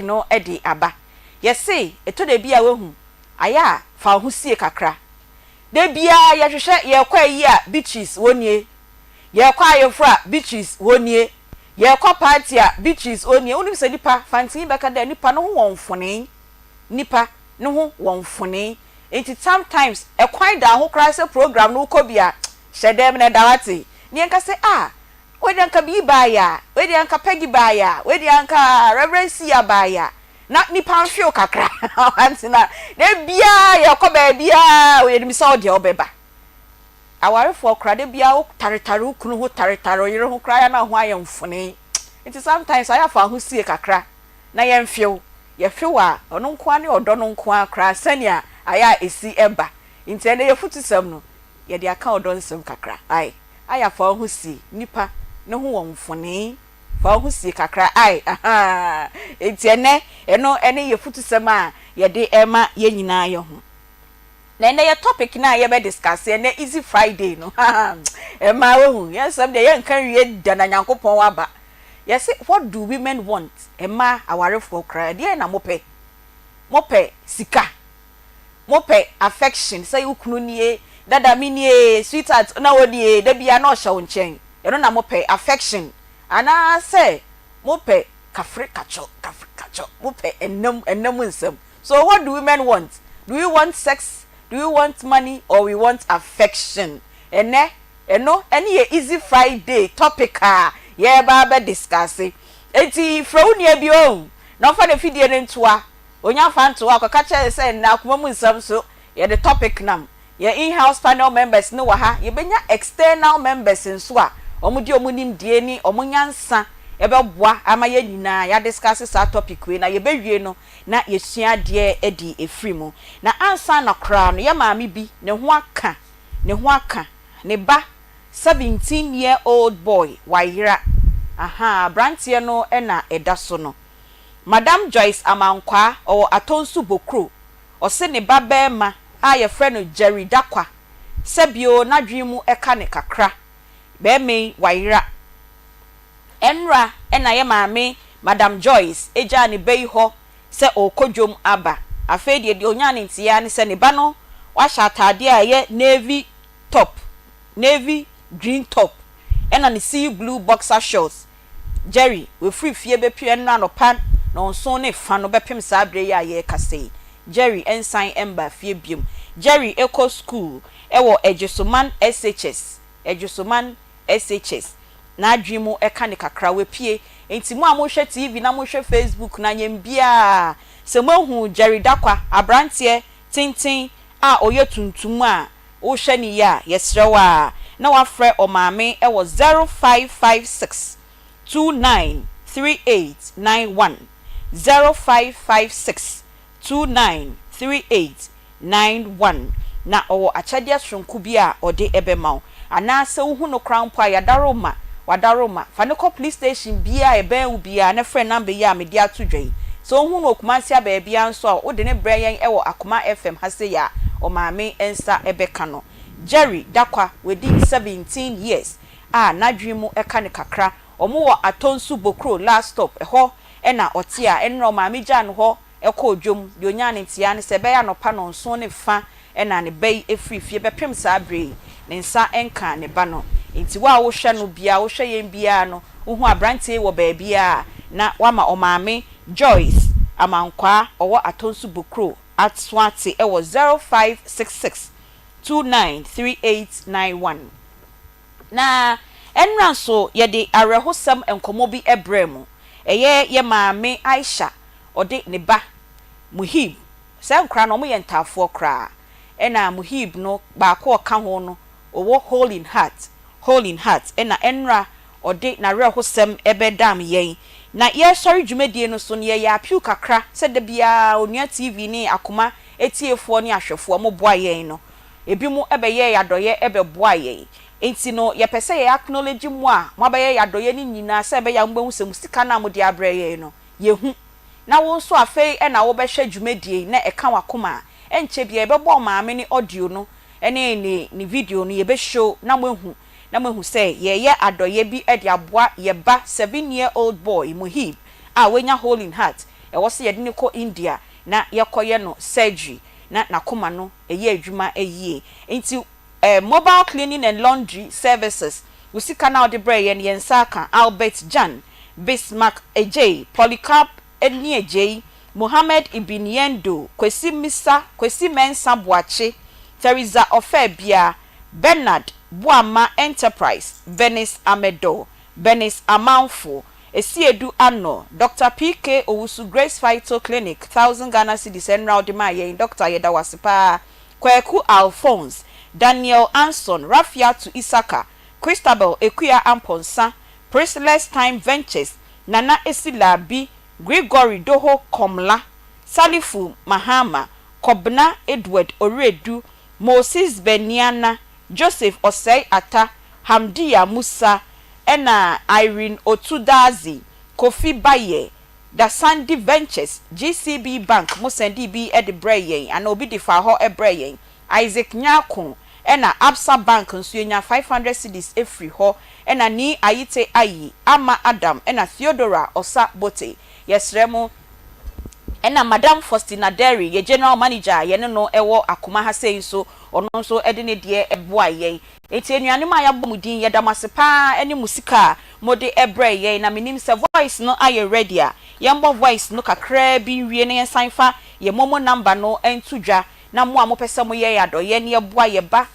No de aba. Yɛse ɛtɔ da bi a woahu, ayɛ a fa wo ho sie kakra. Da biara yɛhwehwɛ, yɛrekɔ ayi a Beatrice wɔ nie, yɛrekɔ ayeforo a Beatrice wɔ nie, yɛrekɔ party a Beatrice wɔ nie. Wonim sɛ nipa, Fantini bɛka dɛ nipa no ho wɔ mfonee, nipa no ho wɔ mfonee. Nti sometimes ɛkwan da ho koraa sɛ program no wokɔ bi a, hyɛ dɛm na ɛda wate. Ne yɛnka sɛ, "Ah, wei deɛ anka bii baeɛ a, wei deɛ anka Peggy baeɛ a, wei deɛ anka Reverend Sia baeɛ a," na nipa nhwew kakra. Ante na da biara yɛkɔ baabiara, yɛnim sɛ wo deɛ wobɛba. Awarefoɔ koraa, da biara wo taretare wo kunu ho, taretare wo yere ho koraa na ho ayɛ mfone. Nti sometimes ayɛ afa ho sie kakra na yɛmfew. Yɛfew a, ɔno nko ara ne ɔdɔ no nko ara koraa sɛnea ayɛ a ɛsi ɛba. Nti ɛnɛ yɛfotusɛm no, yɛde aka ɔdɔ nsɛm kakra. Ae, ayɛ afa wo ho sie, nipa ne ho wɔ mfone. Fa wo ho sie kakra ae, ahaa. Nti ɛnɛ ɛno ɛne yɛfotusɛm a yɛde ɛma yɛn nyinaa yɛ ho. Na ɛnɛ yɛ topic na yɛbɛ discuss ɛnɛ Easy Friday no. Ɛma wohu, yɛn nsɛm deɛ yɛnka nwie da na Nyankopɔn waba. Yɛse, what do women want? Mmaa awarefoɔ koraa, ɛdeɛn na mopɛ? Mopɛ sika? Mopɛ affection sɛ wo kunu nie, dada mi nie, sweetheart na wo nie, da bia na ɔhyɛ wo nkyɛn? Ɛno na mopɛ, affection? Anaasɛ mopɛ kafre kakyɔ, kafre kakyɔ, mopɛ ɛnam ɛnam nsɛm? So what do women want? Do we want sex? Do we want money or we want affection? Ɛnɛ ɛno ɛne yɛ Easy Friday topic a yɛreba abɛ discuss. Eti frɛ wo nua bi o na ɔfa ne fidie ne ntoa onya fa ntoa akɔka kyerɛ sɛ nna akoma mu nsɛm so yɛde topic nam. Yɛ in-house panel members ne wɔ ha, yɛbɛnya external members nso a wɔn de wɔn nimdie ne wɔn nyansa ɛbɛboa ama yɛn nyinaa yɛadiscuss saa topic wei na yɛbɛwie no na yɛsua adeɛ adi efiri mu. Na ansa na koraa no, yɛ maame bi ne ho aka ne ho aka ne ba 17 year old boy wayera. Aha, aberanteɛ no ɛna ɛda so no, Madam Joyce Amankwaa, ɔwɔ Atonsu Bokuro. Ɔse ne ba bɛrima a yɛfrɛ no Jerry Dakwa, sɛbio n'adwene mu ɛka ne kakra, bɛrima yi wayera. Ɛnra ɛna yɛ maame Madam Joyce egyaa ne ba yi hɔ sɛ ɔrekɔ dwom aba. Afei deɛ onyaa ne ntea ne sɛ ne ba no wahyɛ ataadeɛ a ɛyɛ navy top, navy green top, ɛna ne sea blue boxer shorts. Jerry wefiri fie bɛpue ɛnra anɔpa 7:30 no, bɛpem saa abere yi a yɛrekasa yi, Jerry nsan mba fie biom. Jerry ekɔ school ɛwɔ Ɛgyesoman SHS, Ɛgyesoman SHS. N'adwene mu ɛka ne kakra, wepie. Nti mo a mohwɛ TV na mohwɛ Facebook na nyɛ biaa sɛ moahu Jerry Dakwa, aberanteɛ tenten a ɔyɛ tuntum a wohwɛ ne yie a, yɛsrɛ wo a na wafrɛ ɔmaame ɛwɔ 0556 293891, 0556 293891, na ɔwɔ akyɛdeɛ soronko bi a ɔde ɛbɛma wo. Anaasɛ wohu no koraa mpo a, yɛadaro ma wadaro ma fa ne kɔ police station bia a ɛbɛn wo biara na frɛ number yi a mede ato dwa yi. Sɛ wohu no Kumasi a baabia nso a, wode ne brɛ yɛn ɛwɔ Akoma FM ha sei a, ɔmaame nsa ɛbɛka no. Jerry Dakwa, wadi 17 years a n'adwene mu ɛka ne kakra. Ɔmo wɔ Atonsu Bokuro last stop, ɛhɔ ɛna ɔte a ɛnna ɔmaame gyaa no hɔ ɛkɔɔ dwom. Deɛ onyaa ne ntea ne sɛ ɛbɛyɛ anɔpa 7:30 ɛna ne ba yi efiri fie. Bɛpem saa abere yi, ne nsa nka ne ba no. Nti wo a wohwɛ no bia, wohwɛ yɛn biara no, wohu aberanteɛ wɔ baabi a, na wama ɔmaame Joyce Amankwaa, ɔwɔ Atonsu Bokuro, asoate ɛwɔ 0566 293891. Na ɛnra nso yɛde awerɛhosɛm nkɔmmɔ bi brɛ mu. Ɛyɛ yɛ maame Aisha, ɔde ne ba Muhib. Saa nkora no, wɔyɛ ntaafoɔ koraa. Ɛna Muhib no baako a ɔka ho no ɔwɔ hole in heart, hole in heart. Ɛna ɛnra ɔde n'awerɛhosɛm ɛbɛdam yɛn na yɛresɔre dwumadie no so no, yɛyɛ apew kakra sɛ da biara Onua TV ne Akoma etiefoɔ ne ahwɛfoɔ mo boa yɛn no, ebi mo ɛbɛyɛ yɛadɔyɛ ɛbɛboa yɛn. Nti no yɛpɛ sɛ yɛ acknowledge mu a mo abɛyɛ yɛadɔyɛ no nyinaa sɛ ɛbɛyɛ a mobɛhu sɛ mo sika no a mode abrɛ yɛn no, yɛhu. Na wo nso afei ɛna wobɛhwɛ dwumadie na ɛka wakoma a, ɛnkyɛ bia yɛbɛbɔ maame ne audio no ɛne ne video no, yɛbɛshow na moahu sɛ yɛyɛ adɔyɛ bi de aboa yɛba 7 year old boy Muhib a wanya hole in heart. Ɛwɔ sɛ yɛde no kɔ India na yɛkɔyɛ no surgery na n'akoma no ɛyɛ adwuma yie. Nti mobile cleaning and laundry services, wo sika na wode brɛ yɛn, yɛn nsa aka. Albert Jan, Bismarck Ejay, Polycarp Eniejei, Mohammed Ibn Yendo, Kwesi Misa, Kwesi Mensa Boakye, Teresa Ofebia, Bernard Boama Enterprise, Venice Amedo, Bernice Amanfo, Esiedu Ano, Dr PK Owusu, Grace Phyto Clinic, 1,000 Ghana cedis ɛnra ɔde maa yɛn. Doctor, yɛda wase paa. Kwaku Alphonse, Daniel Anson, Rafiatu Isaka, Christabel Ekuya Amponsa, Priceless Time Ventures, Nana Esilabi, Gregory Doho Komla, Salifu Mahama, Kobna Edward Oredu, Moses Beniana, Joseph Osei Ata, Hamdia Musa, ɛna Irene Otudazi, Kofi Baye, Dasandi Ventures, GCB Bank, mo send bi de brɛ yɛn ana obi de fa hɔ brɛ yɛn, Isaac Nyako, ɛna Absa Bank nso yɛnya 500 cedis efiri hɔ, ɛna Ni Ayite Ayi, Ama Adam, ɛna Theodora Ɔsa Bote. Yɛsrɛ mo, ɛna Madam Faustina Derry, yɛ general manager a yɛne no ɛwɔ Akoma ha sei nso, ɔno nso ɛde ne deɛ ɛboa yɛn. Eti anuanom a yɛabɔ mu din, yɛda mo ase paa ɛne mo sika a mode ɛbrɛ yɛn. Na menim sɛ voice no ayɛ ready a, yɛmbɔ voice no kakraa bi nwie na yɛnsan fa yɛ MoMo number no nto dwa, na mo a mopɛ sɛ moyɛ yɛ adɔyɛ ne yɛboa yɛ ba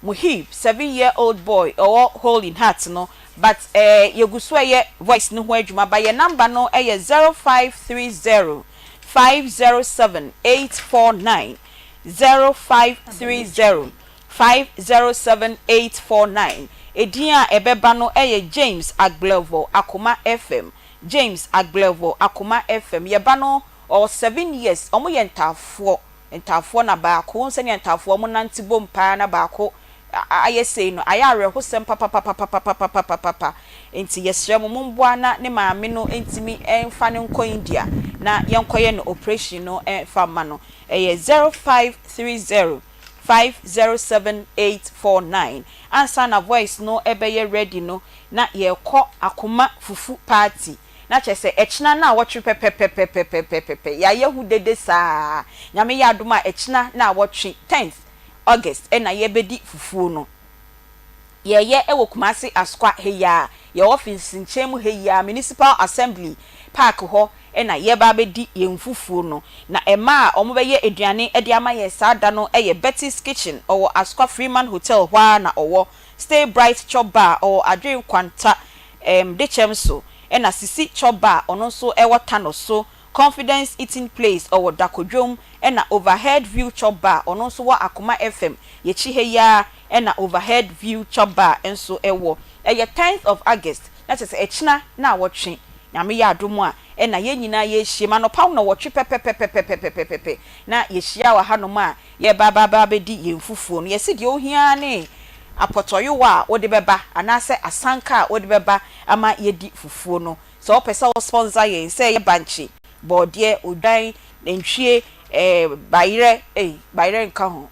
Muhib, 7-year-old boy ɔwɔ hole in heart no. But yɛgu so ɛyɛ voice no ho adwuma ba. Yɛ number no ɛyɛ 0530 507 849, 0530 507 849. Edin a ɛbɛba no ɛyɛ James Agblevo, Akoma FM, James Agblevo, Akoma FM. Yɛba no ɔwɔ 7 years. Ɔmo yɛ ntaafoɔ, ntaafoɔ na baako sɛnea ntaafoɔ ɔmo nante bom paa na baako ayɛ sei no, ayɛ awerɛhosɛm papapapapapapapapa. Nti yɛsrɛ mo, momboa na ne maame no ntumi mfa ne nkɔ India na yɛnkɔyɛ no operation no mfa ma no. Ɛyɛ 0530 507 849. Ansa na voice no ɛbɛyɛ ready no, na yɛrekɔ Akoma Fufu Party, na kyerɛ sɛ ɛkyena na awɔtwe pɛpɛpɛpɛpɛpɛpɛ. Yɛayɛ ho dede saa. Nyame yɛ adom a, ɛkyena na awɔtwe, 10th August, ɛna yɛbɛdi fufuo no. Yɛyɛ ɛwɔ Kumase Asokwa ha yi a, yɛ office nkyɛn mu ha yi a, Municipal Assembly Park hɔ ɛna yɛba abɛdi yɛn fufuo no. Na mmaa a wɔbɛyɛ aduane de ama yɛn saa da no yɛ Betty's Kitchen, ɔwɔ Asokwa Freeman Hotel hɔ ara na ɔwɔ. Stay Bright Chop Bar, ɔwɔ Adwene Kwanta Dekyɛm so, ɛna Sisi Chop Bar, ɔno nso ɛwɔ Tano so. Confidence Eating Place, ɔwɔ Dakodwom, ɛna Overhead View Chop Bar, ɔno nso wɔ Akoma FM yɛkyi ha yi ara, ɛna Overhead View Chop Bar nso ɛwɔ. Ɛyɛ 10th of August, na kyerɛ sɛ ɛkyina na awɔtwe, Nyame yɛ adom a, ɛna yɛn nyinaa yɛahyia mu anɔpa na wɔtwe pɛpɛpɛpɛpɛpɛpɛ na yɛhyia wɔ hanom a yɛba ba bɛdi yɛn fufuo no. Yɛsi deɛ ohia ne apɔtɔyowa a wode bɛba anaasɛ asanka a wode bɛba ama yɛdi fufuo no. Sɛ wopɛ sɛ wo sponsor yɛn, sɛ ɛyɛ bankye, bɔɔdeɛ, odwan, nantwie, bayerɛ, bayerɛ nka ho,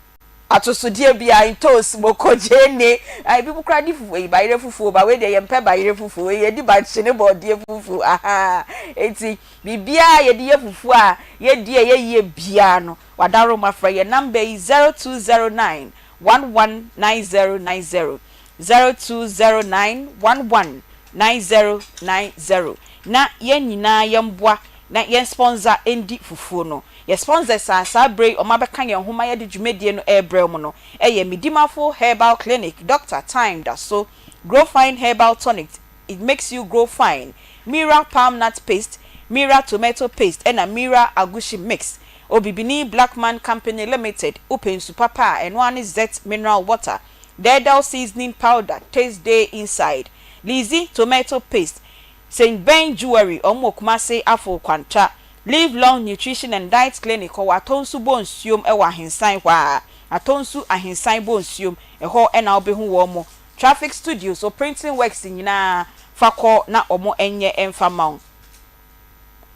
atosodeɛ bia, ntoos, moko, gyeene, ebi mu koraa di fufuo yi, bayerɛ fufuo ba. Wei deɛ, yɛmpɛ bayerɛ fufuo, yɛdi bankye ne bɔɔdeɛ fufuo aha. Eti biribiara yɛde yɛ fufuo a yɛdi a yɛyie biara no, wadaro ma frɛ yɛ number yi: 0209 119090, 0209 119090, na yɛn nyinaa yɛmboa na yɛn sponsor ndi fufuo no. Yɛ sponsors a saa bere yi ɔmo abɛka yɛn ho ma yɛde dwumadie no ɛrebrɛ mu no ɛyɛ Midimafo Herbal Clinic, Doctor Time da so, Grow Fine Herbal Tonic, it makes you grow fine, Mira Palm Nut Paste, Mira Tomato Paste, ɛna Mira Agushi Mix, Obibini Blackman Company Limited, wopɛ nsu papa a, ɛno ara ne Zet Mineral Water, Dedel Seasoning Powder, taste day inside, Lizzy Tomato Paste, St Ben Jewelry, ɔmo wɔ Kumase Afo Kwanta, Live Long Nutrition and Diet Clinic, ɔwɔ Atɔnsu bɔ nsuom, ɛwɔ Ahensan hɔ a, Atɔnsu Ahensan bɔ nsuom ɛhɔ ɛna wobɛhu wɔn mo. Traffic Studios o, printing works nyinaa fa kɔ na ɔmo nyɛ ɛmfa ma wo.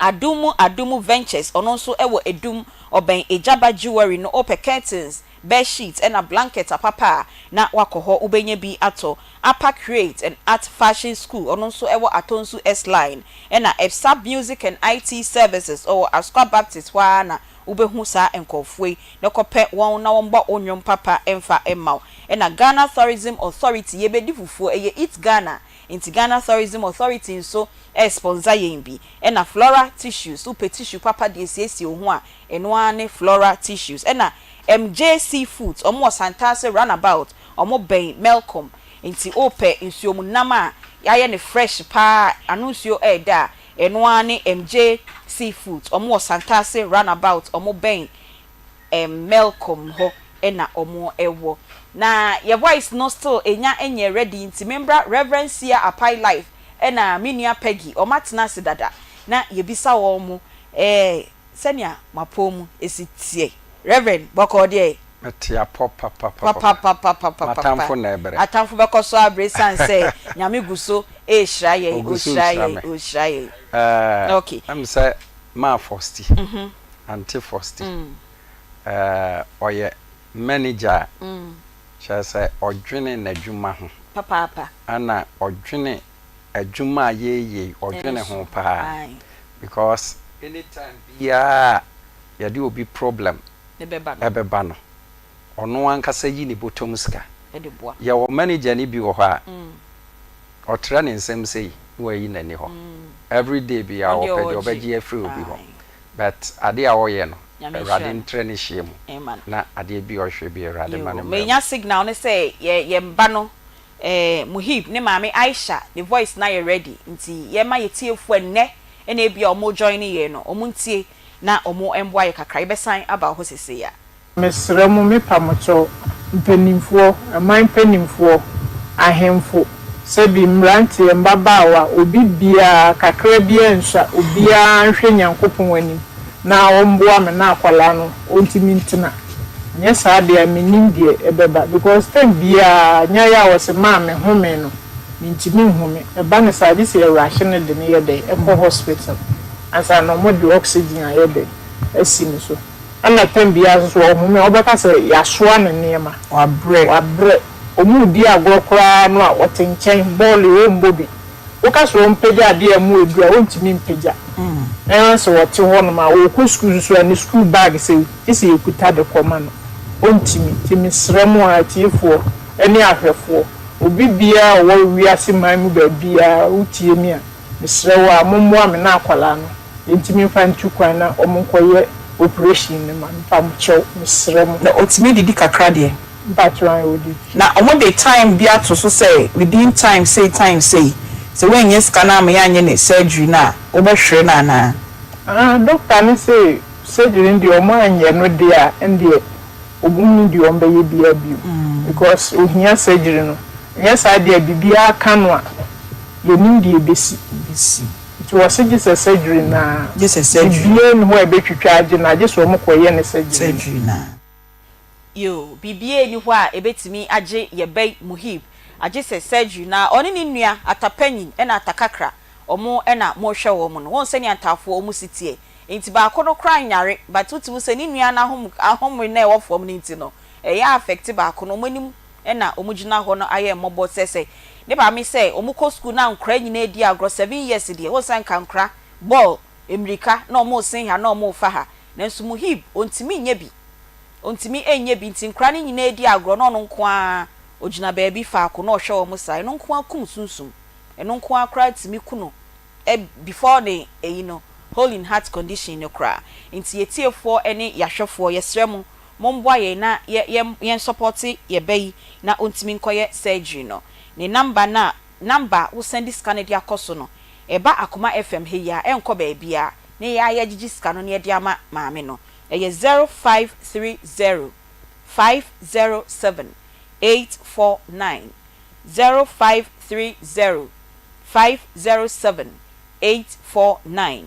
Adumu Adumu Ventures, ɔno nso ɛwɔ Edum, ɔbɛn Egyaba Jewelry no. Ɔpɛ curtains. bed sheet ɛna blanket apapa a na wakɔ hɔ wobɛnya bi atɔ. Apa Create and Art Fashion School, ɔno nso ɛwɔ Atonsu S Line, ɛna Epsap Music and IT Services, ɔwɔ Asokwa Baptist hɔ ara na wobɛhu saa nkurɔfoɔ yi na kɔpɛ wɔn na wɔmbɔ wo nnwom papa mfa mma wo. Ɛna Ghana Tourism Authority, yɛbɛdi fufuo, ɛyɛ Eat Ghana, nti Ghana Tourism Authority nso ɛsponsor yɛn bi. Ɛna Flora Tissues, wopɛ tissue papa de esiesie wo ho a, ɛno ara ne Flora Tissues. Ɛna MJC Foods, ɔmo wɔ Santase Roundabout, ɔmo bɛn Melcom, nti wopɛ nsuomu nam a yɛayɛ ne fresh paa, ano nsuo ɛɛda a, ɛno ara ne MJC Foods. Ɔmo wɔ Santase Roundabout, ɔmo bɛn Melcom hɔ ɛna ɔmo ɛwɔ. Na yɛ voice no still enya ɛnyɛ ready, nti membra Reverend Sia Apai Life ɛna me nua Peggy, ɔmo atena ase dada na yɛbisa wɔn mo sɛnea mapɔ mu esi tie. Reverend, bɔkɔɔ deɛ? Mete apɔ papapapa. Papapapapapa. Matamfo na ɛbrɛ. Atamfo bɛkɔ so abere san sɛ Nyame gu so ehyira yɛn. Ogu so ohyira nhyira yɛn me. Ohyira yɛn. Okay. Ɛm sɛ maa Fosti, Auntie Fosti, ɔyɛ manager a kyerɛ sɛ ɔdwene n'adwuma ho ana ɔdwene adwuma a yɛyɛ, ɔdwene ho paa because anytime biara yɛde obi problem ne bɛba no, ɛbɛba no, ɔno ankasa yi ne bɔtɔm sika. Ɛde boa. Yɛwɔ manager ni bi wɔ hɔ a ɔtrɛ ne nsɛm sei na wayi n'ani hɔ everyday bi a Ɔde ɔpɛ deɛ ɔgye. ɔbɛgye afiri obi hɔ, but adeɛ a ɔyɛ no, Nyame Awurade nhyira no. ntrɛ ne hyia mu Ɛma no. na adeɛ bi a ɔhwɛ bi, Awurade ma no mmra mu. Menya signal ne sɛ yɛ yɛn ba no Muhib ne maame Aisha ne voice na yɛ ready, nti yɛma yɛ tiefoɔ ɛnnɛ ɛna ebi a ɔmo join yɛn no, ɔmo ntie na ɔmo mboa yɛ kakra. Yɛbɛsan aba hɔ sese ya. Mesrɛ mo, mepa mo kyɛw, mpanimfoɔ, ɛman mpanimfoɔ, ahemfo, sɛbi mmeranteɛ, mmabaawa, obi biara kakra biara nsua, obiara nhwɛ Nyankopɔn anim na ɔmboa me na akwadaa no ɔntumi ntena. Nyɛ saa deɛ a, mennim deɛ ɛbɛba because time biara nyaeɛ a wɔsɛ maa me home no, mentumi nhome. Ɛba ne saa, gye sɛ yɛwurahye no de ne yɛ dɛn ɛkɔ hospital ansa na ɔmo de oxygen ayɛ dɛn asi ne so. Ɛna time biara nso so ɔhome a, wɔbɛka sɛ yɛasoa ne nneɛma. Wabrɛ. Wabrɛ. Ɔmu di agorɔ koraa no a, ɔte nkyɛn, bɔɔlo ɔmbɔ bi. Woka sɛ ɔmpagya adeɛ a mu edu a, ɔntumi mpagya. Ɛna sɛ ɔte hɔnom a, ɔkɔ sukuu nso a, ne sukuu bag sɛ gye sɛ yɛkuta de kɔma no, ɔntumi. Nti mesrɛ mo a atiefoɔ ne ahwɛfoɔ, obi biara a ɔwɔ wiase man mu baabiara wotie mi a, mesrɛ wo a, mommoa me na akwadaa no yɛntumi mfa ntu kwan na ɔmo nkɔyɛ operation no ma mpa mo kyɛw, mesrɛ mo. Na ɔtumi didi kakra deɛ? Mpakyɛw, ayɛ odidi. Na ɔmo de time bi ato so sɛ within time sei, time sei, sɛ woanyɛ sika no ama yɛanyɛ ne surgery no a, wobɛhwere no anaa? Ah, doctor ne sɛ surgery no deɛ, ɔmo anyɛ no deɛ a, ɛndeɛ ɔmo nni deɛ ɔmo bɛyɛ biara bio because ohia surgery no. Nyɛ saa deɛ, biribiara ka no a, yɛnim deɛ ebesi. Bɛsi. Nti wɔse gye sɛ surgery naa. Gye sɛ surgery. Biribiara nni hɔ a ɛbɛtwitwa agye no, agye sɛ ɔmo kɔyɛ ne surgery no. Surgery naa. Yo, biribiara ni hɔ a ebetumi agye yɛbɛyi Muhib agye sɛ surgery. Na ɔne ne nua Atapanyin ɛna Atakakra, ɔmo ɛna mohwɛ wɔn no wɔn sɛnea ntaafoɔ ɔmo si teɛ, nti baako no koraa nyare, but wotumi sɛ ne nua n'ahom ahome na ɛwɔ fam no nti no, ɛyɛ affect baako no. Ɔmo anim ɛna ɔmo gyina hɔ no ayɛ mmɔbɔ sɛ ne maame sɛ ɔmo kɔ sukuu na nkora nyinaa di agorɔ. 7 years deɛ, wɔn sɛ nka nkora bɔɔl mmirika na ɔmo sen ha na ɔmo fa ha, nanso Muhib ontumi nyɛ bi, ontumi nyɛ bi, nti nkora no nyinaa di agorɔ na ɔno nko ara ogyina baabi faako na ɔhwɛ wɔn saa. Ɛno nko ara kum sunsum, ɛno nko ara koraa tumi ku no before ne eyi no hole in heart condition no koraa. Nti yɛtiefoɔ ne yɛahwɛfoɔ, yɛsrɛ mo, momboa yɛn na yɛ yɛ yɛn support yɛ bɛ yi na ontumi nkɔyɛ surgery no. Ne number na number wosɛn sika no de akɔ so no, ɛba Akoma FM ha yi a, ɛnkɔ baabi a ne yɛ ayɛ gyegye sika no ne yɛde ama maame no. Ɛyɛ 0530507849, 0530507849.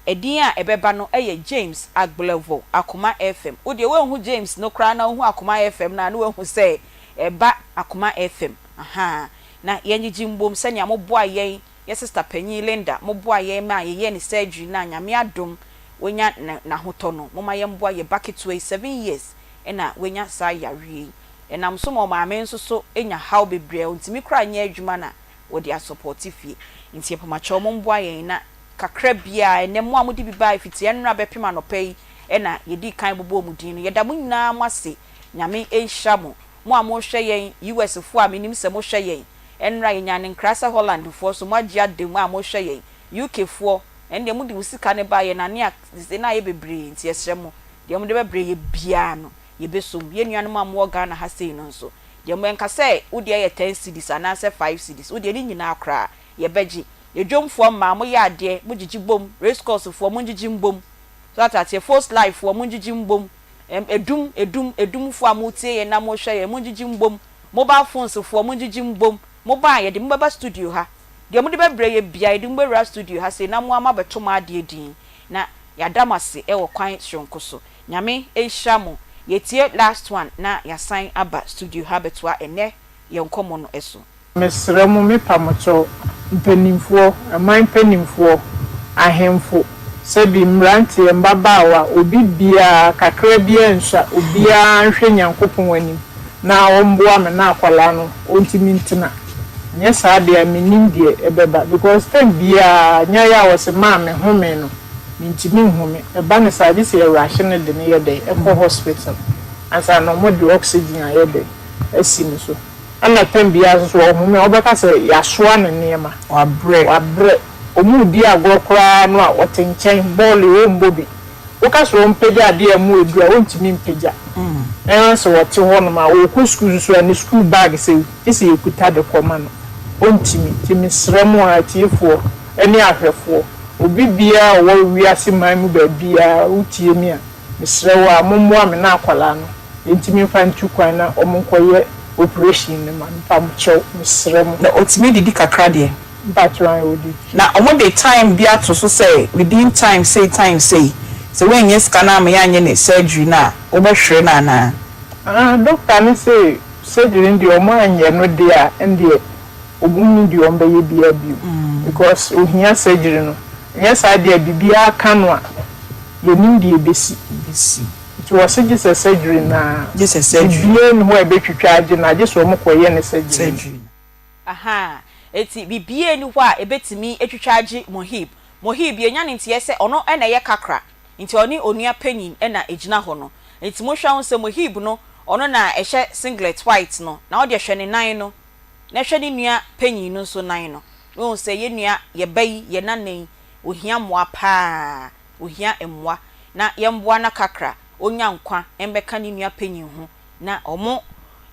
Ɛdin a ɛbɛba no ɛyɛ James Agblevo, Akoma FM. Wodeɛ woehu James no koraa na wohu Akoma FM no a, na woehu sɛ ɛba Akoma FM aha na yɛngyegye mbom sɛnea moboa yɛn, yɛ sister panyin Linda, moboa yɛn ma yɛyɛ ne surgery na Nyame adom wonya n'ahotɔ no. Moma yɛmboa yɛ ba ketewa yi, 7 years. na wanya saa yareɛ yi. Ɛnam so ma ɔmaame nso so nya haw bebree a ɔntumi koraa nyɛ adwuma na wɔde asɔpɔte fie. Nti yɛpamakyɛw momboa yɛn na kakra biara, ɛnnɛ mo a mode bi baeɛ fiti ɛnnora bɛpem anɔpa yi na yɛdii kan bobɔɔ mo din no, yɛda mo nyinaa mo ase. Nyame nhyira mo. Mo a mohwɛ yɛn, US foɔ a menim sɛ mohwɛ yɛn, ɛnnora yɛnyaa no nkra sɛ Holland foɔ nso moagye adam a mohwɛ yɛn, UK foɔ, ɛndeɛ mode mo sika no baeɛ no ane a sesei na ayɛ bebree nti yɛsrɛ mo, deɛ mode bɛbrɛ yɛ biara no yɛbɛsom. Yɛn nuanom a mowɔ Ghana ha sei no nso, deɛ mo, ɛnka sɛ wodeɛ yɛ ten cedis anaasɛ five cedis, wodeɛ ne nyinaa koraa yɛbɛgye. Edwomfoɔ mmaa moyɛ adeɛ, mogyegye bom, race course foɔ mongyegye mbom, so ate aseɛ, Force life foɔ mongyegye mbom, ɛm, edum, edum, edumfoɔ a motie yɛn na mohwɛ yɛn mongyegye mbom, mobile phones foɔ mongyegye mbom, moba a yɛde mo bɛba studio ha, deɛ mode bɛbrɛ yɛ biara yɛde mo bɛwura studio ha sei na mo ara moabɛto mo adeɛ din na yɛada mo ase wɔ kwan soronko so. Nyame nhyira mo. Yɛtie last one na yɛasan aba studio ha abɛtoa ɛnnɛ yɛn nkɔmmɔ no so. Mesrɛ mo, mepa mo kyɛw, mpanimfoɔ, ɛman mpanimfoɔ, ahemfo, sɛbi mmeranteɛ, mmabaawa, obi biara, kakra biara nsua, obiara nhwɛ Nyankopɔn anim na ɔmboa me na akwadaa no ɔntumi ntena, nyɛ saa deɛ a mennim deɛ ɛbɛba because time biara nyaeɛ a ɔse maame home no, mentumi nhome, ɛba no saa gye sɛ yɛ rush no de no yɛ dɛn ɛkɔ hospital ansa na wɔde oxygen ayɛ dɛn asi ne so. Ɛna time biara nso so ɔhome a wobɛka sɛ yɛasoa ne nneɛma. Wabrɛ. Wabrɛ. Ɔmu redi agorɔ koraa no a ɔte nkyɛn, bɔɔlo ɔmmɔ bi. Woka sɛ ɔmpagya adeɛ a ɛmu ɛduru a, ɔntumi mpagya. Ɛna sɛ ɔte hɔnom a, ɔrekɔ sukuu nso so a, ne sukuu bag sɛ gye sɛ yɛkuta de kɔma no. Ɔntumi. Nti mesrɛ mo a atiefoɔ ne ahwɛfoɔ, obi biara a ɔwɔ wiase man mu baabiara wotie me a, mesrɛ wo a mommoa me na akwadaa no yɛntumi mfa ntu kwan na ɔmo nkɔyɛ operation no ma me. Mpamokyɛw, mesrɛ mo. Na ɔtumi didi kakra deɛ. Mpakyɛw ae ɔdidi. Na ɔmo de time bi ato so sɛ within time sei time sei, sɛ woannya sika no amma yɛanyɛ ne surgery no a, wobɛhwere no anaa? Ah, doctor no se surgery no deɛ ɔmo anyɛ no deɛ a, ɛndeɛ ɔmo nnim deɛ ɔmo bɛyɛ biara bio because ohia surgery no, ɛnyɛ saa deɛ a biribiara ka no a, yɛnnim deɛ ɛbɛsi. Ɛbɛsi. Nti wɔse gye sɛ surgery no ara. Gye sɛ surgery. Biribiara nni hɔ a ɛbɛtwitwa agye no agye sɛ ɔmo kɔyɛ no surgery no. Surgery no. Ahaa, enti biribiara nni hɔ a ɛbɛtumi atwitwa agye Mohib. Mohib, yɛnya no nteɛ sɛ ɔno na ɛyɛ kakra, nti ɔne onua panyin na ɛgyina hɔ no. Nti monhwɛ ho sɛ Mohib no, ɔno na ɛhyɛ singlet white no, na wodeɛ hwɛ ne nan no, na hwɛ ne nua panyin no nso nan no, na woahu sɛ yɛn nua, yɛn ba yi, yɛn nana yi, ɔhia mmoa pa ara, ɔhia mmoa. Na yɛmmoa no kakra, ɔnya nkwa mmɛka ne nua panyin ho, na wɔn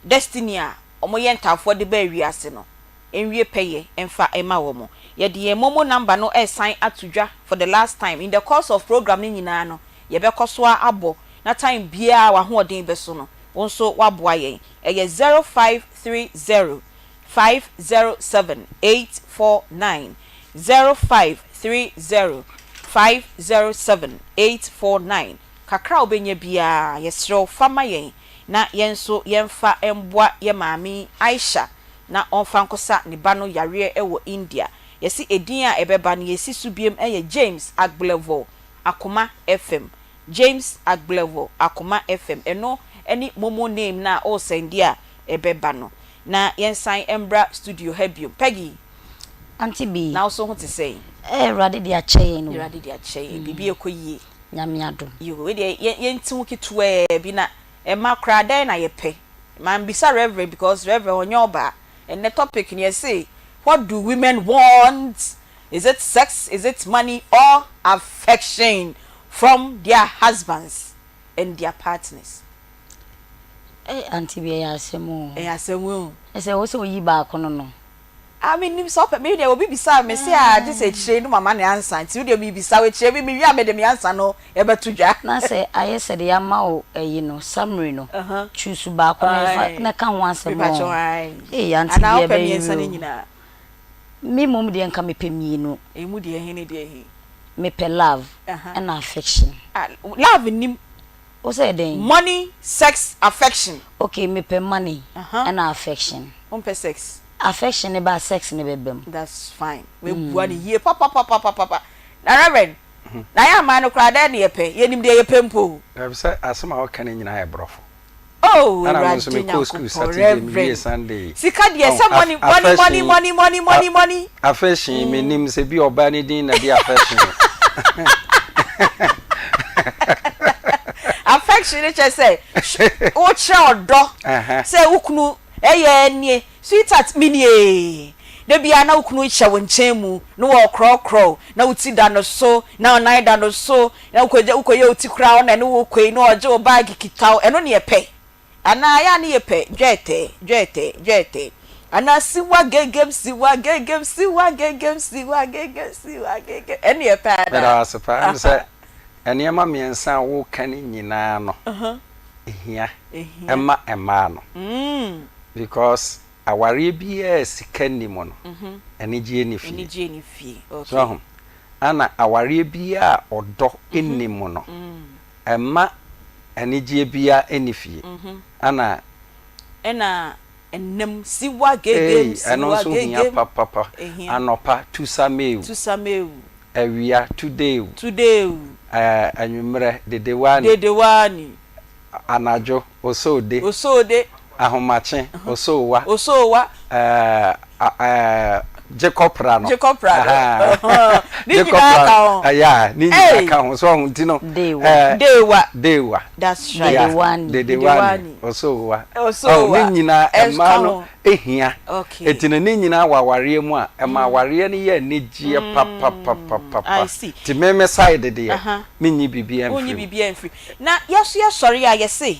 destiny a wɔyɛ ntaafoɔ de baa wiase no nwie pɛyɛ mfa mma wɔn. Yɛde yɛn momo number no resan ato dwa for the last time. In the course of program no nyinaa no, yɛbɛkɔ so ara abɔ na time biara a w'ahoɔden bɛso no, wo nso woaboa yɛn. Ɛyɛ 0530 507 849, 0530 507 849. Kakra a wobɛnya biara, yɛsrɛ wo fa ma yɛn na yɛn nso yɛmfa mboa yɛ maame yi Aisha na ɔmfa nkɔsa ne ba no yareɛ wɔ India. Yɛse edin a ɛbɛba no yɛsi so biom yɛ James Agblevo Akoma FM. James Agblevo Akoma FM ɛno ne momo name no a wosɛnde a ɛbɛba no. Na yɛnsan mbra studio ha biom. Peggy! Auntie B. Na wo so ho te sɛn? Eh Awurade de akyɛ yɛn o. Awurade de akyɛ yɛn. Biribi ɛkɔ yie. Nyame adom. Yoo, wei deɛ yɛn yɛnti ho ketewaa bi na ɛma koraa dɛn na yɛpɛ? Mambisa Reverend because Reverend ɔnyɛ ɔbaa. Ɛnnɛ topic no yɛse what do women want? Is it sex, is it money or affection from their husbands and their partners? Ei auntie bi ɛyɛ asɛm o. Ɛyɛ asɛm o. Ɛsɛ ɛwɔ sɛ oyi baako no no. Ah me nim sɛ ɔpɛ me deɛ obi bisaa me se ah gye sɛ akyire no mama no ansa nti wo deɛ mebisa wo akyire bi mewie a mede me ansa no ɛbɛto dwa. Na sɛ ayɛ sɛ deɛ yɛama wo ɛyi no summary no choose baako na fa na ka ho asɛm o. Ei auntie Anaa bi wopɛ ɛbɛyere mmiɛnsa no o. nyinaa? Me mmom deɛ nka mepɛ mmienu. Emu deɛ he ne deɛ he? Mepɛ love ɛna affection. Ah love nnim. Wo sɛ dɛn? Money, sex, affection. Okay mepɛ money ɛna affection. Wompɛ sex? Affection ne ba a sex ne bɛba mu. That's fine. Wabua no yie papapapapapa. Na Reverend, na yɛn aman no koraa dɛn na yɛpɛ? Yɛnim deɛ yɛpɛ mpo o. Dabi sɛ asɛm a woka no nyinaa yɛ borɔfo. Oh Ɛna me nso Awurade mekɔɔ school Nyankopɔn Saturday mewie Reverend Sunday. sika deɛ Ɔho sɛ af money money money afɛhyen money money a money money. afɛhyen menim sɛ bi ɔbaa ne din na ɛde afɛhyen o. Affection no kyerɛ sɛ wokyerɛ ɔdɔ Ɛhɛ. sɛ wo kunu ɛyɛ nie sweetheart me nie da biara na wo kunu hyɛ wo nkyɛn mu na wɔkorɔkorɔ wo na wo ti da no so na wo nan da no so na wokɔgya wokɔyɛ wo ti koraa ɔna ɛne wo kɔ yi na ɔgye wo bag kita wo ɛno ne yɛpɛ anaa yɛ a ne yɛpɛ dwɛɛtɛɛ dwɛɛtɛɛ dwɛɛtɛɛ anaa siwa gegem siwa gegem siwa gegem siwa gegem siwa gegem ɛne yɛpɛ Meda anaa. wo ase paa. Ɛne sɛ nneɛma mmiɛnsa a woreka no nyinaa no, ɛhia ma mmaa no. Because awareɛ biara a sika nni mu no, anigyeɛ nni fie. So wahu? Ɛna awareɛ biara a ɔdɔ nni mu no, ɛmma anigyeɛ biara nni fie. Ɛna. Ɛna ɛnam siwa Ei, gegem ɛno siwa nso hia gegem. papapa. Ɛhia. Anɔpa, tu sa mewu. Tu sa mewu. Awia, tu deewu. Tu deewu. Ɛɛ, anwummerɛ, dedewani. Dedewani. Anadwo, osoode. Osoode. Ahomakye, osoowa. Osoowa. Ɛɛ, ɛɛ, gyekɔpra no. Gyekɔpra no. Ne nyinaa ka ho. Yeah, ne nyinaa ka ho. So ɔho nti no. Deewa. Deewa. Deewa. That's right. Dedewani. Dedewani. Osoowa. Osoowa. Ne nyinaa mmaa no hia. Okay. Enti no ne nyinaa wɔ awareɛ mu a, ɛma awareɛ no yɛ anigyeɛ papapapapa. I see. Nti me me side deɛ, menyi biribiara Wonyi mfiri mu. biribiara mfiri mu. Na yɛso yɛsɔre a yɛse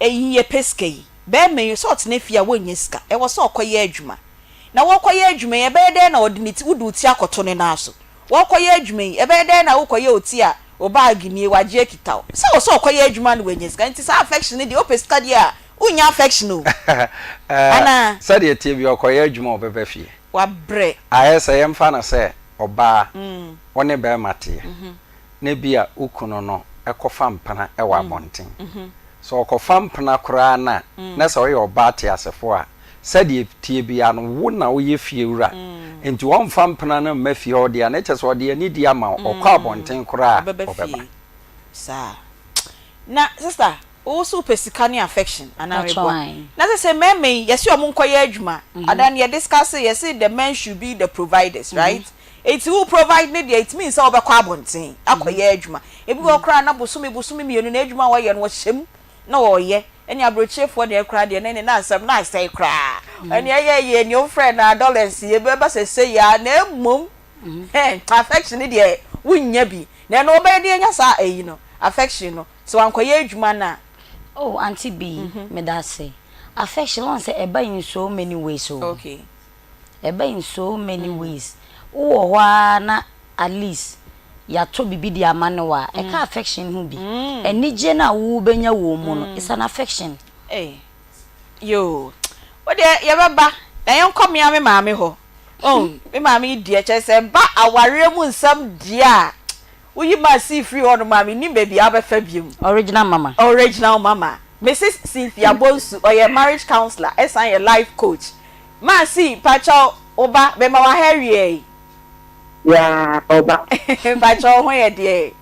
eyi yɛpɛ sika yi, bɛɛma yi sɛ ɔtena fie a wonnya sika, ɛwɔ sɛ ɔkɔyɛ adwuma. Na wɔkɔyɛ adwuma yi ɛbɛyɛ dɛn na ɔde ne ti, wode wo ti akɔto ne nan so? Wɔkɔyɛ adwuma yi ɛbɛyɛ dɛn na wokɔyɛ wo ti a wo bag nie wagye akita wo? Sɛ ɛwɔ sɛ ɔkɔyɛ adwuma na wanya sika. Nti saa affection no deɛ wopɛ sika deɛ a Wonnya affection o. Anaa? Sɛdeɛ ɛteɛ biara ɔkɔyɛ adwuma a ɔbɛba fie. Wabrɛ. Ayɛ sɛ yɛmfa no sɛ ɔbaa wo ne barima teɛ na ebia wo kunu no kɔfa mpena wɔ abɔnten. Sɛ ɔkɔfa mpena koraa no a, na sɛ ɔyɛ ɔbaa teasefoɔ a, sɛdeɛ ɛteɛ biara no, wo na woyɛ fiewura. Nti ɔmfa mpena no mma fie hɔ deɛ a, na kyerɛ sɛ ɔde anidie ama wo. Ɔkɔ abɔnten koraa a, Ɔbɛba ɔbɛba. fie. Saa. Na sister, Wo so wopɛ sika ne affection anaa meboa? Na sɛ sɛ mmarima yi yɛse ɔmo nkɔ yɛ adwuma ada no yɛ discuss yɛse the men should be the providers right enti wo provide ne deɛ it means sɛ wobɛkɔ abɔnten akɔ yɛ adwuma ebi wɔ hɔ koraa na bosome bosome mmienu na adwuma a wɔyɛ no wɔhyɛ mu na wɔyɛ ɛne aburokyerefoɔ deɛ koraa deɛ ne ne na asɛm na asɛe koraa ɛne ɛyɛ yɛ ne wofrɛ na dollars yɛ bɛba sɛ sɛ yɛ a na mmom affection ne deɛ wonnya bi na ɛno wobɛyɛ de anya saa ɛyi no affection no Sɛ wankɔyɛ adwuma no a. Oh auntie Bee, meda ase. Affection, woahu sɛ ɛba in so many ways o. Okay. Ɛba in so many ways. Wowɔ hɔ ara na at least yɛatɔ biribi de ama no a, ɛka affection ho bi. Anigyeɛ no a wobɛnya wɔ mu no, it's an affection. Ei, yoo. Wo deɛ yɛbɛba na yɛnkɔ me ara me maame hɔ. Oh, me maame yi deɛ kyerɛ sɛ ɛba awareɛ mu nsɛm deɛ a, Woyi Mercy firi hɔ nom a, mennim baabi a wobɛfa biom. Original mama. Original mama. Mrs Cynthia Bonsu, ɔyɛ marriage counsellor, ɛsan yɛ life coach. Mercy, mpakyɛw, wo ba, mema wo aha awia yi. Yaa, ɔba. Mpakyɛw, wo ho yɛ deɛn?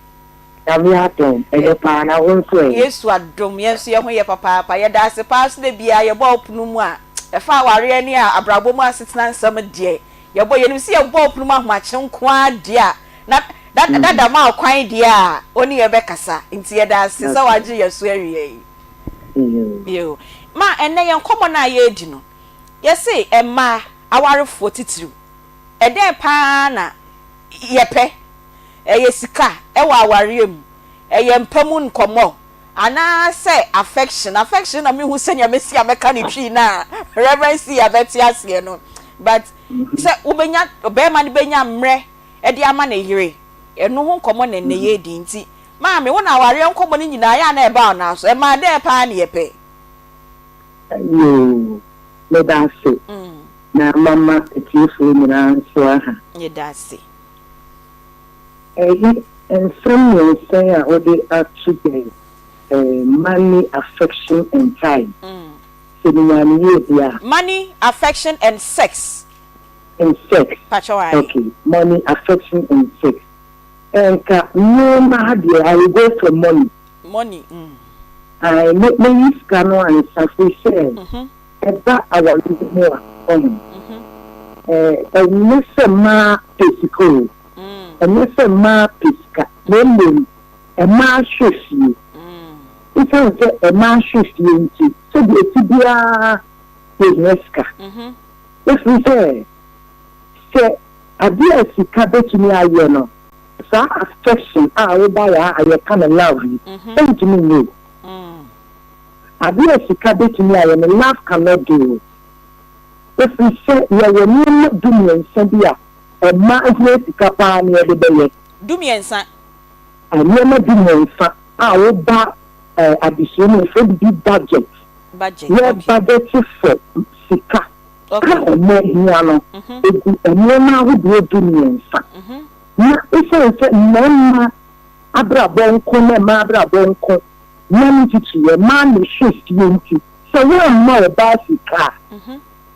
Nyame adom, ɛyɛ paa, na wo nso ɛ? Yesu adom, yɛn nso yɛn ho yɛ papaapa. Yɛda ase paa so da biara yɛbɔ wo pono mu a, ɛfa awareɛ ne abrabɔ mu asetena nsɛm deɛ, yɛbɔ, yɛnim sɛ yɛbɔ wo pono mu ahomakye nko ara deɛ a, Na dada ma wo kwan deɛ a wo ne yɛn bɛkasa nti yɛda ase sɛ wagye yɛn so awia yi. Yoo. Ma ɛnnɛ yɛn nkɔmmɔ no a yɛredi no, yɛse mmaa awarefoɔ titiriw, ɛdɛn pa ara na yɛpɛ? Ɛyɛ sika wɔ awareɛ mu? Ɛyɛ mpa mu nkɔmmɔ? Anaasɛ affection? Affection na mehu sɛnea mɛsi a mɛka no Twi no a Reverend Sia bɛte aseɛ no. But sɛ wobɛnya, ɔbarima no bɛnya mmerɛ de ama ne yere. Ɛno ho nkɔmmɔ na nnɛ yɛredi. Nti, maame, wo na awareɛ nkɔmmɔ no nyinaa ɛyɛ a na ɛba wo nan so. Ɛmaa dɛn paa na yɛpɛ? Yoo, meda ase na mama atiefoɔ nyinaa nso aha. Yɛda ase. Ɛyi nsɛm mmiɛnsa yi a wode ato dwa yi, money, affection and time, sɛ menyaa no yie deɛ a. Money, affection and sex. and sex. Pakyɛw ae. Okay, money, affection and sex. Nka nneɛma ha deɛ I will go for money. Money mm. Ae, mɛ mɛyi sika no ansa firi sɛ ɛba awareɛ mu a, ɔho, ɛɛ, ɛnyɛ sɛ mmaa pɛ sika o, ɛnyɛ sɛ mmaa pɛ sika, na mmom mmaa hwɛ fie. Esiane sɛ mmaa hwɛ fie nti, sɛdeɛ ɛte biara yɛhia sika. Ɛfiri sɛ, sɛ adeɛ a sika bɛtumi ayɛ no, Saa affection a wobaeɛ a yɛka no love yi, ɛntumi nyɛ o. Adeɛ a sika bɛtumi ayɛ no, love cannot do it. Ɛfiri sɛ yɛwɔ nneɛma dumiɛnsa bi a ɛma hia sika paa na yɛde bɛyɛ. Dumiɛnsa. Nneɛma dumiɛnsa a woba adesua mu a yɛfrɛ biribi budget. Budget, Yɛ okay. budget for sika a Okay. ɛma hia no, ɛgu nneɛma ahodoɔ dumiɛnsa. Na esiane sɛ mmarima abrabɔ nko ne mmaa abrabɔ nko na ne titiriw mmaa na ɛhwɛ fie nti, sɛ woamma ɔbaa sika a,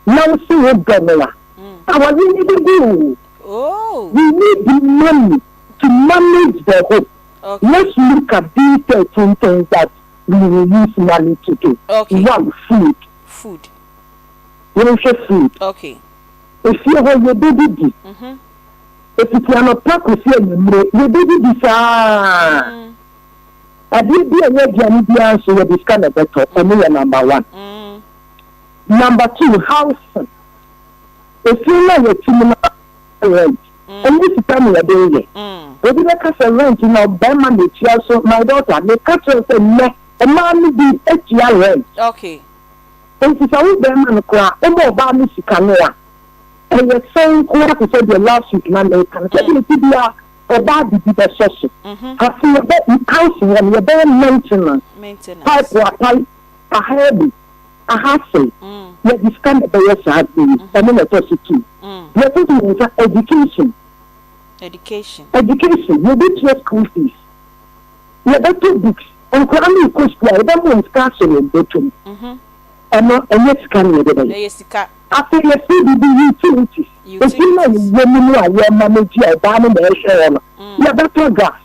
na wose wodɔ no a, awareɛ no bɛgu oo. We need money to manage the home. Let's look at these 13 things that we will use money to do. One, food. Food. Yɛnhwɛ food. Efie hɔ yɛbɛdidi. Ɛfiti anɔpa kɔsi anwummere, yɛbɛdidi saa ara. Adeɛ bi a ɛyɛ aduane biara nso, yɛde sika na ɛbɛtɔ. Ɛno yɛ number one. Number two, housing. Efie no a yɛte mu no, rent. Ɛnyɛ sika na yɛde reyɛ. Obi bɛka sɛ rent no, ɔbarima na ɛtua so. My daughter, meka kyerɛ wo sɛ nnɛ, mmaa no bi tua rent. Enti sɛ wo barima no koraa, woma ɔbaa no sika no a, Ɛyɛ fɛ nko ara te sɛ deɛ last week na meka no, sɛdeɛ ɛte biara ɔbaa de bi bɛsɔ so. Afei yɛbɛ house hɔ no yɛbɛyɛ maintenance, pipe apae, aha abu, aha asɛe, yɛde sika na ɛbɛyɛ saa adeɛ yi, ɛno na ɛtɔ so two. Deɛ ɛtɔ so mmiɛnsa, education. Education, yɛbɛtua school fees, yɛbɛtɔ books, nkwadaa no rekɔ school a yɛbɛma wɔn sika ahyɛ wɔn bɔtɔ mu, ɛno ɛnyɛ sika na yɛde bɛyɛ. Afei yɛfrɛ biribi utilities, efie no a yɛwɔ mu no a yɛ manage a ɔbaa no na ɛhwɛ hɔ no, yɛbɛtɔ gas,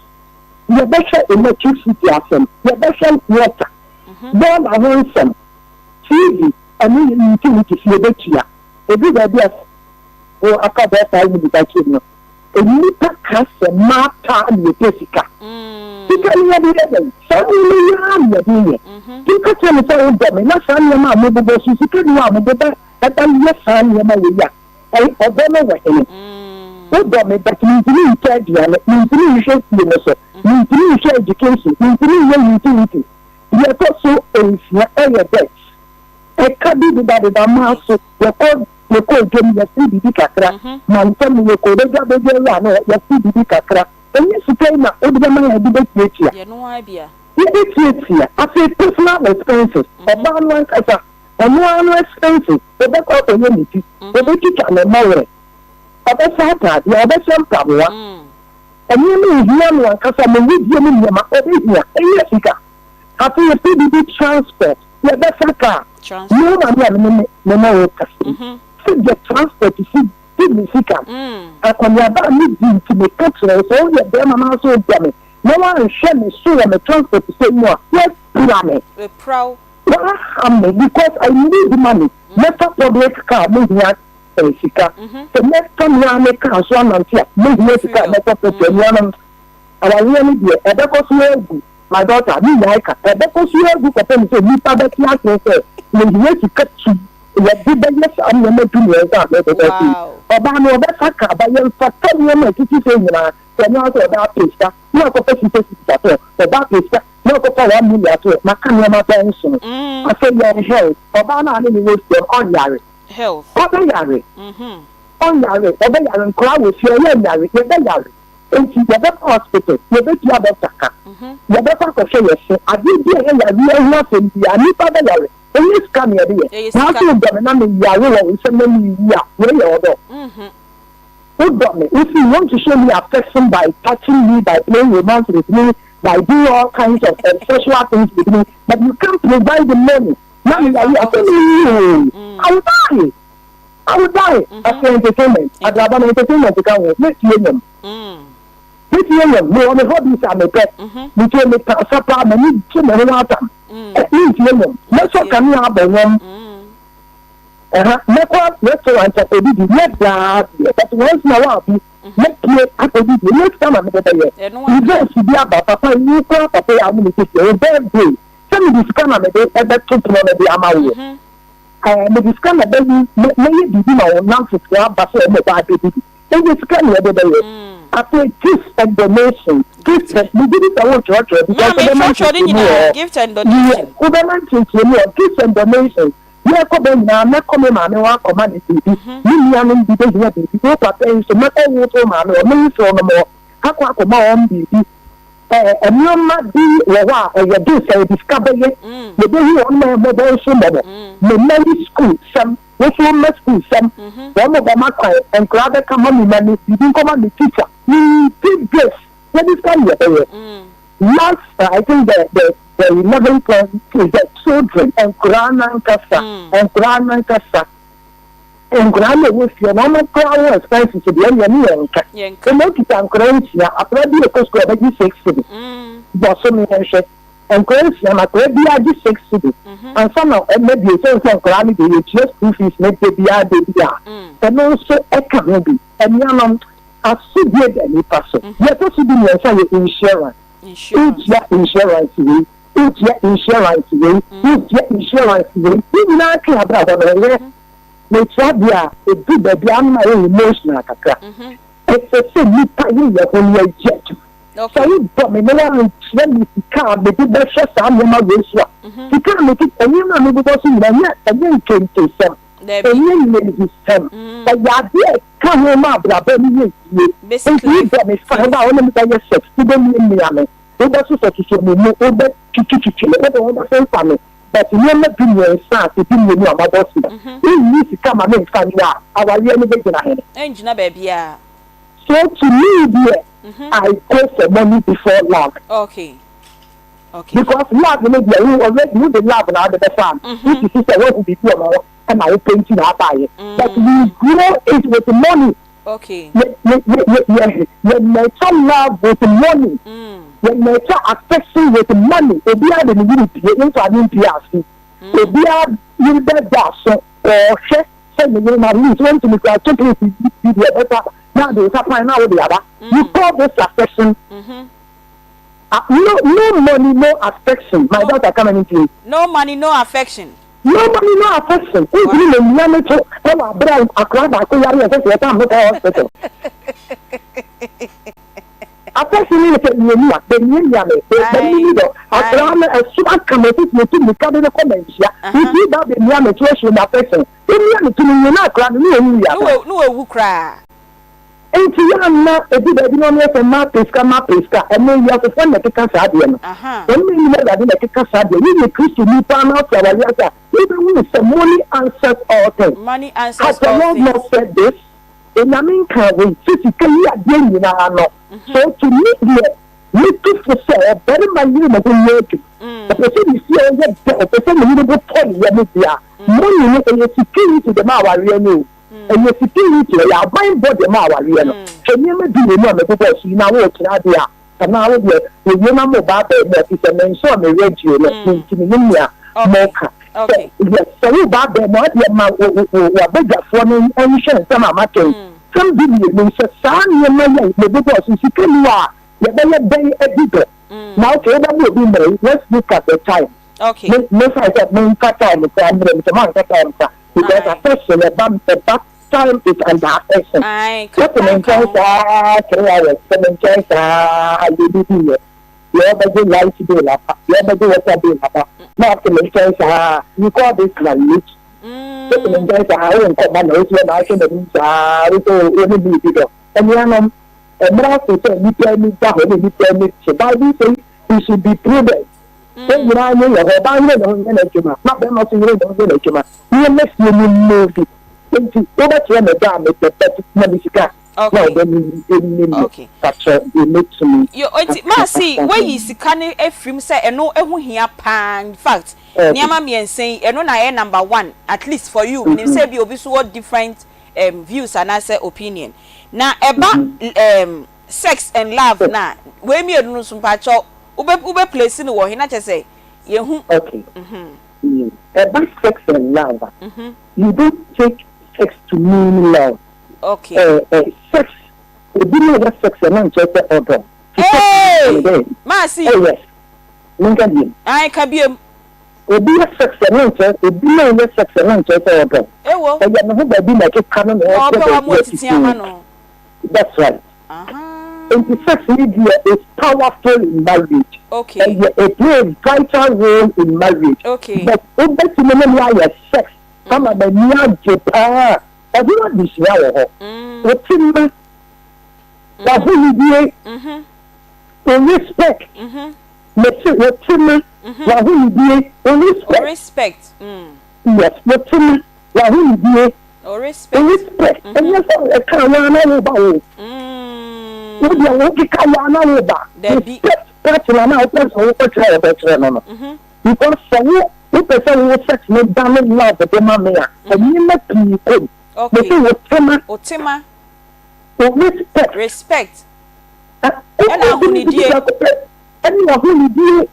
yɛbɛhwɛ electricity asɛm, yɛbɛhwɛ water, bɔɔla ho nsɛm, TV, ɛno yɛ utilities yɛbɛtua. Ɛduru baabi a wo aka bɛyɛ 5 minutes akyerɛ mu no, nnipa ka sɛ mmaa paa na yɛpɛ sika. Sika no yɛde yɛ dɛn? Saa nneɛma yi ara na yɛde yɛ. Nti woka kyerɛ me sɛ wodɔ me na saa nneɛma a mobobɔ so yi, sika nni hɔ a mode bɛ ɛbɛyɛ saa nneɛma wei a, ɛy ɔdɔ no wɔ hene? Wodɔ me but mentumi ntɔ aduane, mentumi nhwɛ fie no so, mentumi nhwɛ education, mentumi nyɛ utilities. Deɛ ɛtɔ so nsia ɛyɛ debt. Ɛka bi dedadeda maa so, yɛkɔ yɛkɔɔ dwam yɛfiri biribi kakra, mantam no yɛkɔɔ badwa badwa yi a na yɛfiri biribi kakra. Ɛnyɛ sika yi na wode bɛma yɛn de bɛtuatua. Yɛbɛtuatua. Afei personal expenses, ɔbaa no ankasa, ɔno ara no expenses, ɔbɛkɔ akɔyɛ ne ti, ɔbɛtwitwa ne mmɔwerɛ, ɔbɛhyɛ ataadeɛ, ɔbɛhyɛ mpaboa, nneɛma a ɛhia no ankasa, ne wedeɛ mu nneɛma, ɔbɛhia. Ɛnyɛ sika. Afei yɛfiri biribi transport, yɛbɛfa kaa. Me wo maame a me ne me ne wo kasa yi, sɛdeɛ transport si di me sika no, akɔneaba a medi nti meka kyerɛ wo sɛ woyɛ bɛrima na wo sɛ wodɔ me na woanhwɛ me so wɔ me transport sɛm mu a, woapira me. Woaha me because I need money. Mɛfa public car mehia sika. Sɛ mɛfa me ara me car so anante a, mehia sika a mɛtɔ petrol. Anuanom, awareɛ no deɛ ɛbɛkɔ so agu. My daughter, me nyae ka, ɛbɛkɔ so agu kɔpem sɛ nnipa bɛte aseɛ sɛ yɛhia sika tu yɛde bɛyɛ saa nneɛma dumiɛnsa a mebobɔ so yi. Ɔbaa no ɔbɛfa car ba yɛmfata nneɛma a ɛtete sei nyinaa, sɛ ɛno ara sɛ ɔbaa pɛ sika na wakɔfa sika sika ato hɔ, ɔbaa pɛ sika na wakɔfa 1 million ato hɔ, maka nneɛma bɛn nsono. Afei yɛn health, ɔbaa no a ne ne wɔ fie no ɔnyare, ɔbɛyare, ɔnyare, ɔbɛyare, nkwadaa wɔ fie ɔyɛ nyare, yɛbɛyare. Enti yɛbɛkɔ hospital, yɛbɛtua doctor ka, yɛbɛkɔ akɔhwɛ yɛ se, adeɛ bi a ɛyɛ yareɛ ho asɛm biara, nnipa bɛyare, ɛnyɛ sika na yɛde yɛ. Nanso wodɔ me na meyare wɔ wo nsam na mewu a, wei yɛ ɔdɔ? Wodɔ me, wo se you want to show me affection by touching me, by playing romance with me, by doing all kinds of sexual things with me, but you can't provide the money na meyare a, sɛ mewu oo, I will die. I will die. Afei entertainment, abrabɔ no entertainment ka ho. Metie nnwom. Metie nnwom. Mewɔ me hobbies a mepɛ. Metie, mepɛ asa paa, m'ani gye me ho atam. Mentie nnwom. Mɛsɔ kanea abɔ nnwom. Ɛha, mɛkɔ restaurant akɔdidi, nyɛ daa deɛ, but once in a while bi, mɛpue akɔdidi. Ɛnyɛ sika na mede bɛyɛ. Events bi aba, papa yi, wo koraa papa yi a wo ne me te fie, wo birthday, sɛ mede sika na mede bɛto pono no de ama woɔ. Ɛɛ, mede sika na bɛyi, mɛyɛ biribi ma wo nnamfofoɔ aba sɛ wɔn ba abɛdidi. Ɛnyɛ sika na yɛde bɛyɛ. Afei gifts and donation. Gifts and, megye di sɛ woretwerɛtwerɛ because wobɛma nkyerɛkyerɛmu wɔ hɔ. Yes, wobɛma nkyerɛkyerɛmu wɔ hɔ. Gifts and donations. Yɛrekɔ bɛ nyinaa, mɛkɔ me maame hɔ akɔma no biribi. Me nuanom bi bɛhia biribi. Wo papa yi nso, mɛkɔ wo nso wo maame hɔ, me nsew nom hɔ akɔ akɔma wɔn biribi. Ɛɛ, nneɛma bi wɔ hɔ a ɛyɛ den sɛ yɛde sika bɛyɛ. Yɛbɛhu wɔn ma yɛmmɔbɔ nso mmɔbɔ. Me mma yi sukuusɛm, wo nso wo mma sukuusɛm, wɔn bɛma kwan, nkwadaa bɛka, Mummy ma me biribi nkɔma me teacher. We give gifts, yɛde sika na yɛbɛyɛ. Last, I think the the the 11th point is the children, nkwadaa no ankasa, nkwadaa no ankasa, nkwadaa no a ɛwɔ fie no, wɔn koraa ho expenses deɛ ɛnneɛ ne yɛn nka. Ɛna okita nkwadaa nsia, akwadaa bi rekɔ sukuu a ɔbɛgye 6 cedi. Bɔsome yɛnhwɛ, nkwadaa nsia no, akwadaa biara gye 6 cedi. Ansa na ɛnna bi sɛ nkwadaa no deɛ yɛtua school fees ne de biara de bi a, ɛno nso ɛka ho bi. Ɛnuanom, asodie da nipa so. Deɛ ɛtɔ so 13 yɛ insurance. Wotua insurance wei, wotua insurance wei, wotua insurance wei, ne nyinaa ka abrabɔ no ɛyɛ metua deɛ a ɛdu baabi a anoma yɛ emotional kakra. Ɛsɛ sɛ nipa yɛ yɛ ho no yɛyɛ adwuma. Sɛ wodɔ me na woankyerɛ me sika a mede bɛhwɛ saa nneɛma wei so a, sika a mede nneɛma a mebobɔ so nyinaa, ɛnyɛ nkentesɛm, ɛnyɛ lazy-sɛm, ɛyɛ adeɛ a ɛka ho ma abrabɔ no yɛ yie. Nti wodɔ me fa wo a wo ne me bɛyɛ sex, wobɛmiamia me, wobɛsosɔsosɔ me mu, wobɛtwitwitwitwi me, wode wo ho bɛfemfa me, but nneɛma 13 a sɛ 12 a mabɔ so yi, wonni sika ma memfa nyɛ a, awareɛ no bɛgyina hene? Ɛngyina baabiara. So to me deɛ, I go for money before love. Because love no deɛ, wo already wode love na wode bɛfa no. Wosisi sɛ woahu biribi wɔ ne ho ɛna wopɛ nti na abaeɛ. But we grow it with money. Yɛ yɛ yɛ yɛ yɛ nurture love with money. Yɛ nurture affection with money. Obiara de ne yere pie, nfa ne mpie ase. Obiara yere bɛda aso, ɔɔhwɛ sɛ ne yere na at least wɔntumi kura chocolate bi deɛ ɛbɛsa na de nsa pan na wode aba. You call this affection? No, no money, no affection. My daughter, come and please. No money, no affection. No money, no affection. Wontumi na mmia me to ɛwɔ abere a akora baako yare ɛsɛ sɛ yɛtam no kɔ hospital. Affection ne sɛ mmiamia, bɛmiamia me, bɛmi mi dɔ. Akora no ɛso aka me ɛsɛ sɛ yɛtu mmirika de no kɔ manhyia. Nti ba bɛmia me to ɛhyɛ me affection. Bɛmia me to no nwie na akora no ne ɔwu yɛ. Ne wawu koraa. Nti yɛ anna ebi baabi na ɔno yɛ sɛ maa pɛ sika, maa pɛ sika. Ɛno wiasefoɔ na ɛkeka saa adeɛ no. Wɔn na enim Awurade na ɛkeka saa adeɛ. Woyɛ Kristoni paa na ɔte awareɛ ase a, wobɛhu sɛ money answers all things. Money answers Has the all Lord things. not said this? Onyame nka wei sɛ sika yi adeɛ nyinaa no. So to me deɛ, metu fo sɛ ɔbarima yere ne ho nyɛ adwuma. Ɔpɛ sɛ ne fie a ɔyɛ dɛ, ɔpɛ sɛ ne yere bo tɔ ne yam deɛ a, money no ɛyɛ security de ma awareɛ no o. Ɛyɛ security, ɛyɛ abanbɔ de ma awareɛ no. Hwɛ nneɛma 12 a mebobɔɔ so yi na worekyerɛ adeɛ a, anaa wo deɛ wɔwie na mo ba abaa mu a, ɛfiri sɛ mensɔɔ me radio no, enti mennim nea moreka. Sɛ, yes, sɛ woreba abaa mu a, wo deɛ ma wo, wo, wo, w'abadwafoɔ no nhwɛ nsɛm a maka yi. Nsɛm 12 yi, sɛ saa nneɛma yi a mebobɔɔ so yi, sika nni hɔ a, yɛbɛyɛ dɛn adi dɔ? Na okay, wobɛma obi mmerɛ yi, let's look at the time. Me, mefa sɛ memfa time koraa mmerɛ mu, sɛ moanka time koraa, because affection ɛba, ɛba, time is under affection. Wote me nkyɛn saa 3 hours, te me nkyɛn saa yɛ bibi yɛ. Deɛ ɔbɛgye light bill aba, deɛ ɔbɛgye water bill aba, na ate me nkyɛn saa, you call this marriage? Wote me nkyɛn saa, wo nkɔmɔ na wosi na ahwɛ n'anim saa, wosɛ wo ne me di dɔ. Anuanom, mmerɛ aso sɛ nipa ani da hɔ na nipa ani te. Bible say we should be prudent. Yɛn nyinaa nyɛ yɛn ho, ɔbaa yere ne ho nyɛ n'adwuma, na bɛrima nso yere ne ho nyɛ n'adwuma. Nneɛma fie no move. Nti wobɛkyerɛ me dɔ a mepɛ, but ma me sika na ɔdɔ no nni mu. Patrɔ deɛ mɛtumi Yo, nti aka Maasi, afa ho. Woayi sika no afirim sɛ ɛno ho hia paa. In fact, nneɛma mmiɛnsa yi, ɛno na ɛyɛ number one, at least for you. Menim sɛ bi obi so wɔ different views anaasɛ opinion. Na ɛba sex and love na wei mmienu no nso, mpakyɛw, wobɛ place no wɔ he na kyerɛ sɛ Yɛhu. Okay. Ɛba sex and love a, you don't take sex to mean love. Okay. Eh, eh, sex, obi na ɔyɛ sex ɛno nkyerɛ sɛ ɔdɔ. Ti sex Hey! no dɛ. Maasi. Oh yes. Menka biem. Ae, ka biem. Obi yɛ sex ɛno nkyerɛ, obi na ɔyɛ sex ɛno nkyerɛ sɛ ɔdɔ. Ewo. Ɔyɛ ne ho baabi na ɛkeka no na Na ɔpɛ ɔpɛ wa baabi mu otiti ama atiti. no. That's right. Nti sex ne deɛ is powerful in marriage. Okay. Ɛyɛ it play a vital role in marriage. Okay. But wobɛtumi ne me ayɛ sex ama m'ani agye paa. Ɛho adesua wɔ hɔ. Wo tema, w'ahonidie, wo respect. Mese wo tema, w'ahonidie, wo respect. Respect. Yes, wo tema, w'ahonidie. O respect. O respect. Ɛnyɛ sɛ ɛka wo ara na wo ba o. Wo deɛ wo keka wo ara na wo ba. Dabi. Respect partner na wopɛ sɛ wokɔ kyerɛ a wɔbɛkyerɛ no no. Because sɛ wo wopɛ sɛ wo sex no dane love de ma me a, nneɛma pii kɔ mu. Okay. Mese wo tema. O tema. O respect. Respect. Ɛna ahonidie. Ɛne ahonidie.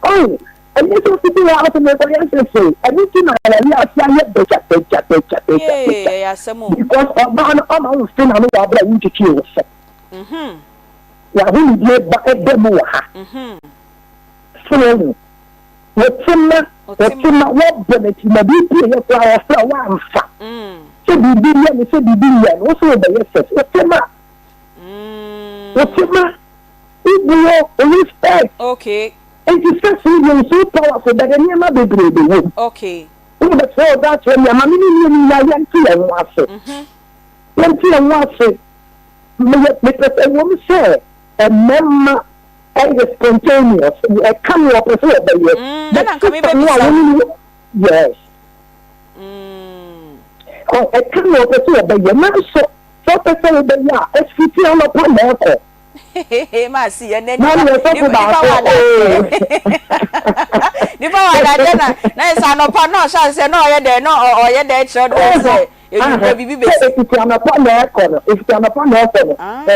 Oh. Ɛnyɛ sɛ wotete hɔ ara sɛ merekɔyɛ nhyehyɛe. Ɛno nti na awareɛ ase ayɛ bagya bagya bagya bagya Yee, bagya. ɛyɛ asɛm o. Because ɔbaa no ɔma wo mfe n'ano wɔ abere a wontwitwii wo se. W'ahomedie ba ɛda mu wɔ ha. So woahu? Wote ma, wote ma, wɔbɔ n'akyi ma biribi pieeɛ koraa ɔfrɛ wo woamfa. Sɛ biribi yɛ no, sɛ biribi nyɛ no, wo se wobɛyɛ sex. Wote ma, wote ma, wobuo, wo respect. Okay. Enti sex no deɛ is so powerful but nneɛma bebree na ɛwɔ mu. Okay. Wo bɛkyerɛ ɔdɔ akyerɛ me ama me ne mmienu nyinaa yɛnte yɛn ho ase. Yɛnte yɛn ho ase. Meyɛ mepɛ sɛ ɛwɔ mu sɛ mmarima ɛyɛ spontaneous ɛka no ɔpɛ sɛ ɔbɛyɛ. Ɛna nka But sister no a mebɛbisa wo wo. ne no yes. Ɔ ɛka no ɔpɛ sɛ ɔbɛyɛ nanso sɛ ɔpɛ sɛ wobɛyɛ a ɛfiti anɔpa na ɛkɔ. Maasi ɛnɛ Na nipa neɛ sɔfo nipa baako wɔ adadeɛ oo. nipa wɔ adadeɛ na na yɛ sɛ anɔpa na ɔhyɛ aseɛ na ɔyɛ dɛ na ɔyɛ dɛ kyerɛ do sɛ enyimire biribi Sɛ besi. efiti anɔpa na ɛkɔ no efiti anɔpa na ɛkɔ no ɛɛ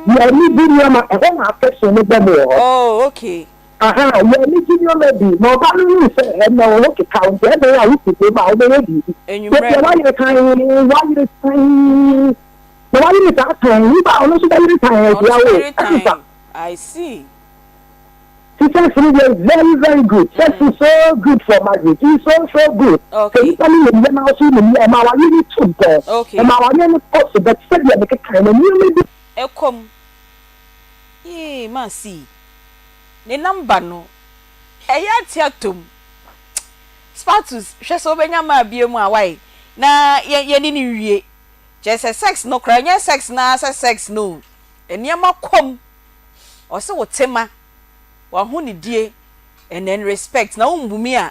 yɛ ani gye nneɛma ɛhɔ na affection no bɛ mu wɔ hɔ. Oh okay. Aha yɛ ani gye nneɛma bi na ɔba no hu sɛ ɛnɛ wo ho keka wo nti ɛdɛn a wosi kurom a wobɛyɛ biribi. Enyimire Yɛ no. wayere kan wayere kan. Na wayere saa tan yi ba a ɔno nso bɛyere tan Ɔno atia nso wo. bɛyere Ɛnfa. tan. I see. Ti sex no deɛ very very good. Sex is so good for marriage. It's so so good. Sɛ Okay. nipa no nim yɛ na ɔso nim yɛ ɛma awareɛ no tu mpɔn. Okay. Ɛma awareɛ no kɔ so but sɛdeɛ mekekae no nneɛma bi. Ɛkɔ mu. Yee Mercy. Ne number no ɛyɛ ate atɔ mu. Spatus hwɛ sɛ wobɛnya maa biom a wai na yɛ yɛne no nwie. Kyerɛ sɛ sex no koraa ɛnyɛ sex no ara sɛ sex no o, nneɛma kɔ mu, ɔse wo tema, w'ahonidie and then respect na wo mbu me a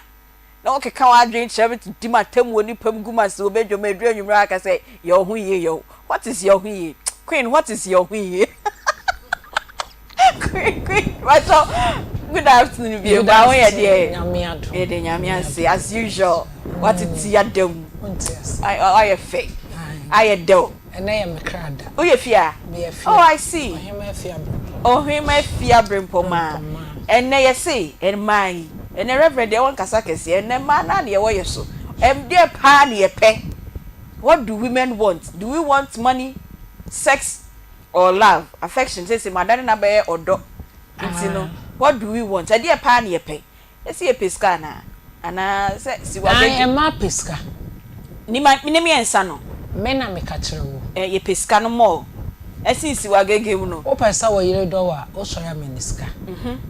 na wo keka w'adwene kyerɛ me di m'atam wɔ nipa mu gu m'ase wɔ badwam aduru anwummerɛ aka sɛ yɛ wo ho yie yɛ wo what is yɛ wo ho yie queen what is yɛ wo ho yie Queen queen pacho good afternoon bio Good ba ho yɛ afternoon deɛ nyame adom yɛde nyame nyame ase adom as usual watete ada mu wonte ase ayɛ fɛ ae ayɛ dɛw ɛnɛ yɛ me kra da woyɛ fie a meyɛ fie oh I see ɔhema afie abrempɔma ɔhema afie abrempɔma brempɔma ɛnɛ yɛse mmaa yi ɛnɛ reverend deɛ wɔnkasa kɛseɛ ɛnɛ mmaa naa ne yɛwɔ yɛ so ɛdeɛ paa ne yɛpɛ what do women want do we want money sex or love, affection seesei madane no abɛyɛ ɔdɔ nti no what do we want ɛdeɛ paa na yɛpɛ yɛse yɛpɛ sika anaa anaa sɛ siwa Ae bɛdi mmaa pɛ sika. Nima ne miɛnsa no. Me na meka kyerɛ wo. Eh yɛpɛ sika no more ɛsen siwa gege mu no. Wopɛ sɛ wo yere dɔ wo a, wosɔre a ma no sika.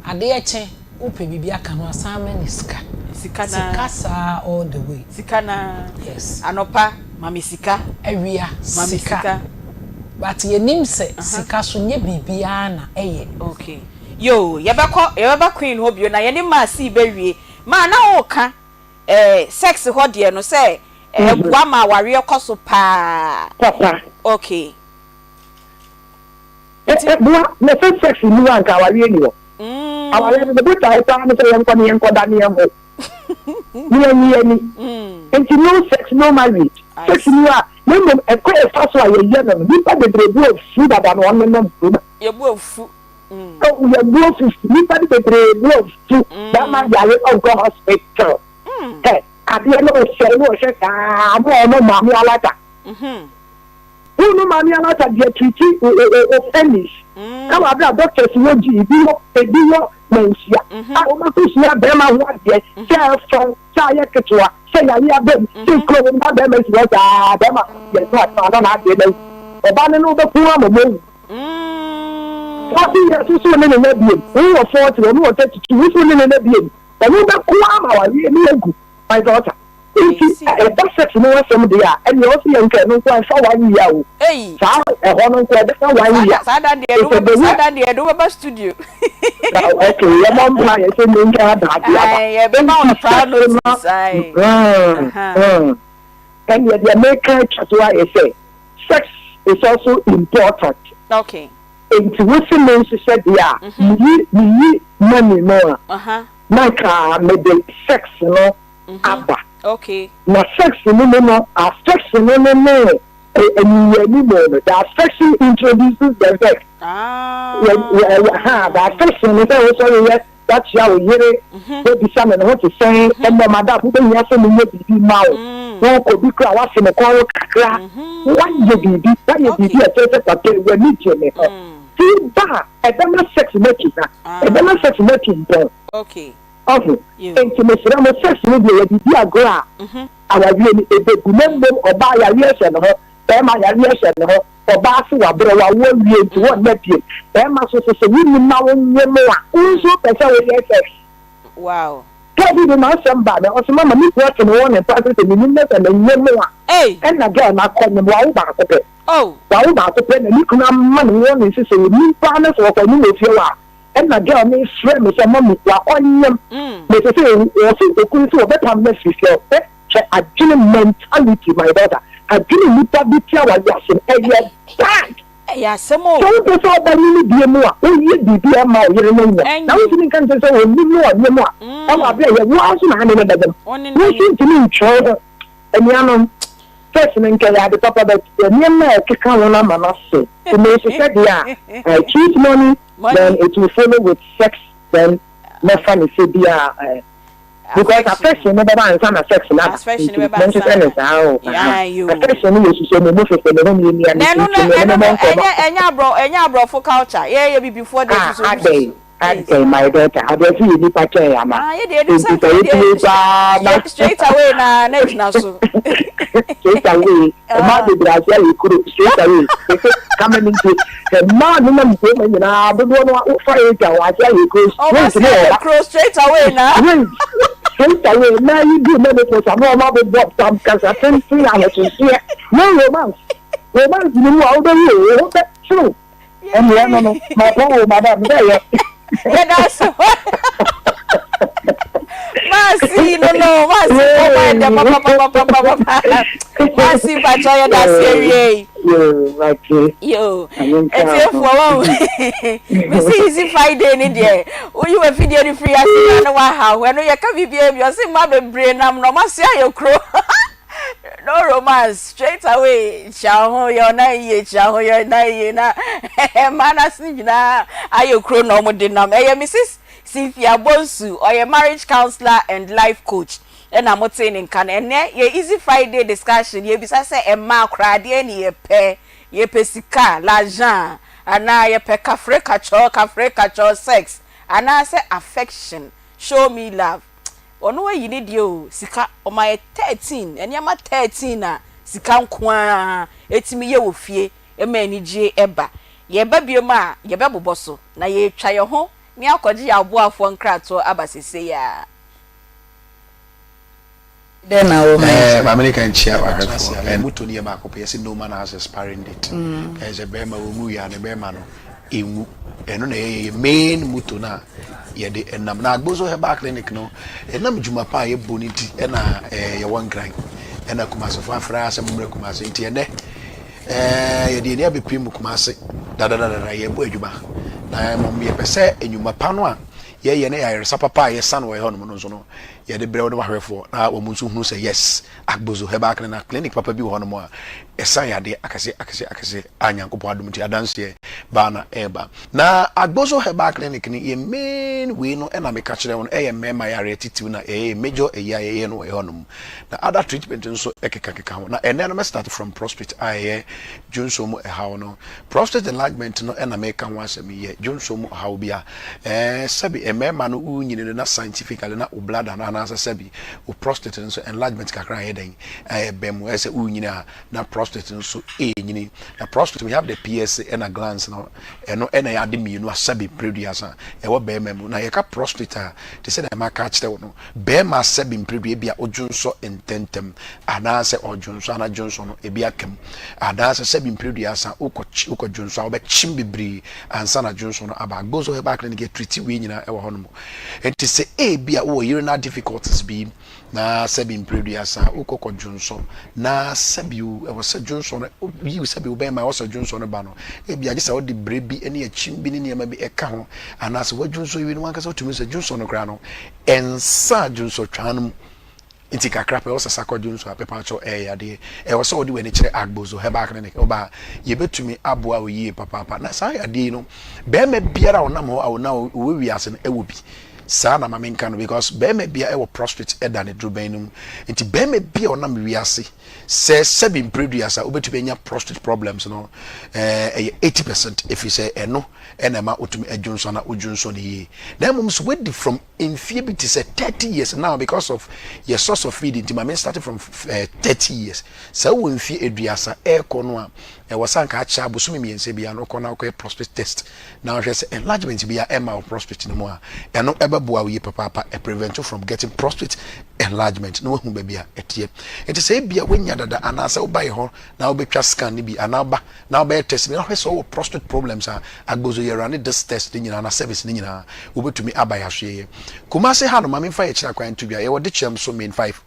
Adeɛ kye Wopɛ biribi aka ho a, san ma no sika. Sika naa. Sika saa all the way. Sika naa. Yes. Anɔpa, ma me sika. Awia, Ma me sika. But yɛnim sɛ sika so nyɛ biribiara na ɛyɛ. Okay. Yoo, yɛbɛkɔ, yɛbɛba Queen hɔ bio na yɛne Maa Sii bɛwie. Maa, na woreka eh, sex hɔ deɛ no sɛ ɛboa ma awareɛ kɔ so paa. Papa. Okay. Ɛboa, na sɛ sex nni hɔ a anka awareɛ nni hɔ. Awareɛ no ne botaeɛ paa ne sɛ yɛnkɔ ne yɛnkɔda ne yɛnwo ne yɛnye yɛn ani. Nti no sex no marriage. Sex nni hɔ a, na mmom ɛkwan a ɛfa so a yɛyɛ no no, nnipa bebree bo afu dada na wɔnenam kurom. Yɛbo afu. Oh, yɛ bo afufu. Nnipa no bebree bo afu. Bɛrima yare ɔnkɔ hospital. Hɛ, adeɛ no ɔsɛe no ɔhwɛ saa na ɔno maame alata. Wo no maame alata deɛ treati o penis. Ɛwɔ abere a doctors wɔ gyi ebi wɔ ebi wɔ manhyia a wɔn akɔsua bɛrima ho adeɛ sɛ ɛfɔn sɛ ayɛ ketewa sɛ yare aba mu sɛ kuro wɔ mu na bɛrima si hɔ saa bɛrima yɛ no atena na n'adeɛ no awu. Ɔbaa no no wobɛko ama mo awu. 40 years wo so wo ne no nya biem wo wɔ 40 ɔno wɔ 32 wo so wo ne no nya biem ɔno bɛko ama wareɛ no agu my daughter nti ɛba sex no asɛm deɛ a ɛneɛ ɔse yɛ nka ɛno nko a ɛfa one year o saa ɛhɔ no nko ɛbɛfa one year saa da deɛ saa da deɛ ɛde wobɛba studio okay yɛbɔ mpa yɛ sɛ menka adaade aba yɛbɛma wo proud notice ɛneɛ deɛ meka atwa so ayɛ sɛ Sex is also important. Okay. Nti wo se me nhyehyɛ deɛ a, meyi meyi money no a, na nka mede sex no aba. Okay. Na sex no mu no, affection no ne ne anyiyianimu no, the affection introduces the sex. Ah. Yɛ yɛ ha, the affection no sɛ wosɔre yɛ Woakyea wo yere, woabisa no ne ho te sɛn, ɛnnɛ madam wobɛhia sɛ menyɛ biribi ma wo, worekɔ bi koraa a woase me kɔn ho kakra, woayɛ biribi, woayɛ biribi a ɛkyerɛ sɛ papa yi w'ani gye me ho. Nti woba a ɛbɛma sex no atu ha, ɛbɛma sex no atu mpɔn. Ɔho? Nti mesrɛ mo sex no deɛ yɛde di agorɔ a awareɛ no ɛbɛgu na mmom ɔbaa yareɛ hyɛ ne ho, barima yareɛ hyɛ ne ho, Ɔbaa se wabrɛ, wawo awie nti wɔnna bio. Barima nso se sɛ wonnim na wonye no a, wo nso wopɛ sɛ woyɛ sex. Wow. Girl bi de n'asɛm baa me, ɔse mama me kunu ate me wɔ ne mpa ase sɛ mennim na sɛ menye no a, ɛna girl no akɔ nyem, wawo baako pɛ. Wawo baako pɛ na ne kunu ama no warning se sɛ onim paa na sɛ ɔkɔ nyem wɔ fie hɔ a, ɛna girl no frɛ me sɛ mummy wakɔ nyem, na ɛsɛ sɛ ɔse okunu se ɔbɛpam no afiri fie hɔ. Hwɛ adwene mentality my daughter adwene nipa bi te aware ase no ɛyɛ bad. Ɛyɛ asɛm o. Sɛ wopɛ sɛ ɔba ne ne bie mu a woyɛ biribi a ɛmma ɔyere no nyem na wontumi nka nkyerɛ sɛ ɔnim no ɔnyem a ɛwɔ abere a yɛ wo ara nso na ane no bɛnyem wo nso ntumi ntwe wo ho anuanom first no nka ɛyɛ ade papa but nneɛma a ɛkeka ho no ama no ase nti mehyehyɛ deɛ a I choose money then it will follow with sex then mɛfa no sɛ bi a Because affection no bɛba ansa na sex no aba. Affection Nti bɛba monhwehwɛ ansa no na. saa o. Aha. Ayo. Affection no yɛ hyehyɛ mo mu fɛfɛ ne ho miamia Na ne ɛno no tintim ne ɛno ne no mmɔ nkɔmmɔ. ɛnyɛ ɛnyɛ abrɔ ɛnyɛ abrɔfo culture. Yɛ yɛ bibifoɔ deɛ Ah susu mu adɛn susu. Ei adɛn saa. my daughter abrɔfo yɛ nipa kyɛn ana? Ah yɛ deɛ yɛnim Nti sɛ sɛ nka yɛ deɛ yɛtumi paa na straight straight away na na egyina so. Straight away mmaa Ah. bebree ase ayɛ kuro straight away mese kama no nti mmaa no nam kurom ha nyinaa dodoɔ no wofa age a wɔn ase ayɛ kuro Ɔmo straight ase ne ayɛ ɔba kuro straight away na. straight straight away mmaa yi duru menopause a na wɔn abobɔ tam kasa tenten ahotosoɛ no romance romance no mu a wobɛwu o wo ho bɛkyew Ɛnneɛ no no, mapɔn o, madam, sɛ ɛyɛ. Yɛda ase hɔ. Maasi no no, maasi kɔ ma ɛdɛ papapapapapa. Maasi mpatsɔ yɛda ase awie yi. Yoo, mate. Yoo, etiefoɔ wɔn. Mesi easy Friday ni deɛ, woyi wɔ fidie no firi ase na ne wahaw. Ɛno yɛka biribiara bi, ɔse mma bebree nam na ɔmo ase ayɛ kuro. No romance straight away kyia wo ho yɛ ɔnan yie kyia wo ho yɛ ɔnan yie na mmaa no ase nyinaa ayɛ kuro na wɔn de nam ɛyɛ Mrs Cynthia Bonsu ɔyɛ marriage counsellor and life coach ɛna mo tee ne nka no ɛnɛ yɛ easy Friday discussion yɛbisa sɛ mmaa koraa deɛ ne yɛpɛ yɛpɛ sika l'argent anaa yɛpɛ kafre kakyɔɔ kafre kakyɔɔ sex anaasɛ affection show me love Ɔno ayi ne deɛ o, sika, ɔma yɛ 13, nneɛma 13 a sika nko ara tumi yɛ wɔ fie ma anigye ba. Yɛba biom a, yɛbɛbobɔ so, na yɛretwa yɛn ho ne akɔgye yɛn aboafoɔ nkratoɔ aba seesei ara. Dɛn na wɔ ma Eh, maame ne ka nkyia wahwɛfoɔ. Eh, moto no yɛ baako pɛ yɛsɛ no man has expiring date. Ɛyɛ sɛ bɛrima wɔnwu yɛ a ne bɛrima no ɛnwu. Ɛno na ɛyɛ yɛ main moto no a yɛde ɛnam. Na Agbozo Herbal Clinic no ɛnam dwuma pa a yɛbɔ no nti ɛna eh, yɛwɔ Nkran. Ɛna Kumasefoɔ afrɛ ara sɛ mommrɛ Kumase nti ɛnɛ eh, yɛde yɛn ani abɛpiem mu Kumase dadadadada yɛbɔ adwuma. Na mmom yɛpɛ sɛ nnwuma pa no a yɛyɛ ne ayaresa papa a yɛsa no wɔ ɛhɔnom no nso no yɛde brɛ wo ne w'ahwɛfoɔ na wɔn nso hunu sɛ yes Agbozo Herbal Clinic clinic papa bi wɔ hɔnom a Ɛsa yadeɛ akɛseɛ akɛseɛ akɛseɛ a Nyankopɔn adom nti adanseɛ baa na ɛreba. Na Agbozo Herbal Clinic no yɛ main wei no ɛna meka kyerɛ wo no ɛyɛ mmarima yareɛ titiw na ɛyɛ yɛ major ɛyi a yɛyɛ no wɔ ɛhɔ nom. Na other treatment nso ɛkeka keka ho. Na ɛnɛ no mɛ start from prostate a ɛyɛ dwonsɔ mu ɛhaw no. Prostate enlargement no ɛna meka ho asɛm yi yɛ dwonsɔ mu ɔhaw bi a ɛɛ sɛbi mmarima no wonyini no na scientifically na wo bladder no anaasɛ sɛbi wo prostate no nso enlargement kakra ayɛ dɛn ɛɛba mu. Ɛyɛ sɛ worenyini a na prostate no nso ɛrenyini. Na prostate we have the PSA ɛna glands no, ɛno ɛna ɛyɛ ade mmienu a sɛbe mprɛduasa ɛwɔ bɛrima mu. Na yɛka prostate a, te sɛ deɛ maka akyerɛ wo no, bɛrima sɛbe mprɛdua ebi a ɔdwonsɔ ntɛntɛm anaasɛ ɔdwonsɔ ana dwonsɔ no ebi aka mu, anaasɛ sɛbe mprɛduasa wokɔ wokɔ dwonsɔ a wobɛkyem bebree ansa na dwonsɔ no aba. Agbozo Herbal Clinic yɛ treat wei nyinaa ɛwɔ hɔnom. Nti sɛ ebi a wowɔ urinal difficulties bi na sɛbi mprɛduasa wokɔ kɔ dwonsɔ na sɛbi o ɛwɔ sɛ dwonsɔ no yiw sɛbi wobɛn ma ɛwɔ sɛ dwonsɔ no ba no ebi agye sɛ wode brɛ bi ne akyim bi ne nneɛma bi ɛka ho anaasɛ wadwonsɔ wie no wankasa wotumi sɛ dwonsɔ no koraa no ɛnsa dwonsɔ twaa no mu nti kakra pɛ ɔsɛ sakɔ dwonsɔ a pɛpa kyɛw ɛyɛ yadeɛ ɛwɔ sɛ wode w'ani kyerɛ Agbozo Herbal Clinic ɔba yɛbɛtumi aboa wo yie papaapa na saa yadeɛ yi no bɛrima biara a ɔnam hɔ a ɔnam ɔwɔ wiase no ɛwɔ bi Saa na ma menka no because barima bia ɛwɔ prostate ɛda ne dorobɛn no mu nti barima bia ɔnam wiase sɛ sɛbi mprɛduasa wobɛtumi anya prostate problems no ɛyɛ 80% ɛfiri sɛ ɛno ɛna ɛma wotumi ɛdwonsɔ na wodwonsɔ no yie na mmom so wadi from mfie bi te sɛ 30 years now because of yɛ source of feed nti ma me start from 30 years sɛ wowɔ mfie aduasa ɛrekɔ no a ɛwɔ sɛ anka akyɛ abosome mmiɛnsa biara no wokɔ na wokɔyɛ prostate test na wohwɛ sɛ enlargement bi a ɛma wo prostate no mu a, ɛno ɛbɛboa wo yie papaapa, ɛ prevent you from getting prostate enlargement na wahu baabi a ɛteɛ. Nti sɛ ebia woanya dada anaasɛ woba yɛ hɔ na wobɛtwa scan no bi anaa woba na wobɛyɛ test bi na wohwɛ sɛ wowɔ prostate problems a, Agbozo yɛ run this test no nyinaa na service no nyinaa wobɛtumi aba yɛ asoɛyɛ. Kumasi ha no ma memfa yɛ kyerɛ akwan nto dwa, yɛwɔ Dekyɛm so main 5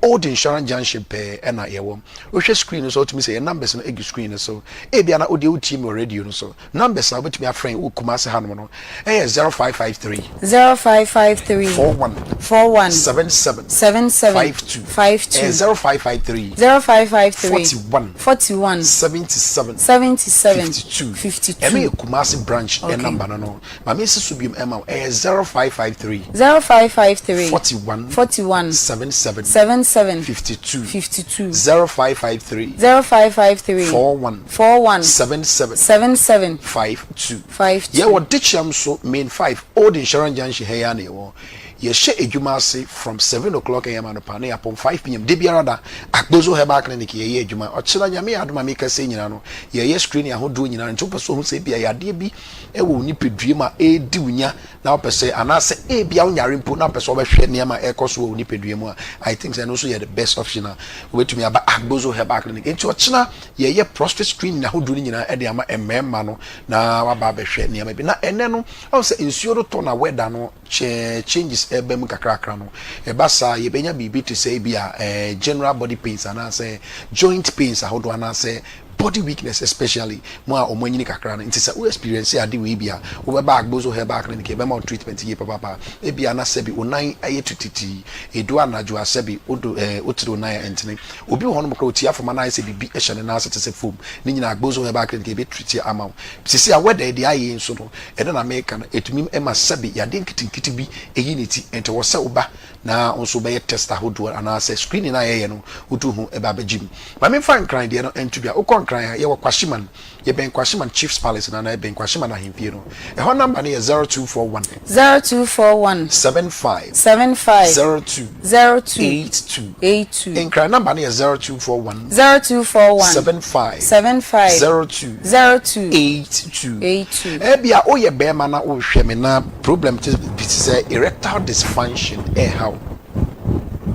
Old Insurance Junction pɛɛ ɛna yɛwɔ. Wohwɛ screen no so a wotumi sɛ yɛn numbers no egu screen no so. Ebia na wodeɛ wotie me wɔ radio no so. Numbers a wobɛtumi afrɛ yɛn wɔ Kumasi hanom no yɛ 0553. 0553. 41. 41. 77. 77. 52. 52. Ɛyɛ 0553. 0553. 41. 41. 77. 77. 52. 52. Ɛno yɛ Kumasi branch Okay. number no no. Ma mensi so biom ɛma wo, ɛyɛ 0553. 0553. 41. 41. 77. 77. 52. 52. 0553. 0553. 41. 41. 77. 77. 52. 52. Yɛwɔ Dekyerɛm so Main 5 Old Insurance Junction ha yi ara na yɛwɔ. Yɛhyɛ adwuma ase from 7 o'clock am anɔpa na yɛapɔn 5 pm da biara da. Agbozo Herbal Clinic yɛyɛ adwuma. Ɔkyena Nyame yɛ adom a meka sei nyinaa no yɛyɛ screening ahodoɔ nyinaa nti wopɛ sɛ wohu sɛ ebia yadeɛ bi wɔ wo nipadua mu a ɛredi wo nya na wopɛ sɛ anaasɛ ebia wonyare mpo na wopɛ sɛ wobɛhwɛ nneɛma a ɛrekɔ so wɔ wo nipadua mu a, I think sɛ ɛno nso yɛ the best option a wobɛtumi aba Agbozo Herbal Clinic. Nti ɔkyena yɛyɛ prostate screening ahodoɔ no nyinaa de ama mmarima no na waba abɛhwɛ nneɛma bi. Na ɛnɛ no, ɔhu sɛ nsuo no tɔ na weather no changes ɛba mu kakrakra no, ɛba saa yɛbɛnya biribi te sɛ ebi a general body pains anaasɛ joint pains ahodoɔ anaasɛ Body weakness especially mo a ɔmo anyini kakra no nti sɛ wo experience ade wei bi a wobɛba Agbozo herbal clinic yɛbɛma wo treatment yie papaapa ebia na sɛbi wo nan ayɛ tititi edu anadwo a sɛbi wodo eh wotiri wo nan a ɛntene obi wɔ hɔnom koraa otia fam a na ayɛ sɛ biribi hyɛ ne nan ase te sɛ foam ne nyinaa Agbozo herbal clinic yɛbɛ treat ama wo sisi a weather yi deɛ ayɛ yi nso no ɛno na meka no etumi ma sɛbi yadeɛ nketenkete bi eyi ne ti nti wɔ sɛ woba na wo nso wobɛyɛ test ahodoɔ anaasɛ screening a yɛyɛ no wotu ho ba abɛgye mu. Ma memfa Nkran deɛ no nto dwa. Wokɔ Nkran a, yɛwɔ Kwashiman. Yɛbɛn Kwashiman Chief's Palace no anaa yɛbɛn Kwashiman Ahemfie no. Ɛhɔ number no yɛ 0241. 0241. 75. 75. 02. 02. 82. 82. Nkran number no yɛ 0241. 0241. 75. 75. 02. 02. 82. 82. Ebia woyɛ barima na wohwɛ me na Problem te bi te sɛ erectile dysfunction ɛreha wo.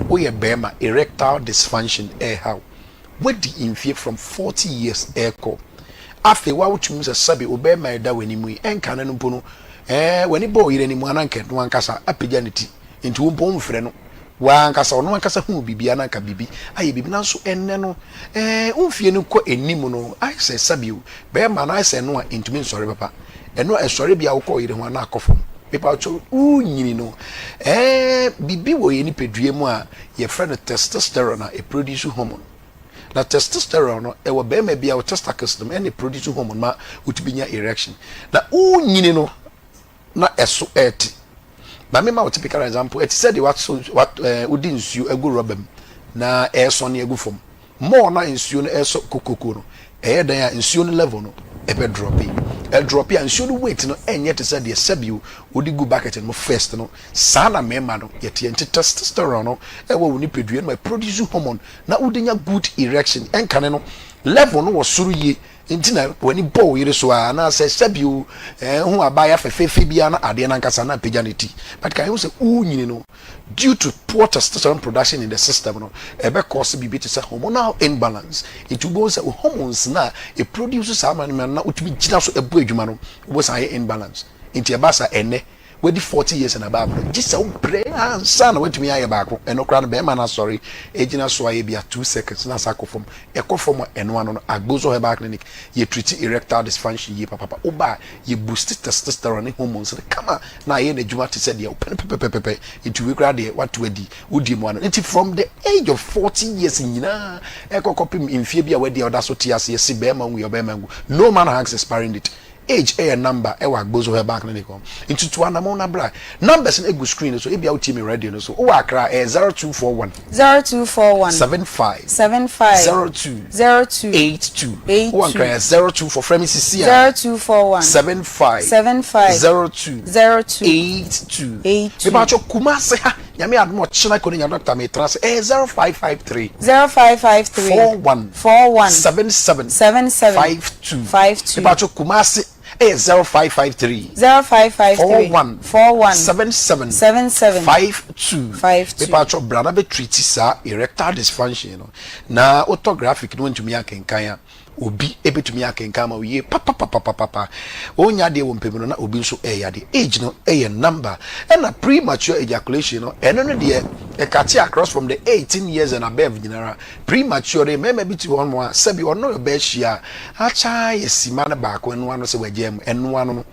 Woyɛ barima, erectile dysfunction ɛreha wo. Woadi mfie from 40 years ɛrekɔ. Afei wo a wotumi hu sɛ sɛbe wo barima a ɛda w'anim yi, ɛnkane no mpo no, ɛɛ w'ani bɔ wo yere anim a na anka ɛno ankasa apagya ne ti. Nti wo mpo womfrɛ no. W'ankasa, ɔno ankasa huu biribi a na anka biribi ayɛ biribi. Nanso ɛnnɛ no, ɛɛ wo mfie no kɔ anim no, ayɛ sɛ sɛbe o, barima no ayɛ sɛ ɛno a ɛntumi nsɔre papa. Ɛno a ɛsɔre bi a wokɔ ɔyere ho a na akɔ fam. Mepakyɛw, wonyini no, ɛɛ biribi wɔ yɛn nipadua mu a yɛfrɛ no testosterone a ɛproduce hormone. Na testosterone no ɛwɔ barima biara wo testicles no mu ɛna ɛproduce hormone ma wotumi nya erection. Na wonyini no na ɛso ɛte. Ma me ma wo typical example, ɛte sɛ deɛ waso wat ɛɛ wode nsuo agu rɔba mu na ɛresɔne agu fam. More na nsuo no ɛresɔ kokoko no, ɛyɛ dɛn a nsuo no level no ɛbɛ drɔpe. Ɛdrɔpe a nsuo no weight no ɛnyɛ te sɛ deɛ sɛbio wode gu bucket no mu first no. Saa na mmarima no yɛteɛ. Nti testosterone no ɛwɔ wo nipadua no mu, ɛproduce hormone na wode nya good erection. Ɛnkane no level no wɔ soro yie nti na w'ani bɔ wo yere so ara anaasɛ sɛbi o eh, ho abaayewa fɛfɛɛfɛ biara na adeɛ no ankasa na apagya ne ti. But kan hu sɛ wonyini no due to poor testosterone production in the system no ɛbɛ cause biribi te sɛ hormonal imbalance. Nti wobɛhu sɛ wo hormones no a ɛproduce saa ma no na wotumi gyina so ɛbɔ adwuma no wobɛhu sɛ ayɛ imbalance. Nti ɛba saa ɛnnɛ Wadi 40 years and above no, gye sɛ wobrɛ ansa na woatumi ayɛ baako. Ɛno koraa no, bɛrima no asɔre agyina so ayɛ bi a 2 seconds na asa akɔ fam. Ɛkɔ fam a, ɛno ano no, Agbozo Herbal Clinic, yɛ treat erectile dysfunction yie papapa. Woba a, yɛ boost testosterone ne hormones no kama na ayɛ n'adwuma te sɛ deɛ wopɛ no pɛpɛpɛpɛ. Nti wei koraa deɛ, woato adi, wodie mu ano. Nti from the age of 40 years nyinaa ɛkɔ kɔpem mfeɛ bi a wadi a woda so te ase, yɛse bɛrima nwu yɛ ɔbɛrima nwu. No man hangs expiring date. Age yɛ number wɔ Agbozo Herbal Clinic hɔ. Nti tu anamɔn na bra. Numbers no gu screen no so, ebia wotie me radio no so. Wowɔ Accra a, ɛyɛ 0241. 0241. 75. 75. 02. 02. 82. 82. Wowɔ Nkran a, 024, frɛ me sisi a. 0241. 75. 75. 02. 02. 82. 82. Mepakyɛw Kumasi ha, Nyame adom a ɔkyena kɔ ne nya doctor metra ase, ɛyɛ 0553. 0553. 41. 41. 77. 77. 52. 52. Mepakyɛw Kumasi ɛyɛ 0553. 0553. 41. 41. 77. 77. 52. 52. Mepakyɛw bra na bɛ treat saa erectile dysfunction no na wotɔ graphic no wontumi akenkan a Obi bɛtumi akenkan ama wo yie papapapapapa. Ɔnya adeɛ wɔ mpɛ mu no na obi nso ɛreyɛ adeɛ. Age no yɛ number. Ɛna premature ejaculation no, ɛno no deɛ ɛkate across from the 18 years and above nyinara. Premature no, mmarima bi te hɔ nom a sɛbi ɔno ɔbaa hyia a, akyɛ yɛ sima no baako ɛno ano sɛ wagyaa mu, ɛno ano no.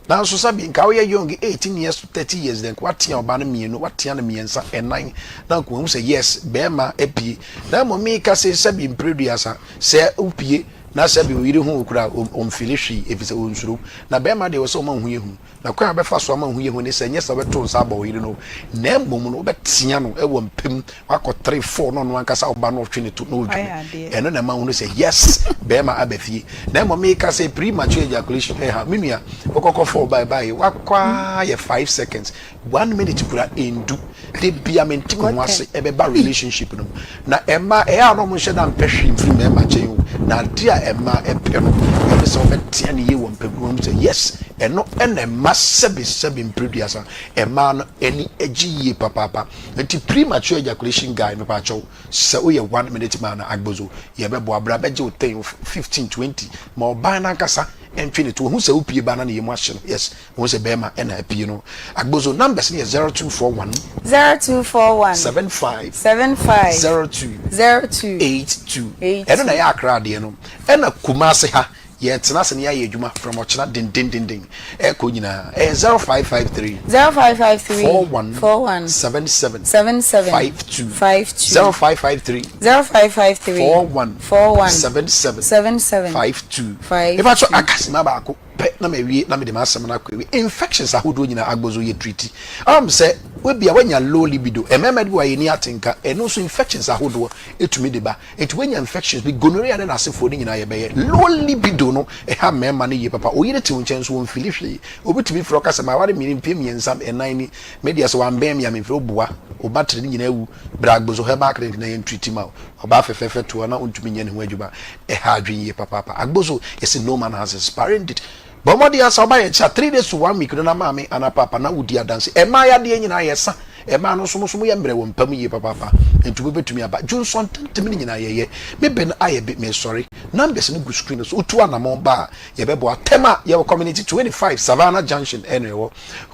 Nanso sɛbi nka woyɛ young 18 years to 30 years deɛ nka watea ɔbaa no mmienu watea no mmiɛnsa ɛnan na nka wahu sɛ yes bɛrima apue na mmom meka sɛ sɛbi mprɛduasa sɛ wopue na sɛbi oyere hu wo koraa ɔmfili hwee ɛfiri sɛ ɔnsuro na bɛrima deɛ wɔ sɛ ɔma wo ho yɛ hu na kwan a wobɛfa so ama wo ho yɛ hu ne sɛ nyɛ sɛ wobɛto nsa abɔ wo yere no na mmom no wobɛtea no wɔ mpam wakɔ 3 4 na ɔno ankasa ɔba na ɔtwe ne to na ɔdwane ɛno na ɛma wohunu sɛ yes bɛrima aba fie na mmom meka sɛ premature ejaculation ɛha me nua wokɔkɔ fɔ ɔba ɛba yi wakɔ ara yɛ 5 seconds 1 minute kura ɛndu de bia mente me ho ase ɛbɛba relationship no mu na ɛma ɛyɛ a na ɔmo nhyɛ da mpɛ hwee mfiri mmarima nkyɛn o na ade a ɛma ɛpɛ no ɛne sɛ wɔbɛtea ne yie wɔ mpɛmu no sɛ yes ɛno ɛna ɛma sɛbe sɛbe mprɛduasa ɛmaa no ani agye yie papaapa Nti premature ejaculation guy mepakyɛw sɛ woyɛ one minute man a agbozo yɛbɛboa bra bɛgye wo 10 15 20 ma ɔbaa no ankasa ntwe ne to ohu sɛ wopie ba na ne yam ahye no yes ohu sɛ bɛrima ɛna apue no agbozo numbers no yɛ 0241 0241 75 75 02 02 82 82. ɛno na ɛyɛ akra adeɛ no ɛna Kumase ha Yɛtena ase na yɛayɛ adwuma from ɔkyena dendendenden ɛkɔ nyinaa. Ɛyɛ 0553 0553 41 41 77 77 52 52 0553 0553 41 41 77 77 52 52. Mepa kyɛw aka sima baako pɛ na mawie na mede m'asɛm no akɔ awie. Infections ahodoɔ nyinaa agbozo yɛ treat. Ɔm sɛ webia wanya low libido, mmarima bi wɔ a yɛnni atenka, ɛno nso infections ahodoɔ ɛtumi de ba. Enti wanya infections bi, gonorrhea ne n'asefoɔ no nyinaa yɛbɛyɛ. Low libido no ɛha mmarima no yie papa. Wo yere te wo nkyɛn nso ɔnfili hwee. Obi tumi frɛ wo ka sɛ maware mmienu mfeɛ mmiɛnsa nnan ni, me deɛ sɛ wambɛn me a memfiri. Woboa, wo battery no nyinaa awu. Bra Agbozo Herbal Clinic na yɛn treat ma wo. Ɔbaa fɛfɛɛfɛ to hɔ na ɔntumi nyɛ ne ho adwuma. Ɛha adwene yie papaapa. Agbozo, yɛse no man has expiring date. Bɔ mmɔden ara sɛ woba yɛn nkyɛn a, three days to one week no na maame anaa paapa na wodi adanse. Mmaa yadeɛ nyinaa yɛsa. Mmaa no nso mo nso moyɛ mmerɛ wɔ mpa mu yie papaapa. Nti mobɛtumi aba. Dwonsɔ ntɛmntɛm no nyinaa yɛyɛ. Me bɛ no ayɛ be, mesɔre. Numbers no gu screen no so. Wotu anamɔn ba a, yɛbɛboa. Tema, yɛwɔ Community 25, Savannah Junction ɛna ɛwɔ.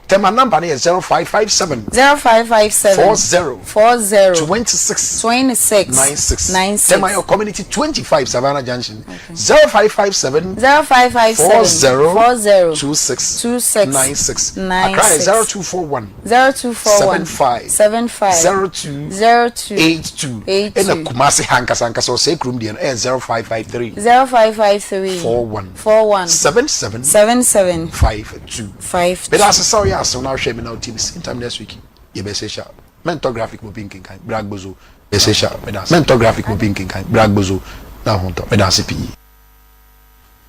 Tema number no yɛ 0557 0557 40 40 26 26 96. 96. Tema yɛ Community 25, Savannah Junction. 0557 0557 40 40 26 26 96. 96. Accra yɛ 0241 0241 75 5 75 02 02 82 82. Ɛna Kumasi ha ankasa ankasa ɔsɛe kurom deɛ no ɛyɛ 0553 0553 41 41 77 77 52 52. Meda ase sɛ woyɛ asew na wohwɛ me na wotie me same time next week yɛbɛsɛ hyia. Mɛntɔ graphic mu bi nkenkan bra gbozo yɛsɛ hyia. Meda ase. Mɛntɔ graphic mu bi nkenkan bra gbozo na ho ntɔ. Meda ase pii.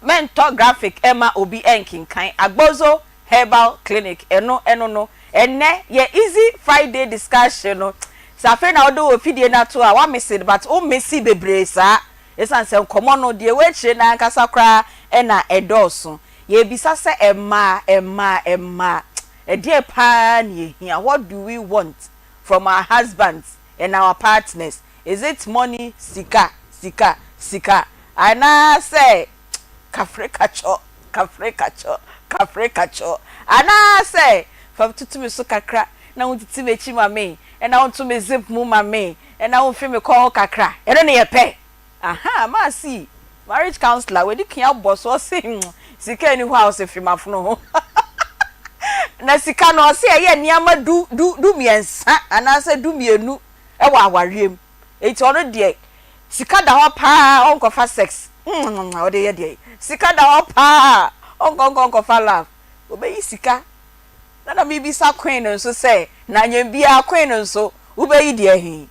Mɛntɔ graphic mma obi nkenkan Agbozo Herbal Clinic ɛno ɛno no ɛnnɛ yɛ easy Friday discussion no sɛ afei na wode wo fidie no ato a woamese no but wo mese bebree saa ɛsiane sɛ nkɔmmɔ no deɛ ɛwɔ akyire no ankasa koraa na ɛdɔɔso yɛrebisa sɛ mmaa mmaa mmaa ɛdeɛn paa na yɛhia what do we want from our husbands and our partners is it money sika sika sika anaasɛ kafrekakyɔ kafrekakyɔ kafrekakyɔ anaasɛ fa tutu me so kakra na wontiti m'akyi ma me ɛna wonto me zip mu ma me ɛna womfe me kɔn ho kakra ɛno ne yɛpɛ Ahaa Mercy marriage councilor wadi kan abɔ so ɔse hmm sika nni hɔ a ɔse fi mafono ho na sika no ɔse ɛyɛ nneɛma du du du mmiɛnsa anaasɛ du mmienu ɛwɔ awareɛ mu enti ɔno deɛ sika da hɔ paa ɔnkɔfa sex hmm ɔde yɛ deɛ sika da hɔ paa ɔnkɔ nkɔ nkɔfa love ɔbɛyi sika na na mebisa queen nso sɛ na anyɛ biara queen nso wobɛyi deɛ he.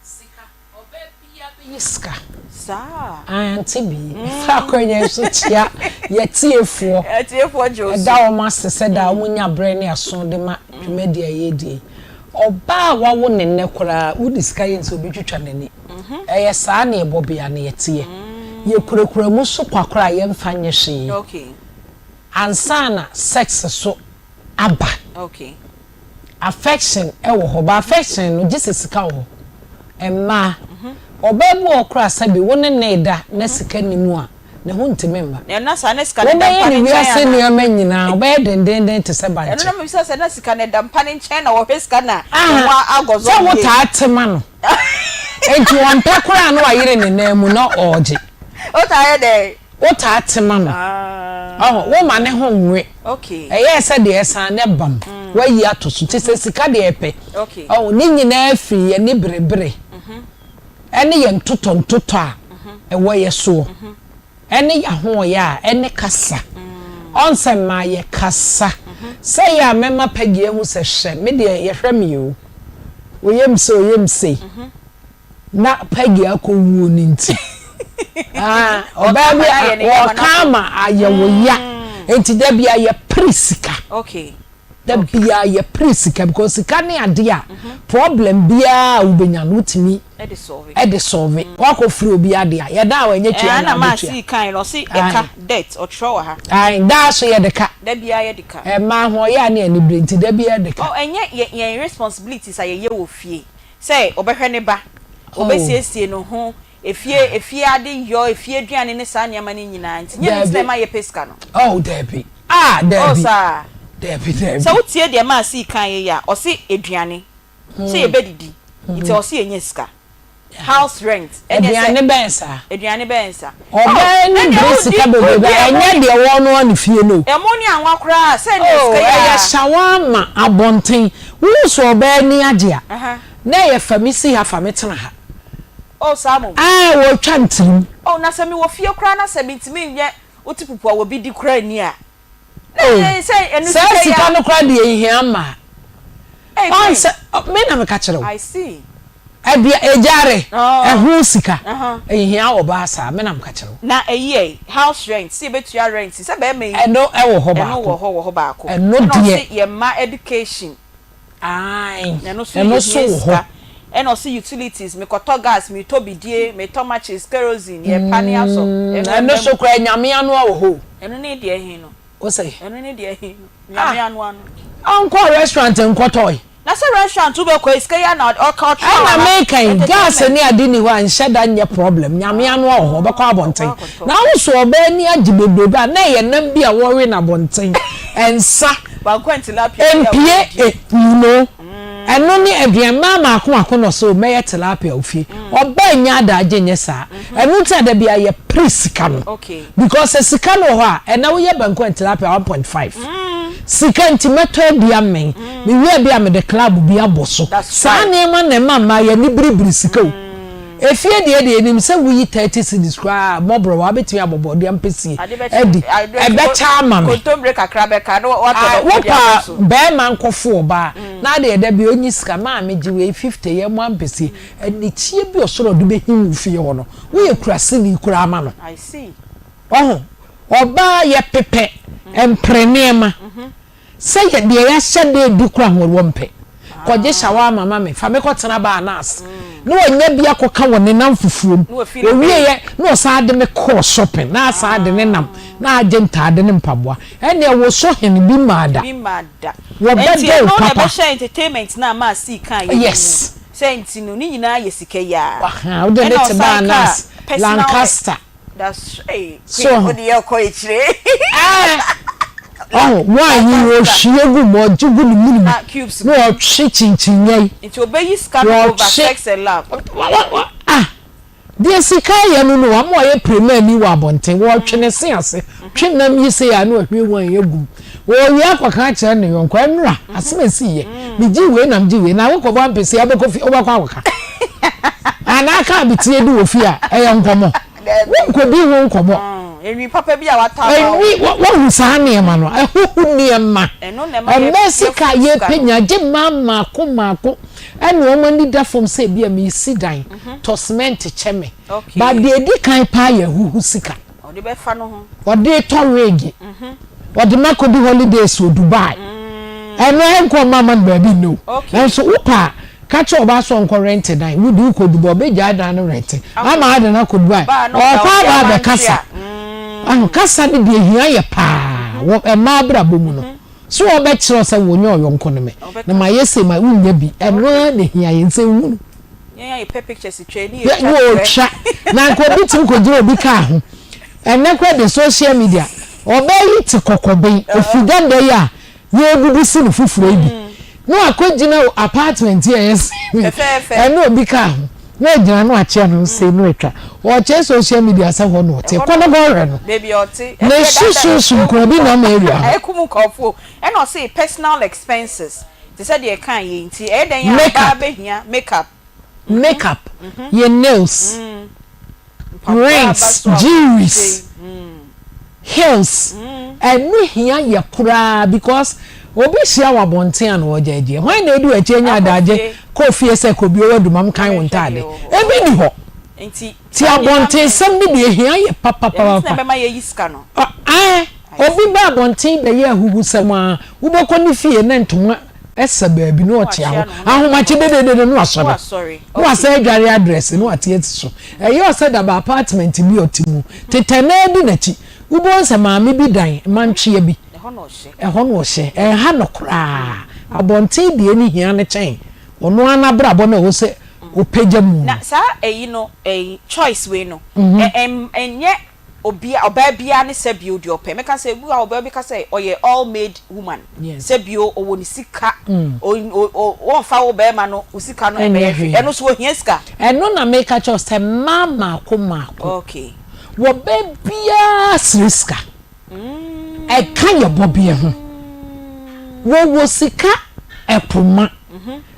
Sika, ɔbaa biara bɛyi sika. Saa. Auntie Bee, mefa akwanya yi so kyia yɛtiefoɔ. Atiefoɔ gye wo so. Ɛda wɔn ase sɛ daa wɔn nya berɛ ne aso de ma dwumadie a yɛredi yi. Ɔbaa a wawo ne nnɛ koraa, wode sika yɛ no sɛ ɔbɛtwitwa n'ani. Ɛyɛ saa na yɛbɔ bea no yɛteɛ. Yɛkurakura mu so kwa koraa a yɛmfa nyɛ hwee. Ansa na sex so aba. Affection wɔ hɔ but affection no gyesɛ sika wɔ hɔ. Mmaa, ɔbaa bi wɔ hɔ koraa sɛbi wo ne no reda na sika nni mu a, ne ho ntumi mma. Wobɛyɛ no wiase nneɛma nyinaa, ɔbɛyɛ dendeenden te sɛ bankye. Aha, sɛ wotaa te ma no, enti ɔmpɛ koraa na wayere ne nan mu na ɔregye. Wotaa te ma no. Ɔho, woma ne ho nwe. Ɛyɛɛ sɛ deɛ ɛsan na ɛbam. Woayi ato so. Te sɛ sika deɛ ɛpɛ. Ɔho, ne nyinaa firi yɛn aniberebere ɛne yɛn ntotɔntotɔ a ɛwɔ yɛ soɔ. Ɛne yɛn ahoɔyɛ a ɛne kasa. Ɔn sɛ mmaa yɛkasa. Sɛ ɛyɛ a mɛma Peggy ahu sɛ hwɛ, me deɛ yɛhwɛ me o. Oyɛ me sei, ɔyɛ me sei. na Peggy akɔwuo no nti ah, ɔbaa bi a wɔka ama ayɛ wo ya nti da bia yɛpere sika da bia yɛpere sika because sika ne adeɛ a problem biara a wobɛnya no wotumi ɛde solve wakɔ firi obi adeɛ a yɛda a wɔnyɛ tua na wobɛtua daa so yɛde ka ɛmaa ho ɔyɛ a ne anibere nti da bia yɛde ka. Ɛnyɛ yɛn responsibilities a yɛyɛ wɔ fie Sɛ ɔbɛhwɛ ne ba, ɔbɛsiesie ne ho, efie efie ade yɔ, efie aduane ne saa nneɛma no nyinaa nti, nyɛ ne nti na ɛma yɛpɛ sika no. Oh, dabi. Ah, Oh, dabi. saa. Dabi, dabi. Sɛ wotie deɛ maa sii kan yei a, ɔse aduane, sɛ yɛbɛdidi, nti ɛwɔ sɛ yɛnya sika. House rent, ɛneɛ sɛ. Aduane bɛn saa? Aduane bɛn sa? Ɔbaa Oh, ani ɛneɛ bere wodi, sika bebrebe wodi a, ɛmo ɛnyɛ ne. deɛ wɔnoa no fie no o. Ɛmo ne anwa koraa, sɛ ɛneɛ Oh, sika yi ɛyɛ a. shawarma abɔnten. Wohu sɛ ɔbaa ani agye a, Aha. na ɛyɛ fa me si ha, fa me tena ha. Oh, saa mmom. Ae, wɔretwa ntirim. Oh, na sɛ mewɔ fie koraa na sɛ mentumi nyɛ wo ti pupu a obi di koraa nni a, na Oh, ɛyɛ sɛ ɛno saa sika yi sika a. no koraa deɛ ɛnhia mmaa. Ei, Ɔn Queen. sɛ, me na meka kyerɛ wo. I see. Ɛdeɛ, egyare, Oh. ɛho sika, Uh-huh. ɛnhia ɔbaa saa, me na meka kyerɛ wo. Na ɛyi ɛ, house rent, sɛ yɛbɛtua rent, sɛ bɛrima yi. Ɛno ɛwɔ hɔ Ɛno baako. wɔ hɔ wɔ hɔ baako. Ɛno Ɛna deɛ. ɔse yɛn mma education. Ae, Ɛno nso ɛno yɛ nso hia wɔ hɔ. sika. Ɛna ɔse utilities, mekɔtɔ gas, metɔ bidie, metɔ matches, kerosene, yɛ pa ne asɔ. Mm, Ɛno ɛno ɛmma nso mu. koraa Nyame anoa wɔ hɔ o. Ɛno ne deɛ he no? Wo se? Ɛno ne deɛ he no? Nyame Ah, anoa no. ɔnkɔɔ restaurant nkɔtɔe. Na sɛ restaurant wobɛkɔ yi, sika yi ara na ɔka ɔtra Ɛna wɔ ha, meka yi, gas entertainment. ne ade nni hɔ a, nhyɛ da nyɛ problem, Nyame anoa wɔ hɔ, ɔbɛkɔ Ah, ɔbɛkɔ abɔnten. akɔtɔ. Na wo so ɔbaa ani agye bebrebe a, na ɛyɛ nam bi a wɔwe no abɔnten, nsa, Banku and tilapia bi a mpie, wɔdi. eh, you know, ɛno ne aduan, mmaa mmaako mmaako na ɔsɛ o, mɛyɛ tilapia wɔ fie. Ɔbaa nnya adaagye nyɛ saa. Ɛno nti na da biara yɛpere sika no. Okay. Because sɛ sika no wɔ hɔ a, ɛnnɛ woyɛ banku and tilapia 1.5. Sika nti mɛtɔ adi amɛn. Mewie a ebia mede club bi abɔ so. Saa nneɛma na ɛma mmaa yɛn ani biribiri sika o. Efie deɛ deɛ yɛnim sɛ woyi 30 cedis koraa a, mmɔborɔwa wobɛtumi abɔ borɔdeɛ ampesie adi. Ɛbɛkyɛ ama me. Ah, wopɛ a barima nkɔfo ɔbaa na adeɛ da bi ɔnyi sika, maame gye wei 50 yɛmmɔ ampesie. Anikyie bi ɔsoro a ɔde bɛhim wo fie hɔ no, woyɛ kuraseni koraa ma no. Wahu? Ɔbaa yɛ pepɛ, mpere nneɛma. Sɛ yɛ deɛ yɛahyɛ da adi koraa ho wɔmpɛ. Kɔgye shawarma ma me, fa me kɔtena bar no ase. Na wanya bi akɔka wɔ ne nnamfofoɔ mu. Ɔwieeɛ na ɔsan de me kɔɔ shopping, na asan de ne nam, na agye ntaade ne mpaboa. Ɛnneɛ wo so hene, bi mmaa da. Wɔbɛdɔ wo papa. Yes. Ahaa, wode ne te bar no ase, Lancaster. So ho. Ɛɛ ɔho wine yi wɔhwie gu mu ɔgye gu ne munu mu na ɔtwe kyinkyinya yi. Wɔtwe ah deɛ sika yɛ no no ama ɔyɛ pirimani wɔ abɔnten wɔtwe ne se ase twe nam yi sei a na ɔhwie wine agu mu wɔwie akɔka akyerɛ ne yɔnko ɛnora asɛm esi yɛ megye wei na megye wei na wokɔbɔ ampesi abɛkɔ fie wobɛkɔ akɔka anaa ka abetie di wɔ fie a ɛyɛ nkɔmɔ. Wonkɔdi ho nkɔmmɔ. Enwi papa bi a watɔ ama wo. Enwi, woahu saa nneɛma no, ɛhoho nneɛma. Ɛmɛ sika a yɛpɛ nya, gye mmaa mmaako mmaako ɛna wɔn ani da fam sɛ ebia meresi dan, tɔ cement kyɛ me. But deɛ ɛdi kan paa yɛ ahuhu sika. Ɔde bɛfa no ho. Ɔde retɔ wig. Ɔde me akɔdi holidays wɔ Dubai. Ɛno ɛnkɔ mma mma no baabi nnɛ o. Nanso wopɛ a, Ka kyerɛ ɔbaa sɛ ɔnkɔ rɛnte dan, wo de wokɔ Dubai, ɔbɛgyae dan no rɛnte ama ade no akɔ Dubai, ɔɔkɔ aba abɛkasa. Wahu, kasa no deɛ ɛhia yɛ paa wɔ mmaa abrabɔ mu no. So ɔbɛkyerɛ wo sɛ wonyɛ ɔyɔnko ne me, na mayɛ sei ma wonnya bi, ɛno ara na ɛhia yɛn, sɛ nhunu. Na ɔtwa, na anka obi tumi kɔgyina obi kaa ho. Ɛnnɛ koraa deɛ social media, ɔbaa yi te kɔkɔben, ɔfiri dada yi a, Yɛrebubu si no foforɔ yi bi na wakɔgyina apartment yi a ɛyɛ sɛ ɛne obi kaa ho na wagyina no akyea no sei na watwa ɔkyerɛ social media sɛ hɔ na ɔte kɔ no kɔhwɛ no na sususu nkura bi nam area hɔ. Ɛkum nkurɔfoɔ ɛna ɔse personal expenses te sɛ deɛ ɛka yei nti ɛyɛ dɛn a ɔbaa bɛhia makeup. Makeup, yɛ nails. Rings, jewelries, heels, ɛno hia yɛ koraa because obi hyia wɔ abɔnten a na ɔgyɛgyeɛ. Hwan na edi w'akyi anya adagye kɔ fie sɛ kɔ bio w'adumam kan wo ntaade? Ebi ni hɔ. Ti abɔntensɛm no deɛ ehia yɛ papapapa. Ɛɛ, obi ba abɔnten bɛyɛ ahuhusɛm a, wobɛkɔ ne fie na ntoma Ɛsɛ baabi na ɔkyea hɔ ahomakye dededede na wasɔre na wasan adware adrɛse na wate asi so. Ɛyɛ ɔsɛ daba apartment bi a ɔte mu tetɛnaa bi n'akyi. Wobɛhu sɛ maame bi dan mantwea bi ɛhɔ na ɔhyɛ. Ɛnha no koraa. Abɔnten deɛ no hia no kyɛn ɔno ara n'abrabɔ no a ɛwɔ sɛ ɔpagya mu no. Na saa ɛyi no ɛyi choice wei no ɛ ɛnyɛ Obia, ɔbaa biara ne sɛbio deɛ ɔpɛ. Mɛka sɛ ebi wɔ hɔ a ɔbaa bi ka sɛ ɔyɛ all made woman. Sɛbio ɔwɔ ne sika, o o wɔnfa wo barima no wo sika no ɛbɛyɛ hwee. Ɛno nso ohia sika. Ɛno na meka kyerɛ wo sɛ mmaa mmaako mmaako. Okay. Wɔ baa biara srɛ sika. Ɛka yɛ bɔbeɛ ho. Wɔwɔ sika ɛpoma.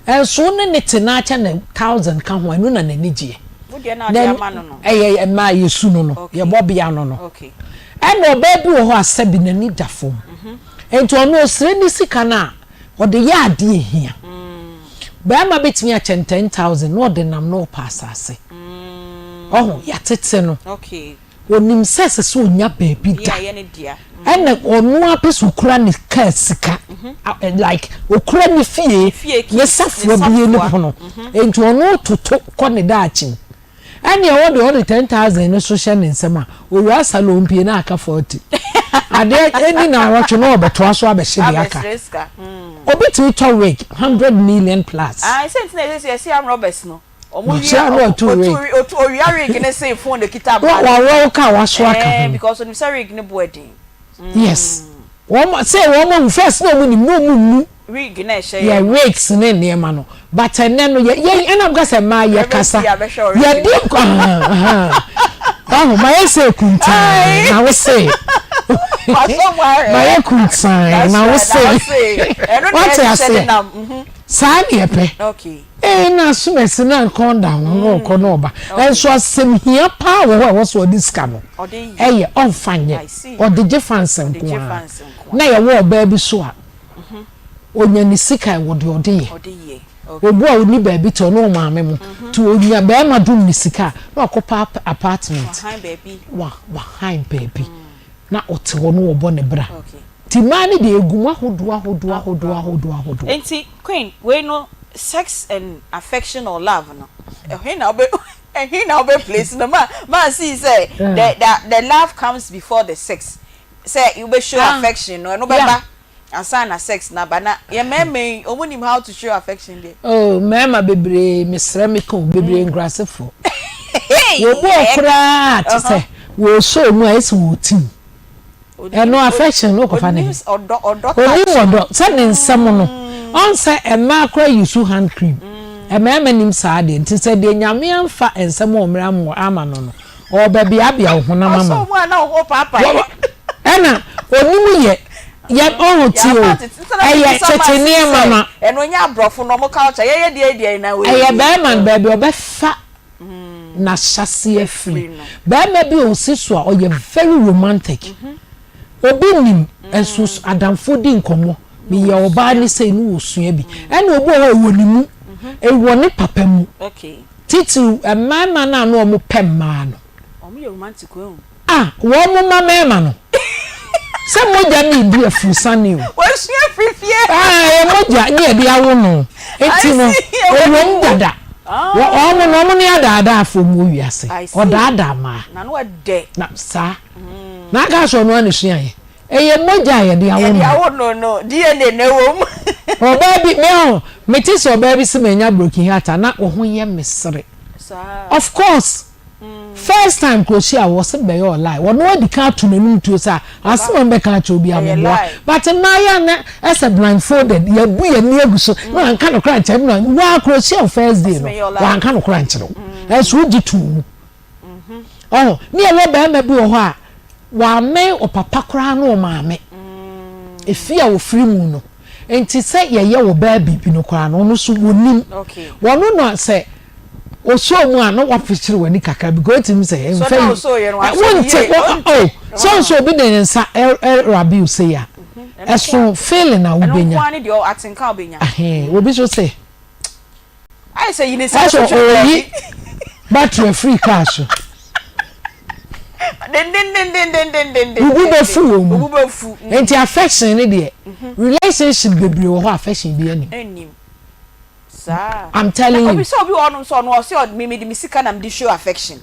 Nso wo ne no te na akyɛ no thousand ka ho a, ɛno na n'ani gyeɛ. Wo deɛ na ɔde ama no no. Ɛyɛ mmaa yɛ su no no, yɛ bɔbea no no. Ɛna ɔbaa bi wɔ hɔ a sɛbi n'ani da fam. Nti ɔno ɔsrɛ ne sika no a, ɔde yɛ adeɛ ɛhia. Barima bɛtumi akyɛ no 10,000 na ɔde nam na ɔpɛ asase. Ɔho, yɛatete no. Ɔnim sɛ ɛsɛ sɛ ɔnya baabi da. Ɛna ɔno ara pɛ sɛ ɔkura ne kaa sika. Like ɔkura ne fie, ne safoa bie ne pono. Nti ɔno toto kɔ ne daakye mu. Ɛne ɛwɔ deɛ ɔde 10,000 no so hyɛ ne nsam a, owura salon pie na aka 40. Adeɛ ɛni na awɔtwe na ɔbɛtoa so abɛhye deɛ aka. Obi tumi tɔ wig 100 million plus. Ah, sɛ nti na ɛsɛ sɛ yɛsi arm robbers no. Ɔhyia no ɔtu rig. Otu owia rig ne sen phone ekita ba. Wa wa wo ka waso aka ho. Eh because onim sɛ rig ne bo ɛden. Yes. Wɔn sɛ wɔn ahu first na wɔn nim na wɔn nnu. Rig na ɛhyɛ yɛ. Yɛ rigs ne nneɛma no but ɛnɛ no yɛ yɛn ɛna mo ka sɛ mmaa yɛ kasa yɛ di ahan ahan ɔho ma yɛ sɛ kuntan na wo se. Mayɛ kuntann na wo se wate aseɛ saa ne yɛpɛ. Ee na asomasi na nkɔn da ho na ɔkɔ na ɔba nanso asɛm hia paa wɔ hɔ a ɛwɔ sɛ ɔde sika no ɛyɛ ɔnfa nyɛ ɔde gye fans nko ara na yɛwɔ ɔbaa bi so a ɔnya ne sika ɛwɔ deɛ ɔde yɛ obu a ɔni baabi te ɔne ɔmaame mo te ɔnya bɛrima dom ne sika a na wakɔpa apartment wa wahan baabi na ɔte hɔ na ɔbɔ ne bra nti mmaa no deɛ egu mu ahodoɔ ahodoɔ ahodoɔ ahodoɔ ahodoɔ. Nti Queen wei no sex and affection or love no ɛhe na wobɛ ɛhe na wobɛ place no ma ma see sɛ the the the love comes before the sex sɛ wobɛ show affection no ɛno bɛba ansa na sex no aba na yɛn mmarima yi wɔn nim how to show affection deɛ. Oh mmarima bebree mesrɛ me ka o bebree nkurasefoɔ wɔbu ɔkoraa te sɛ wɔsɔ mu a ɛsɛ wɔtim ɛno affection no kɔfa ne he onim ɔdɔ sɛ ne nsɛm no ɔn sɛ mmaa koraa use hand cream mmarima nim saa deɛ nti sɛ deɛ nyame amfa nsɛm a ɔmmerɛ ama no no Ɔrebɛbeabea wo honam ama wo. Ɛna onim yɛ yɛ ɔho ti o. Ɛyɛ tete nneɛma no. Ɛyɛ bɛrima no baabi ɔbɛfa n'ahyɛseɛ afiri. Bɛrima bi a ɔsi so a ɔyɛ very romantic. Obi nim nso adamfoɔ di nkɔmmɔ. Meyɛ ɔbaa ne sei ne ɔsua bi. Ɛna obi wɔ hɔ a ɛwɔ ne mu. Ɛwɔ ne papa mu. Titiriw mmarima no a na wɔpɛ mmaa no. A, wɔn mma mmarima no. Sɛ mogya ne edi afurusane o. Wɔasua afiri fie. Ah, ɛyɛ mogya ne yɛde awo no. Enti no, ɛwom dada. Wɔn no, wɔn ne adaadaafoɔ mu wɔ wiase. Ɔdaadaa mmaa. Na saa. Na aka sɛ ɔno ara na esuaeɛ. Ɛyɛ mogya a yɛde awo no. Yɛde awo no no, DNA na ɛwɔ mu. Ɔbaa bi, me ho, mete sɛ ɔbaa bi se manya broken heart a, na wo ho yɛ me sere. Of course, first time kora ɔhyia wo, ɔse bɛyɛ ɔ lie. Ɔno adi kan ato n'anum tuo sɛ, asem a mebɛka akyerɛ wo biara meboa. But mmaa yɛ a na ɛsɛ blindfolded, yɛabu yɛn ani agu so, na wanka nokorɛ ankyerɛ me, na wo ara kora ɔhyia wo first day no, wanka nokorɛ ankyerɛ wo. Ɛnso wogye too mu. Ɔho, ne yɛwɔ barima bi wɔ hɔ a, wammɛn ɔpapa koraa ne ɔmaame. Efie a wɔfiri mu no. Nti sɛ yɛyɛ ɔbaa biribi no koraa no, ɔno nso wɔnim. Wɔno na sɛ ɔsɔɔ mu a na wapekyere w'ani kakra because ɛtumi sɛ mfa yi. Wonte, oh, sɛ ɔsɛ obi de ne nsa ɛrabi wo sei a, ɛso feeling a wobɛnya. Ɛhɛn, obi nso sɛ. Ayɛ sɛ yi ne nsa so twere baabi. Ɔyi battery afiri kaa so. Dendendendendendenden. Wo bo bɛfu wɔ mu. Wo bo bɛfu. Nti affection ne deɛ relationship bebree wɔ hɔ a affection bi anim. Nnim. Saa. I'm telling you. Obi sɛ obi wɔ hɔnom sɛ ɔno ɔsɛ ɔde me mede me sika na mede show affection.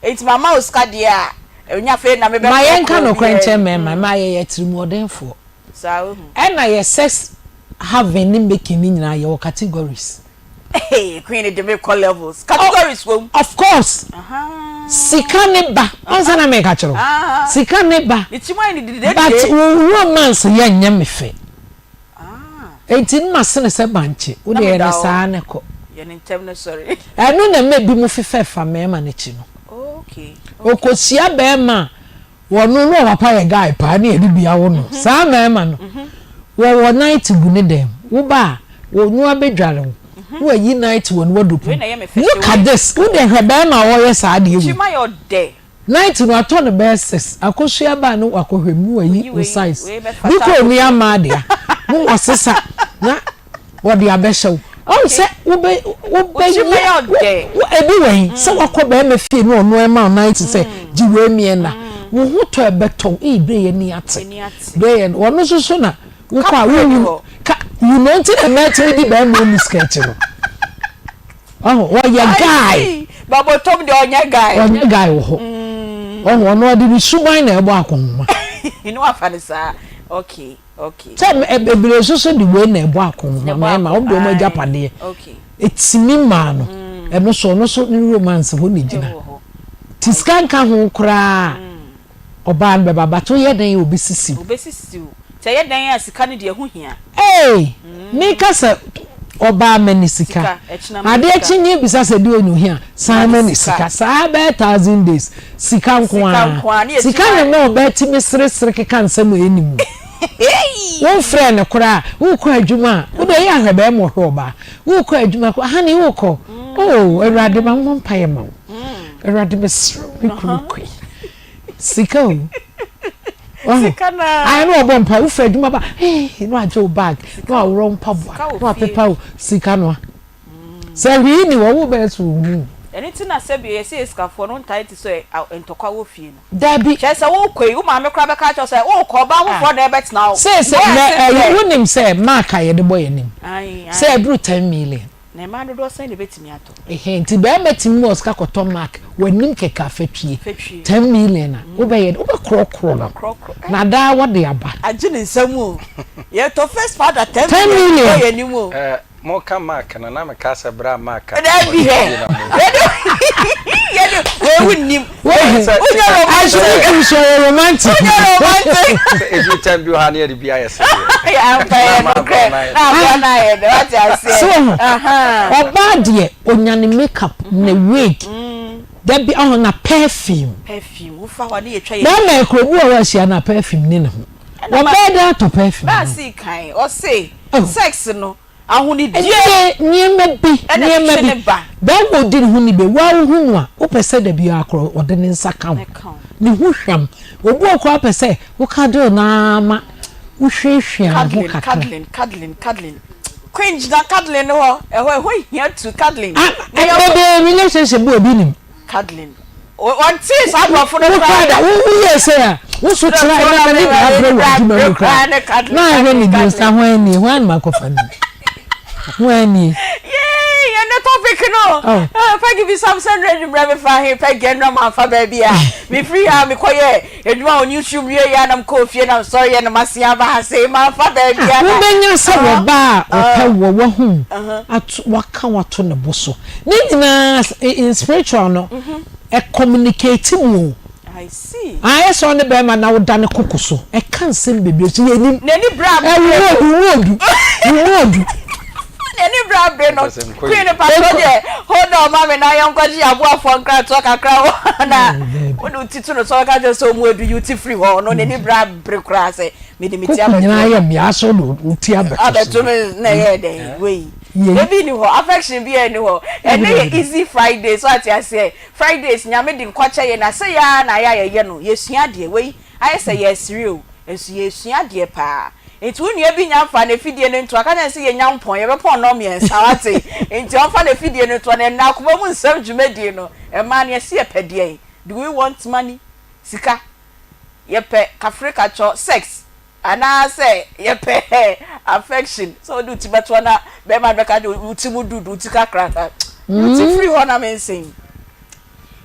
Nti mama wo sika deɛ a ɛnyɛ afei na mebɛkɔ Ma yɛnka kɔ nokorɛ obiara nkyerɛ anim. mmarima, mmaa yɛyɛ atirimuɔdenfoɔ. Saa wohu. Ɛna yɛ sex having ne making ne nyinaa yɛwɔ categories. Hey, queen de me kɔ levels. Categories wɔ mu. Of course. Sika ne ba. Ɔnsa na meka kyerɛ wo. Sika ne ba. Ne ti mu ayɛ ne dididede. But wo romance yɛ nyɛ me fɛ. Enti no ma sene sɛ bankye. Wo deɛ yɛ ne saa ne kɔ. Yɛ ne ntɛm ne sɔre. Ɛno na ɛma ebi mo fefɛ fa mmarima n'akyi no. Okay. Okohyia bɛrima a Wɔno no ɔpapa yɛ guy paa ne yɛde bi awo no saa mmarima no wɔwɔ night gu ne dɛm wo ba a wɔno abɛdware wo na wayi night wɔ ne wardrobe mu look at this wo deɛ hwɛ barima a ɔyɛ saa adeɛ wei night no atɔ no bɛyɛ six akosua ba a ne wakɔhwɛ mu na wayi wo size bi kɔ onua mmaa dea na wasesa na wɔde abɛhyɛ wo. Ɔhu sɛ wobɛ wobɛyɛ wo ebi wɔ yi sɛ wakɔ bɛrima fie na ɔno ɛma wo nan te sɛ gye wei mmiɛ na wo ho tɔ ɛbɛtɔ wo ee bere yɛ ni ate bere yɛ ɔno nso so na wokɔ a wowu ka wu no nti na mmaa tumi di bɛrima ɔni sika akyi no ɔho ɔyɛ guy babɔtɔm deɛ ɔnyɛ guy ɔnyɛ guy wɔ hɔ ɔho ɔno ɔde ne suban na ɛbɔ akɔnhoma ne wafa ne saa okay. Sɛ bebree nso so de wei na ɛbɔ akɔnhoma mmarima wɔn de wɔn agyapadeɛ ɛtumi maa no ɛno so ɔno so ne romance hɔ na gyina ti sika nka ho koraa ɔbaa no bɛba but woyɛ dɛn a obɛsisi wo. Obɛsisi wo nti ɛyɛ dɛn a sika no deɛ ɛho hia. Ee meka sɛ. ɔbaa ma ne sika. Adeɛ kye nie bisa sɛ deɛ ɔnya ohia san ma ne sika. Saa bɛyɛ thousand days sika nko ara. Sika na ɛma ɔbaa tumi sere sere keka nsɛm a ɛnni mu. Wo mfrɛɛ no koraa a, wokɔ adwuma a, wo deɛ yɛ ahwɛ bɛɛma ɔhwɛ ɔbaa. Wokɔ adwuma koraa, honey wokɔ? Oh Awurade ma mmɔ mpaeɛ ma wo. Awurade mesrɛ wo me kunu kɔ yi. Sika o. Wahu? Sika na. Ayɛ na ɔbɔ mpaeɛ, wofiri adwuma ba, hey, na wagye wo bag, na waworɔ wo mpaboa, na wapepa wo sika no a. Sɛ hwee nni hɔ, wo bɛyɛ sɛ ohu. Ɛno nti na sɛbi yɛse yɛ sikafoɔ no ntae te sɛ ntɔkwa wɔ fie no. Dabi. Kyerɛ sɛ wokɔ yi, wo maame koraa bɛka akyerɛ wo sɛ wokɔ, ɔbaa foforɔ na ɛbɛtena hɔ. Seesei, na ɛyi, wonim sɛ mark a yɛde bɔ yɛn anim, sɛ ɛduru ten million. Na mmaa dodoɔ sɛn na ɛbɛtumi atɔ? Ɛhɛn, nti barima tumi ma ɔsika kɔtɔ mark, w'anim kɛkɛ afatwie, ten million a, wobɛyɛ dɛ, wobɛkorɔkorɔ no, na daa wɔde aba. Agye ne nsam o. Yɛtɔ face powder ten million bɔ yɛn anim o. Mo ka mark no na me ka sɛ bra mark a. Dabi hɛ yɛde yɛde wei wo nim. Wonyɛ romantic. Aso yɛ romantic. Wonyɛ romantic. Sɛ edu time bi wɔ ha ne yɛde bi ayɛ sɛ deɛ. Ampa yɛ nokorɛ na aboa no ayɛ dɛ wate aseɛ. So ho ɔbaa deɛ onya ne makeup ne wig dabi ɔho na perfume. Perfume wofa hɔ a ne yɛtwa yɛ. Bɛɛma ekuro bi wɔ hɔ ahyia na perfume ni ne ho. Wɔbɛyɛ dɛn atɔ perfume no? Baasi kan ɔse sex no ahonidie Ɛnde nneɛma bi, ɛna nneɛma ɛtwetwe bi. ne ba. Bɛrima a odi ne ho ni bɛ, wo ara wohu no a, wopɛ sɛ da biara koraa ɔde ne nsa ka wo. Ne ho hwam. Obi wɔ hɔ koraa wopɛ sɛ wo cuddle no ara ma wohwiahwia ne ho Cuddling, kakra. cuddling, cuddling, cuddling. Queen gyina cuddling no hɔ, ɛhɔ ɛhɔ hia tu cuddling. Ah, Na yɛnkɔ. bebree relationship bi wɔ obi nim. Cuddling. Ɔntee saa aborɔfo no koraa koraa da. Woyɛɛ sɛ a, wo so tra na m'ani bra brɛ wɔ adwuma mu koraa. Na ahwɛ ne bio sa hwan nie, hwan na makɔfa no yi? Hwan nie? Yay, ɛnɛ topic no. Oh. Peggy bisa me sɛ nnɛ anwummerɛ mefa he? Peggy ɛnnora mamfa baabi a. Mefiri ha mekɔyɛ adwuma wɔ newsroom wie yɛ a na mekɔɔ fie na mesɔreɛ na masen aba ha sei mamfa baabi a na. Wobɛnya sɛ wɔba a ɔpɛ wɔ wahu ato waka wo ato ne bo so. Ne nyinaa in spiritual no ɛ communicate mu o. I see. Ayɛ sɛ ɔne bɛrima na woda ne koko so ɛka nsɛm bebree so yɛnim. N'ani bere abere Ɛ wo mu odu wo mu odu wo mu odu. N'ani bere abere no Queen mpakyɛw deɛ hold on ma me na yɛnkɔgye aboafoɔ nkratoɔ kakra wɔ na wode wo ti to no so ɔbɛka kyerɛ sɛ ɔmu adu yi wo ti firi hɔ ɔno n'ani bere abere koraa sɛ mede me ti Koko abɛto nyinaa yɛ mmea asɛ wode wo ti abɛto so. Abɛto me na ɛyɛɛ dɛn wei. Yei. Ebi nni hɔ, affection biara nni hɔ. Ɛnnɛ yɛ easy Friday, so ate aseɛ? Fridays, Nyame de nkwa kyɛ yɛn na sei ara na ayɛ a yɛyɛ no, yɛsua adeɛ. Wei ayɛ sɛ yɛresere o, nso yɛresua adeɛ paa. Nti wo nua bi nya mfaa n'afidie no ntoa, ka kyerɛ no sɛ yɛnya mpɔn, yɛbɛpɔn nnɔn mmiɛnsa, wate? Nti ɔmfa n'afidie no ntoa. Na ɛnnɛ akoma mu nsɛm dwumadie no, mmaa no yɛse yɛpɛ deɛn? Do we want money? Sika? Yɛpɛ kafrekakyɔ, sex? Anaasɛ yɛpɛ affection, sɛ wode wo ti bɛto hɔ na bɛrima no bɛka de wo ti mu dudu, wo ti kakraka. Yi wo ti firi hɔ na mensen.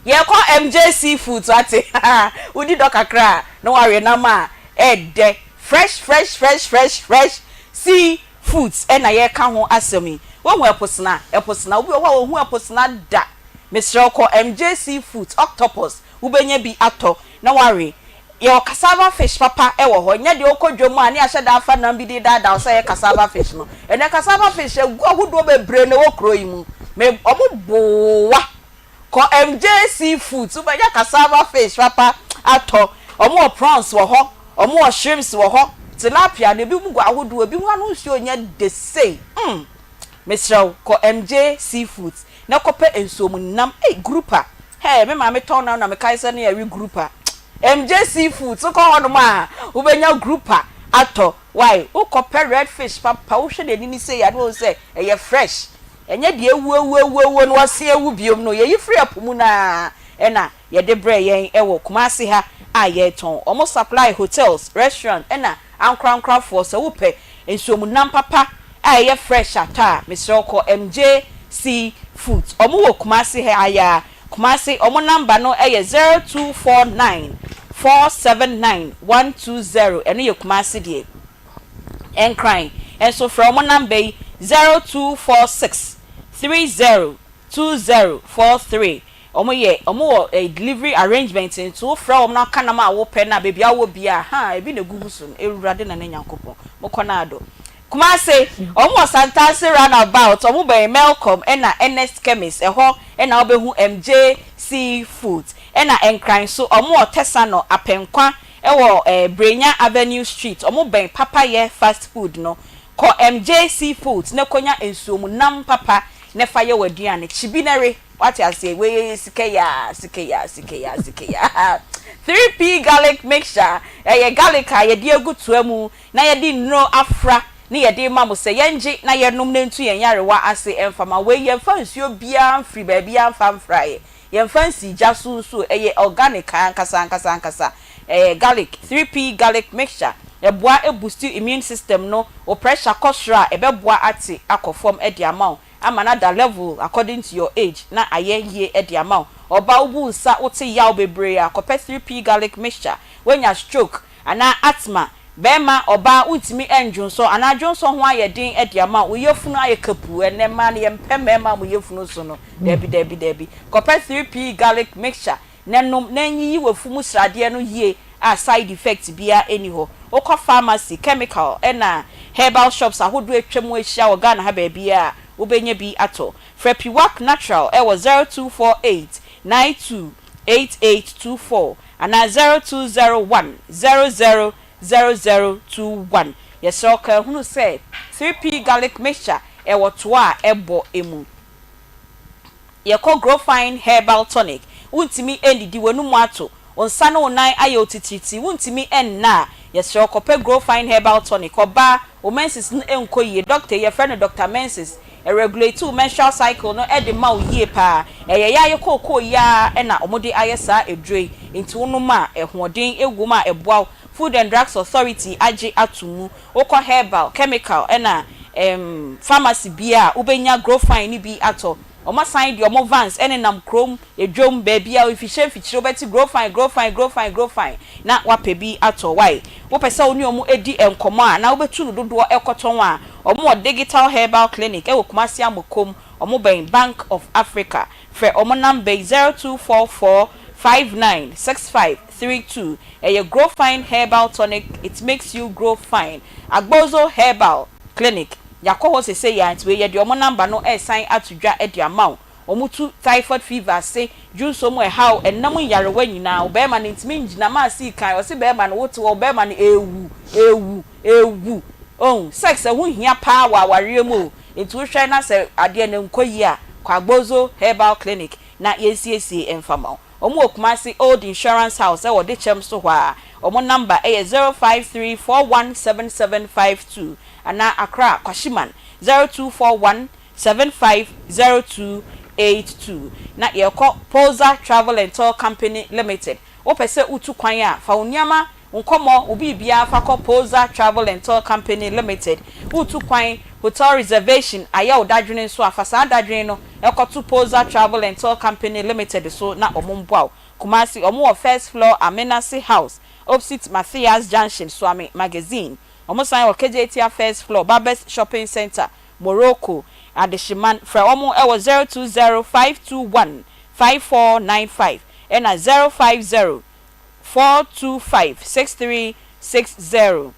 Yɛkɔ MJ Seafoods wate, wodi dɔ kakra a na wawe nam a ɛɛdɛ, fresh fresh fresh fresh fresh sea foods ɛna yɛreka ho asɛm yi. Woahu ɛposena? Ɛposena, obi wɔ hɔ a ɔnhu ɛposena da. Mesrɛ wo kɔ MJ Seafoods, octopus, wobɛnya bi atɔ na wawe. Yɛwɔ cassava fish papa wɔ hɔ, nyɛ deɛ wokɔ dwam a ne yɛahyɛ da afa nam bi de redaadaa wo sɛ ɛyɛ cassava fish no. Ɛnnɛ cassava fish agu ahodoɔ bebree na ɛwɔ kuro yi mu. Me, wɔn boa. Kɔ MJ Seafoods, wobɛnya cassava fish papa atɔ. Wɔn wɔ prawns wɔ hɔ, wɔn wɔ shrimps wɔ hɔ, tilapia no ebi mu gu ahodoɔ, ebi ho ano nsuo nyɛ de sei. Mm, mesrɛ wo, kɔ MJ Seafoods na kɔpɛ nsuom nam, ei, grouper. Hey, me maame tɔn nam na mekae sɛ ne yɛwe grouper. MJ Seafoods, wokɔ hɔnom a, wobɛnya grouper atɔ. Wai, wokɔpɛ red fish papa, wohwɛ n'ani no sei a na wahu sɛ ɛyɛ fresh. Ɛnyɛ deɛ awuawuawuawuo na wasen awu biom no. Yɛyi firi ɛpo mu no ara ɛna yɛde brɛ yɛn wɔ Kumasi ha a yɛretɔn. Wɔn supply hotels, restaurant ɛna ankorankorafoɔ. Sɛ wopɛ nsuom nam papa a ɛyɛ fresh atɔ a, mesrɛ wo kɔ MJ Sea Foods. Wɔn wɔ Kumasi ha yi ara. Kumasi, wɔn number no yɛ 0249 479 120, ɛno yɛ Kumasi deɛ. Nkran nso frɛ wɔn number yi 0246 30 2043. Wɔn yɛ, wɔn wɔ eh, delivery arrangement nti wo frɛ wɔn na ka nam a wo pɛ no a baabi a wowɔ biara, haa, ebi na egugu so no, Awurade na ne Nyankopɔn, mo kɔ no ado. Kumase, wɔn wɔ Santase round about, wɔn bɛn Melcom ɛna Ernest Chemist, ɛhɔ ɛna wobɛhu MJ Sea Foods. Ɛna Nkran nso, wɔn wɔ Tesano, Apɛnkwa ɛwɔ eh, Brenya Avenue Street, wɔn bɛn Papayɛ Fast Food no. Kɔ MJ Sea Foods na kɔnya nsuomu nam papa na fa yɛ w'aduane. Kyibi na we. Wate aseɛ? Wei yɛ sika yaa, sika yaa, sika yaa, sika yaa. 3P garlic mixture, ɛyɛ garlic a yɛde agu toa mu na yɛde nnuro afra ne yɛde rema mo sɛ yɛngye na yɛnom na ɛntu yɛn nyarewa ase mfa ma. Wei yɛmfa nsuo biara mfiri baabiara mfa mfraeɛ. Yɛmfa nsii gya so nso, ɛyɛ organic ankasa ankasa ankasa. Ɛyɛ garlic, 3P garlic mixture. Ɛboa boost immune system no, wo pressure kɔ soro a, ɛbɛboa ate akɔ fam de ama wo. Ama no ada level according to your age na ayɛ yie de ama wo. Ɔba wo bu nsa wo te yaw bebree a, kɔpɛ 3P garlic mixture. Woanya stroke anaa asthma, bɛɛma, ɔbaa wontumi ndwonsɔ anaa dwonsɔ ho ayɛ den de ama wo, wo yafunu ayɛ kapuu, ɛnnɛ mmaa no yɛmpɛ mmarima a mo yafunu so no, daabi daabi daabi. Kɔpɛ 3P garlic mixture na nom na nyiyi w'afu mu sradeɛ no yie a side effect biara nni hɔ. Wokɔ pharmacy, chemical ɛna herbal shops ahodoɔ atwa mu ahyia wɔ Ghana ha baabiara a, wobɛnya bi atɔ. Frɛ Piwak Natural wɔ 0248 92 8824 anaa 0201 00 0021. Yɛsrɛ wo ka hunu sɛ 3P Garlic Mixture ɛwɔ toa a ɛbɔ mu. Yɛkɔ Growfine Herbal Tonic, wontumi nnidi, w'anum ato, wo nsa ne wo nan ayɛ wo titiritii, wontumi nna a, yɛsrɛ wo kɔpɛ Growfine Herbal Tonic. Ɔbaa, wo menses no nkɔ yie, doctor yi yɛfrɛ no Doctor Menses, ɛregulate wo menstrual cycle no de ma wo yie paa. Ɛyɛ yaaye kookoo yi ara na wɔde ayɛ saa aduro yi, nti wonom a, ɛhoɔden wom a ɛboa wo. Food and Drugs Authority agye ato mu. Wokɔ herbal, chemical ɛna ɛɛm pharmacy biara a, wobɛnya Growfine no bi atɔ. Wɔasan de wɔn vans nenam kurom, dwam, baabiara, mfikyire mfikyire wobɛte Growfine, Growfine, Growfine, Growfine na woapɛ bi atɔ. Wai? Wopɛ sɛ wo ne wɔn di nkɔmmɔ a, anaa wobɛtu no dodoɔ kɔtɔn a, wɔwɔ Digital Herbal Clinic wɔ Kumasi Amokom, wɔbɛn Bank of Africa. Frɛ wɔn number yi, 0244 59 65 32. Ɛyɛ Growfine Herbal Tonic, it makes you grow fine. Agbozo Herbal Clinic, Yɛakɔ hɔ sesei ara nti wei yɛde wɔn number no resan ato dwa de ama wo. Wɔtu typhoid fever ase, dwonsɔ mu ɛhaw, ɛnna mu nyarewa nyinaa. Wo barima no ntumi ngyina maa sii kan, ɔse barima no wote hɔ wo barima no ɛrewu, ɛrewu, ɛrewu. Ohu, sex ɛho hia paa wɔ awareɛ mu o, nti wohwɛ na sɛ adeɛ no nkɔ yie a, kɔ Agbozo Herbal Clinic na yɛnsiesie mfa ma wo. Wɔn wɔ Kumasi Old Insurance House ɛwɔ Dekyɛm so hɔ ara. Wɔn number yɛ 0534177752 anaa Accra, Kwashiman, 0241 750282. Na yɛrekɔ Polza Travel and Tour Company Limited. Wopɛ sɛ wotu kwan a, fa wo nneɛma, wo nkɔmmɔ, wo biribiara fa kɔ Polza Travel and Tour Company Limited. Woretu kwan, hotel reservation ayɛ wo dadwene nso a, fa saa dadwene no kɔto Polza Travel and Tour Company Limited so na wɔmmoa wo. Kumasi, wɔwɔ First Floor Amenase House, opsit Mathias Junction, Suame Magazine. Wɔsan wɔ Kejetia First Floor, Barbers Shopping Centre, Morocco, Adehyeman. Frɛ wɔn wɔ 020 521 5495 ɛna 050 425 6360.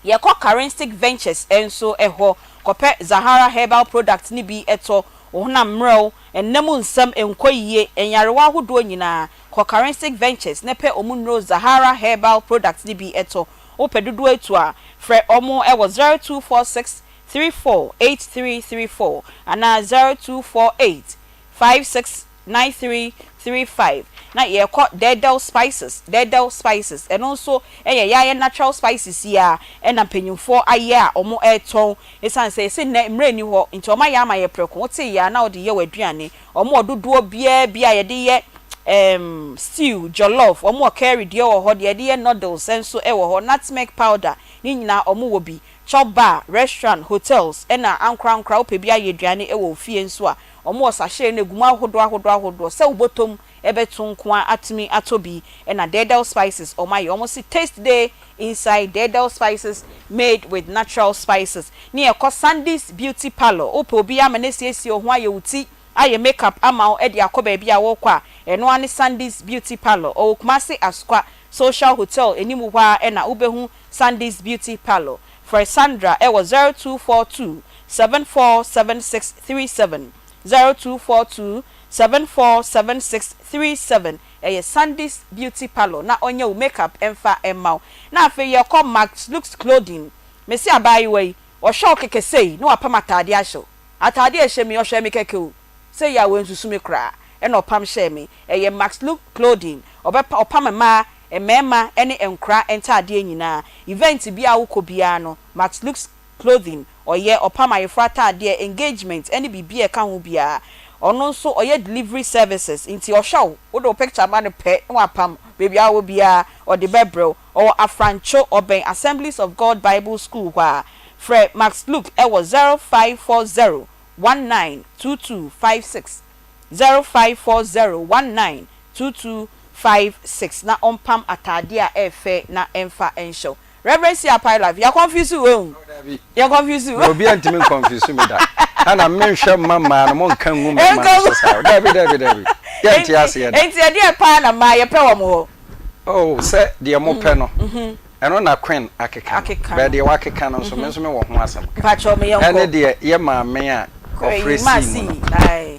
Yɛkɔ Karinstic Ventures nso hɔ kɔpɛ Zahara Herbal Products no bi tɔ. Wo honam mmerɛw, nna mu nsɛm nkɔ yie, nyarewa ahodoɔ nyinaa, kɔ Karinstic Ventures na pɛ wɔn nnuro Zahara Herbal Products no bi tɔ. Wopɛ dodoɔ atu a, frɛ wɔn wɔ 0246 34 8334 anaa 0248 56 9335 na yɛkɔ Dɛɛdɛw Spices, Dɛɛdɛw Spices, ɛno nso yɛ yɛayɛ natural spices yi ara ɛna mpanyinfoɔ ayɛ a wɔn ɛretɔn, ɛsiane sɛ yɛse nnɛ mmerɛ nni hɔ nti wɔn ayɛ ama yɛ prɛko, wote yɛ a na wode yɛ w'aduane, wɔn wɔ dodoɔ biara bi a yɛde yɛ ɛɛm stew, jollof, wɔn wɔ curry deɛ wɔ hɔ, deɛ yɛde yɛ noodles nso wɔ hɔ, nutmeg powder ne nyinaa wɔn wɔ bi, chop bar, restaurant, hotels ɛna ankorankora wopɛ bi ayɛ aduane wɔ wo fie nso a Wɔn wɔ sachet no egu mu ahodoɔ ahodoɔ ahodoɔ sɛ wo bɔtɔm bɛto nko ara atumi atɔ bi ɛna Dɛɛdɛw spices wɔn ayɛ wɔn se taste day inside Dɛɛdɛw spices made with natural spices ne yɛkɔ Sandy's beauty parlour wopɛ obi ama no asiesie wo ho ayɛ wo ti ayɛ make up ama wo de akɔ baabi a worekɔ a ɛno ara ne Sandy's beauty parlour ɔwɔ Kumasi Asokwa Social Hotel anim hɔ ara na wobɛhu Sandy's beauty parlour. Frɛ Sandra wɔ 0242 747637, 0242 747637. Ɛyɛ Sandy's Beauty Parlour na ɔnyɛ wo makeup mfa mma wo. Na afei yɛkɔ Max Lux Clothing. Mese abaayewa yi, ɔhwɛ wo kɛkɛ sei na wapam ataadeɛ ahyɛ wo. Ataadeɛ a ɛhyɛ me yi, ɔhwɛɛ me kɛkɛ o. Sei a wansusu me koraa ɛna ɔpam hyɛɛ me. Ɛyɛ Max Lux Clothing. Ɔbɛpa, ɔpam mmaa, mmarima ne nkora ntaadeɛ nyinaa. Event biara a wokɔ biara no, Max Lux Clothing, ɔyɛ, ɔpam ayeforɔ ataadeɛ, engagement ne biribiara a ɛka ho biara. Ɔno nso ɔyɛ delivery services, nti ɔhwɛ wo, wode wo picture ma no pɛ na wapam, baabi a wowɔ biara ɔde bɛbrɛ wo. Ɔwɔ Afrancho, ɔbɛn Assemblies of God Bible School hɔ ara. Frɛ Max Luke wɔ 0540 19 2256, 0540 19 2256 na ɔmpam ataadeɛ a ɛyɛ fɛ na ɛmfa nhyɛ wo. Reverend Sia Pai Life, yɛ confuse wo ehu. Oh dabi. Yɛ confuse wo. Na obi antumi nconfuse me da. Ɛna me nhwɛ mma mmaa no mo nka ngu mmarima no so saa. Dabi dabi dabi. Yɛ nte aseɛ da. Enti ɛdeɛ paa na mmaa yɛpɛ wɔ mo hɔ? Oh sɛ deɛ mo pɛ no ɛno na Queen akeka no. But deɛ wakeka no nso me nso me wɔ ho asɛm ka. Mpakyɛw me yɛnkɔ. Ɛne deɛ yɛ maame a ɔfrɛ sii mu no.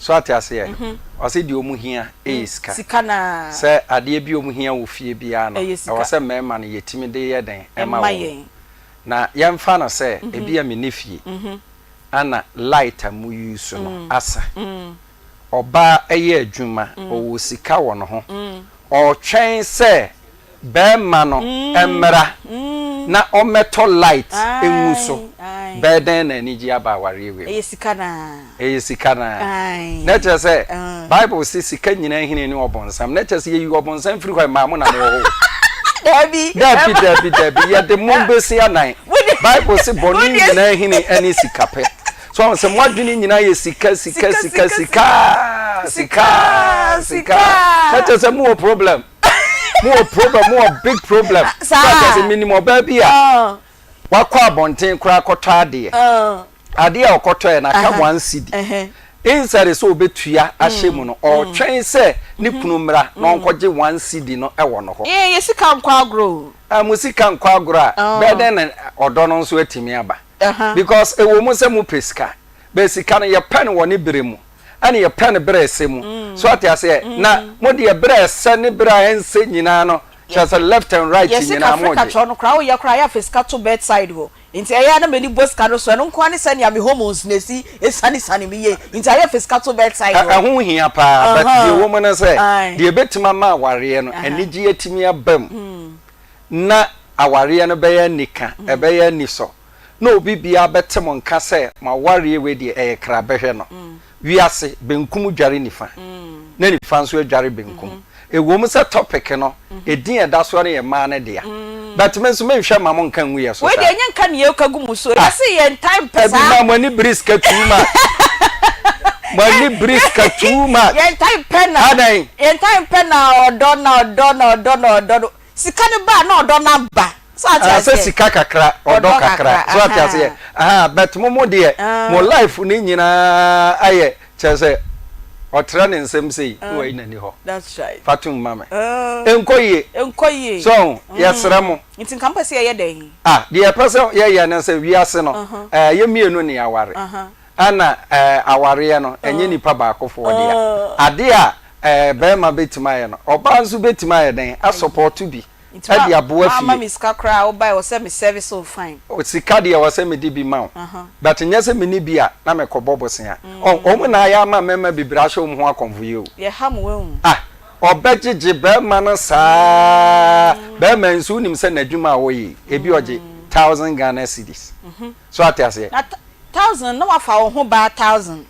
So ate aseɛ? Ɔse deɛ ɔmo hia yɛ sika. Sika no ara. Sɛ adeɛ bi a wɔhia wɔ fie biara no, Ɛyɛ sika. ɛwɔ sɛ mmarima no yɛtumi de yɛ dɛn ma Ɛma wɔn. yɛn. Na yɛmfa no sɛ ebia menni fie, ɛna light a mo use no asa. Ɔbaa yɛ adwuma, ɔwɔ sika wɔ ne ho, ɔretwɛn sɛ Barima no mmra na ɔmmɛtɔ light ngu so. Bɛyɛ dɛn na anigye aba awareɛ wei mu? Ɛyɛ sika no ara. Ɛyɛ sika no ara. Na kyerɛ sɛ, Bible se sika nyinaa hini ne ɔbonsam. Na kyerɛ sɛ yɛyi ɔbonsam firi hɔ a, mmaa mo na mowɔ hɔ o. Dabi. Dabi, dabi, dabi. Yɛde mo bɛsi anan. Bible se bɔne nyinaa hini ne sikapɛ. So wahu sɛ mo adwene nyinaa yɛ sika, sika, sika, sika, sika, sika. Na kyerɛ sɛ mowɔ problem. Mo wɔ problem, mo wɔ big problem. Saa. So ate ase, menim ɔbaa bi a wakɔ abɔnten koraa kɔtɔ adeɛ. Adeɛ a ɔkɔtɔɛ no aka one cedi. Instead sɛ ɔbɛtua ahyɛ mu no, ɔretwɛn sɛ ne kunu mmra na ɔnkɔgye one cedi no wɔ no hɔ. Yɛn yɛ sika nkɔ agorɔ o. Ah, mo sika nkɔ agorɔ a, bɛyɛ dɛn na ɔdɔ no nso atumi aba? Because ɛwɔ mu sɛ mopɛ sika, but sika no yɛpɛ no wɔ ne berɛ mu. ɛne yɛpɛ no berɛ ɛsɛ mu. So ate aseɛ? Na mo deɛ berɛ ɛsɛ ne berɛ a ɛnsɛ nyinaa no, kyerɛ sɛ left and right Yɛse nyinaa kafre mo gye. kakyerɛ no koraa woyɛ koraa yɛ afɛ sika to bed side hɔ nti ɛyɛ a na m'ani bɔ sika no so ɛno nkoa ne sɛnea me hormones no ɛsi ɛsiane siane me yie nti ayɛ fɛ sika to bed side hɔ. Ɛho hia paa but deɛ ɛwɔ mu ne sɛ Ae. deɛ ɛbɛtumi ama awareɛ no anigyeɛ atumi aba mu na awareɛ no bɛyɛ anika, ɛbɛyɛ anisɔ na obi biara bɛte mo nka sɛ mo awareɛ wei deɛ ɛyɛ kra bɛhwɛ no. Wiase, benkum dware nifa, na nifa nso adware benkum. Ɛwom sɛ topic no, ɛdin a ɛda soɔ no yɛ mmaa no dea, but me nso menhwɛ mma mo nka ngu yɛ so Wei saa. deɛ ɛnyɛ nka nea ɛka gu mo so, Ah, yɛse yɛn time pɛ dabi saa. maa mo ani bere sika too much. Mo ani bere sika too much. Yɛn time pɛ na, Adɛn? yɛn time pɛ na ɔdɔ na ɔdɔ na ɔdɔ na ɔdɔ no. Sika no ba a na ɔdɔ no aba. So ate Ah, sɛ aseɛ? sika kakra, ɔdɔ Ɔdɔ kakra. kakra, So ate aseɛ? ahaa. Ahaa, but mo mo deɛ, mo life no nyinaa ayɛ, kyerɛ sɛ, ɔtrɛ ne nsam sei, na wayi n'ani hɔ. That's right. Fa tom ma me. Ɛnkɔ yie. Ɛnkɔ yie. So ho? Yɛsrɛ mo. Nti nka mopɛ sɛ yɛyɛ dɛn? Ah, deɛ yɛpɛ sɛ yɛyɛ ne sɛ, wiase no, eh, yɛ mmienu na yɛaware. Ɛna eh, awareɛ no, ɛnyɛ nipa baakofoɔ dea. Adeɛ a eh, barima bɛtumi ayɛ no, ɔbaa nso bɛtumi ayɛ dɛn? Asɔpɔɔto bi Nti de wa, aboa woamma fie. me sika koraa a, wobae wɔ sɛ me service wo fine. Sika deɛ ɛwɔ sɛ mede bi ma wo, but nyɛ sɛ menni bi a na mekɔbɔ bosea. Ɔn, wɔn na ayɛ ama mmarima bebree ahyɛ wɔn ho akɔmfo yi o. Yɛha mo wahu. Ah, ɔbɛgyegye barima no saa, barima yi nso wonim sɛ n'adwuma a ɔyɛ yi, ebi ɔgye thousand Ghana cedis. So ate aseɛ? Na thousand na wafa wo ho baa thousand.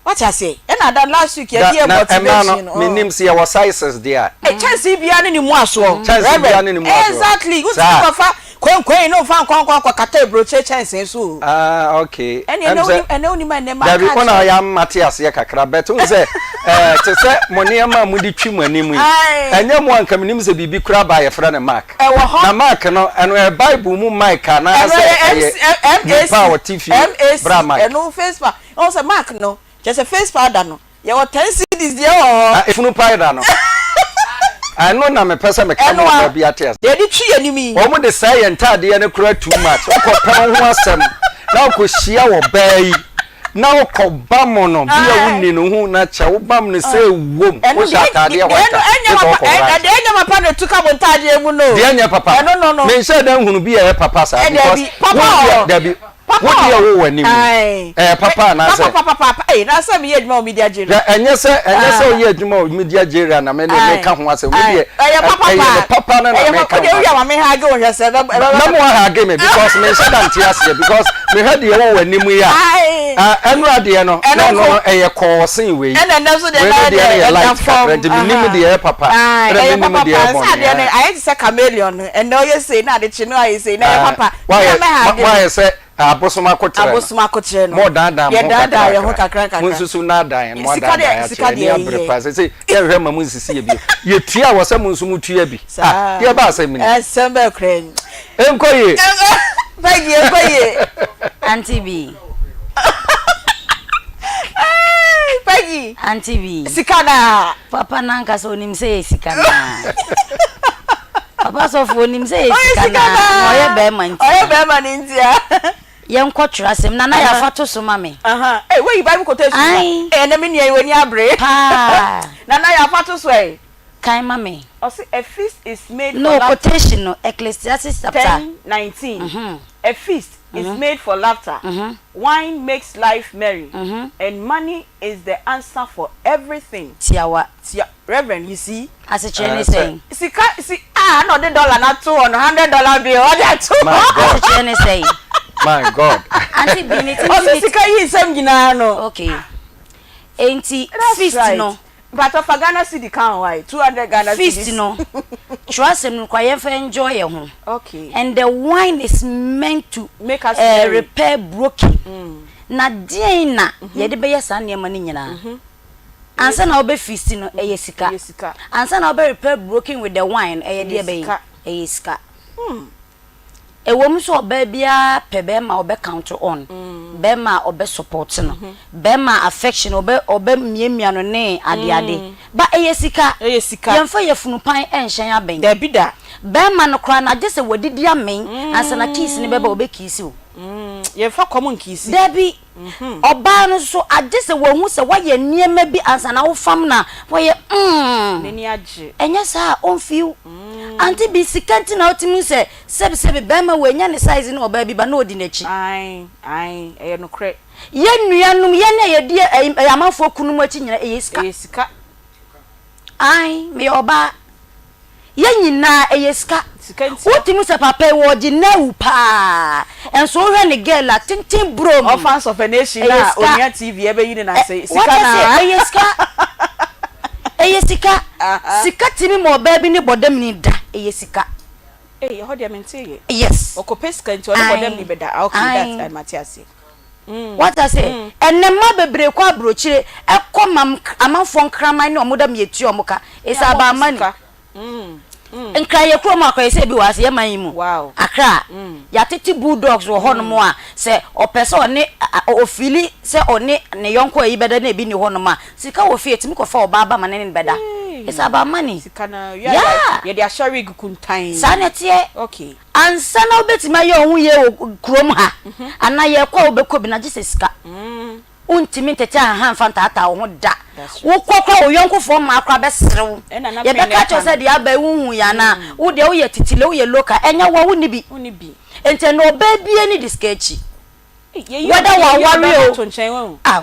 Wate aseɛ? Ɛna da last week yɛde Da yɛ na ɛmaa motivation no no. menim sɛ yɛwɔ sizes deɛ a. Hey, kyɛnsee biara ne ne mu asoɔ. Kyɛnsee biara ne ne mu asoɔ. Exactly. Wotumi Saa. kɔfa konkon ne wofa nkɔnkɔn kɔkata aburokyire kyɛnsee so o. Ah, okay. Ɛne Ɛm ɛnɛ sɛ wonim ɛnɛ wonim a ɛnɛ maka dabi wo na akyerɛ. ɔyɛ ama te aseɛ kakra but wohu sɛ ɛɛ te sɛ mo nneɛma a mode twi mo anim yi Ae. ɛnyɛ mo a nka menim sɛ biribi koraa ba a yɛfrɛ no mark. Ɛwɔ hɔ. Na mark no ɛno ɛyɛ Bible mu mic Ɛno anaasɛ ɛyɛ ɛyɛ MC M nipa a A ɔte C fie M A C bra mic. ɛno face pa ɔhu sɛ mark no kyerɛ sɛ face powder no yɛwɔ ten cedis deɛ wɔ hɔ. Ah efunu powder no. Ɛno na mepɛ sɛ meka ma ɔbaa bi ate ase. Deɛ yɛde twi yɛn anim yi. Wɔn de sɛe yɛn ntaadeɛ no koraa too much. Wokɔ pɛ wo ho asɛm na wokɔ hyia ɔbaa yi na wokɔ bam no bi a wonni no ho na kyɛ wo bam no sɛ wom wohyɛ ataadeɛ white a gye sɛ wokɔ right. Deɛ ɛnyɛ papa na ɛtu ka mo ntaadeɛ mu no. Deɛ ɛnyɛ papa. Menhyɛɛ da nhunu bi a ɛyɛ papa saa because wo deɛ dabi. Papa Wo deɛ o. wo w'anim yi, Ae. ɛyɛ papa anaasɛ? Papa papa papa ei na sɛ meyɛ adwuma wɔ media general. Hwɛ ɛnyɛ sɛ ɛnyɛ sɛ woyɛ adwuma wɔ media general na me deɛ Ae. meka ho asɛm, me Ae. deɛ Ɛyɛ papa ɛyɛ paa. ne papa no na Ɛyɛ meka papa, ho wodeɛ wowie a asɛm. ma me hage wo hwɛ sɛ ɛbɛ ɛbɛba. Mɛma woahage me because menhyɛ da nte aseɛ because mehwɛ deɛ ɛwɔ w'anim yi a, Ae. ah, ɛnora deɛ no Ɛno na ɛno nko. no ɛyɛ kɔɔ sen wei. Ɛna ɛnɛ nso deɛ Wei na no deɛ no ɛdeɛ yɛ ɛda light fam. kakra nti mennim Aha. deɛ ɛyɛ papa Ae, ɛna ɛyɛ mennim papa deɛ ɛyɛ paa. Sɛ bɔne. adeɛ no Ae. ayɛ te sɛ chameleon no, ɛnɛ ɔyɛ sei na ade kye no ayɛ sei na ɛyɛ Ah, papa. woayɛ Nti na mɛhage no. moayɛ sɛ abosom akoterɛ no. Abosom akoterɛ no. Modaadaa mo ho Yɛdaadaa yɛn ho kakrakra. kakrakra. Monsusu nnaadaa yɛn, Sika moadaadaa deɛ yɛn sika akyerɛ. deɛ Ani abere yɛ. paa. Seesei yɛnhwɛ mma monsisi yɛ bio. Yɛtua a, wɔ sɛ mo nso motua bi. Ah, Saa. deɛ ɛba asɛm ni. Asɛm bɛɛ koraa ni. Ɛnkɔ yie. Peggy, ɛnkɔ yie. Auntie B. Hey, Peggy. Auntie B. Sika naa. Papa nankasa onim sɛ yɛ sika naa. Papa sɔfo onim sɛ yɛ sika naa na ɔyɛ bɛrima nti. Ɔyɛ bɛrima ne nti a. Yɛnkɔ twerɛ asɛm Nana yɛ afa to so ma me. Ee woyi bible quotation ma. Ae. Ee ɛnɛ me nua yi w'ani abere. Paa. Nana yɛ afa to so ɛ. Kan ma me. Ɔse a feast is made for No laughter. quotation no Ecclesiastes chapter. 10:19 A feast is made for laughter, wine makes life merry, and money is the answer for everything. Tiawa. Tia Reverend you see. Asekyerɛ ne sɛn? Sika si ah na ɔde dollar no ato hɔ no $100 bill ɔde ato hɔ. My God. Asekyerɛ ne sɛn? My God. Auntie bi ne ti Ɔse sika yi nsɛm nyinaa no. Okay. Enti That's feast right. no. Mpakyɛ fa Ghana cedi ka ho wai 200 Ghana cedis. Feast no twerɛ asɛm no koraa yɛmfa enjoy yɛn ho. Okay. And the wine is meant to Make us eh, merry. repair broken. Na deɛn na yɛde bɛyɛ saa nneɛma no nyinaa? Ansa na wobɛ feast no, ɛyɛ sika. Ɛyɛ sika. Ansa na wobɛ repair broken with the wine no, ɛyɛ Ɛyɛ deɛ bɛn? sika. Ɛyɛ sika. Ɛwɔ mu sɛ ɔbaa biara pɛ bɛrima a ɔbɛ count on, bɛrima a ɔbɛ support no, bɛrima a affection ɔbɛ ɔbɛ miamia no ne ade ade. But ɛyɛ sika. Ɛyɛ sika. Yɛnfa yafunu pan ɛnhyɛn abɛn. Dabi da. Bɛrima no koraa no agye sɛ wadidi amee ansa na kiss no bɛba ɔbɛ kiss wo. Yɛnfa kɔm nkiisi. Dabi. Ɔbaa no nso agye sɛ wahu sɛ woayɛ nneɛma bi ansa na wofam no a, wayɛ mm. N'ani agye. Ɛnyɛ saa a, ɔmfii wo. Ante bi, sika nti na wotumi hu sɛ sɛbesɛbe barima wei anya ne size ne ɔbaa bi ba na ɔdi n'akyi. Ae, ae, ɛyɛ nokorɛ. Yɛn nuanom, yɛn a yɛdi ɛyi amanfoɔ kununom akyi nyinaa, ɛyɛ sika. Ɛyɛ sika. Ae, meyɛ ɔbaa. Yɛn nyinaa ɛyɛ sika. Sika ntia. Wotumi sɛ papa yi wɔgye nawu paa nso wohwɛ ne girl a tenten brom. Orphans of a nation Ɛyɛ na sika. onua TV ɛbɛyi ne nase. Sika Wate na. aseɛ ɛyɛ sika. Ɛyɛ sika. Sika tumi ma ɔbaa bi ne bɔdamni da ɛyɛ sika. Ei ɛhɔ deɛ mente yɛ. Yes. Ɔkɔpɛ sika nti ɔne bɔdamni bɛda. Ah okay Ae. that's mate aseɛ. Wate aseɛ ɛnɛ mmaa bebree kɔ abrokyire ɛkɔ ma amanfoɔ nkraman ne ɔmo da mietua ɔmo ka it's about money. Nkran yɛ kurom a kɔyɛ sɛ ebi wɔ ha sɛ yɛ man yi mu Accra yɛatete bulldogs wɔ hɔnom a sɛ ɔpɛ sɛ ɔne ɔfili sɛ ɔne ne yɔnko ayi bɛda na ebi ni hɔnom a sika wɔ fie tumi kɔfa ɔbaa ba ma ne ne no bɛda it's about money yeah Yɛde ahyɛ wig kuntan. Saa na ɛteɛ Okay. Ansa na wobɛtumi ayɛ wo ho yie wɔ kurom ha anaa yɛkɔ a wobɛkɔ bi no agye sɛ sika. Wontumi ntete ahahan mfa ntaataa wo ho da. Wokɔ koraa wo yɔnkofoɔ mmaa koraa bɛsere wo. Yɛbɛka akyerɛ wo sɛ deɛ aba yi wonhui anaa? Wo deɛ woyɛ titile, woyɛ local, ɛnyɛ wo a wonni bi. Enti ɛnnɛ ɔbaa biara nni de sika akyi. Whether waware o, aw,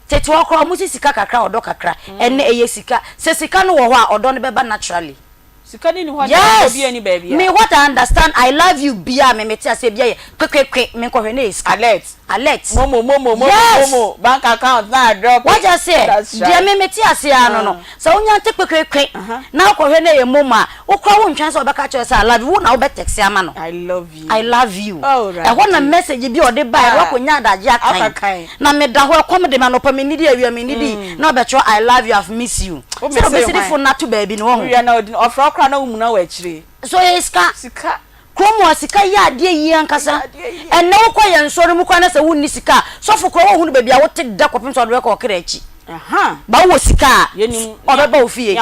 tete hɔ koraa wɔsi sika kakra ɔdɔ kakra, ɛnnɛ ɛyɛ sika. Sɛ sika no wɔ hɔ a ɔdɔ no bɛba naturally. Sika ni ni hɔ deɛ ɔdɔ Yes biaa ni baabiaa. me what I understand I love you biaa me mete aseɛ biaa yɛ kwekkwekwe me nkɔhwɛ na ɛyɛ sika. Alert. Alert. Momo momo momo Yes. momo bank account na adrop. Wate aseɛ That's deɛ right. me mete aseɛ ara no no sɛ wonya nte kwekkwekwe na wokɔhwɛ na ɛyɛ momo a wo koraa wontwɛn sɛ ɔbɛka akyerɛ wo sɛ I love you wo na wobɛ text ama no. I love you. I love you. Oh Ɛhɔ na Awurade. message bi a ɔde baeɛ no Ah. woakɔnya adagye akan. Akakan. Na meda hɔ ɛkɔm de me anɔpa mennidi awia mennidi na ɔbɛtwerɛ I love you I've miss you. Wo Sɛ mese obesi de hwan? phone no ato baabi no wahu. Wowia na odi no ɔfrɛ wo koraa na wo muna wɔ akyire. So ɛyɛ sika? Sika. Kurom ha sika yɛ adeɛ yie ankasa. Ɛyɛ adeɛ yie. Ɛnnɛ wokɔ yɛn nsɔre mu koraa na sɛ wonni sika a, sɔfo koraa wonhunu baabi a wote da kɔpem sɛ ɔde bɛkɔ ɔkra akyi. Ba wowɔ sika a, ɔbɛba wo fie.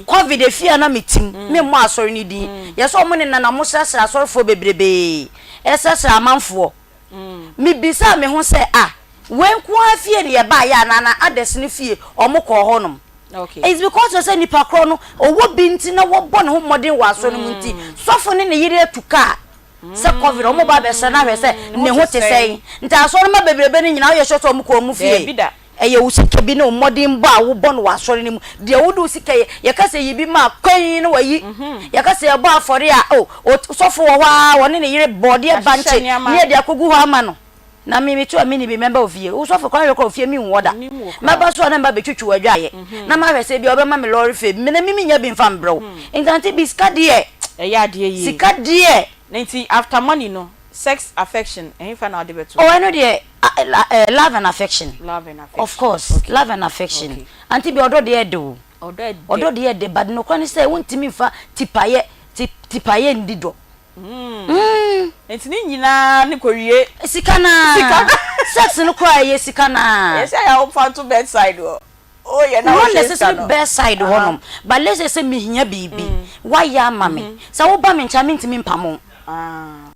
Covid efie a na mete mu, memmɔ asɔre no din. Yɛ sɛ wɔn nenam na wɔsrɛsrɛ asɔrefoɔ bebrebee, ɛsrɛsrɛ amanfoɔ. Mebisaa me ho sɛ, ah, wei nko ara fie na yɛbaeɛ anaa na others no fie wɔkɔɔ hɔnom? It's because of sɛ nipa korɔ no ɔwɔ bi nti na wɔbɔ ne ho mmɔden wɔ asɔre no mu nti, sɔfo ne ne yere atu kaa sɛ covid wɔn ba abɛsra no ahwɛ sɛ ne ho te sɛn. Nti asɔremma bebrebe no nyinaa woyɛ sure sɛ wɔn kɔ wɔn fie? Ɛyɛ wo sika bi ne wo mmɔdenbɔ a wobɔ no wɔ asɔre no mu. Deɛ wode wo sika yɛ, yɛka sɛ yi bi ma a, kwann na wayi. Yɛka sɛ yɛbɔ afɔre a, oh, sɔfo wɔ hɔ ara, ɔne ne yere bɔɔdeɛ bankye ne yɛde akɔgu hɔ ama no. Na me metu a menni bi, mɛba wo fie. Wo sɔfo koraa hwɛ koraa ofie menhu hɔ da. Mɛba so a na meba abɛtwitwi w'adwaeɛ na mahwɛ sɛ ebia wobɛma me lɔre fare bi. Me na me mennya bi mfa mbrɛ wo. Nti Auntie Bi, sika deɛ, Ɛyɛ adeɛ yie. sika deɛ. Na nti after money no, sex affection, ɛhefa na wode bɛto? Oh, ɛno deɛ, eh, love and affection. Love and affection. Of course, Okay. love and affection. Okay. Auntie Bi, ɔdɔ deɛ ɛde o. Ɔdɔ ɛdɛ. Ɔdɔ deɛ ɛde, but nokorɛ ne sɛ wontumi mfa tipayɛ, ti, tipayɛ ndi dɔ. Nti ne nyinaa ne kɔwie. Sika no ara. Sika no. Sex no koraa ɛyɛ sika no ara. Ɛyɛ sɛ yɛ wofa nto bedside hɔ. Oh yɛ na Not wohwɛ sika necessarily no. bedside hɔ nom but let's say sɛ mehia biribi woayɛ ama me sɛ woba me nkyɛn a mentumi mpamo wo.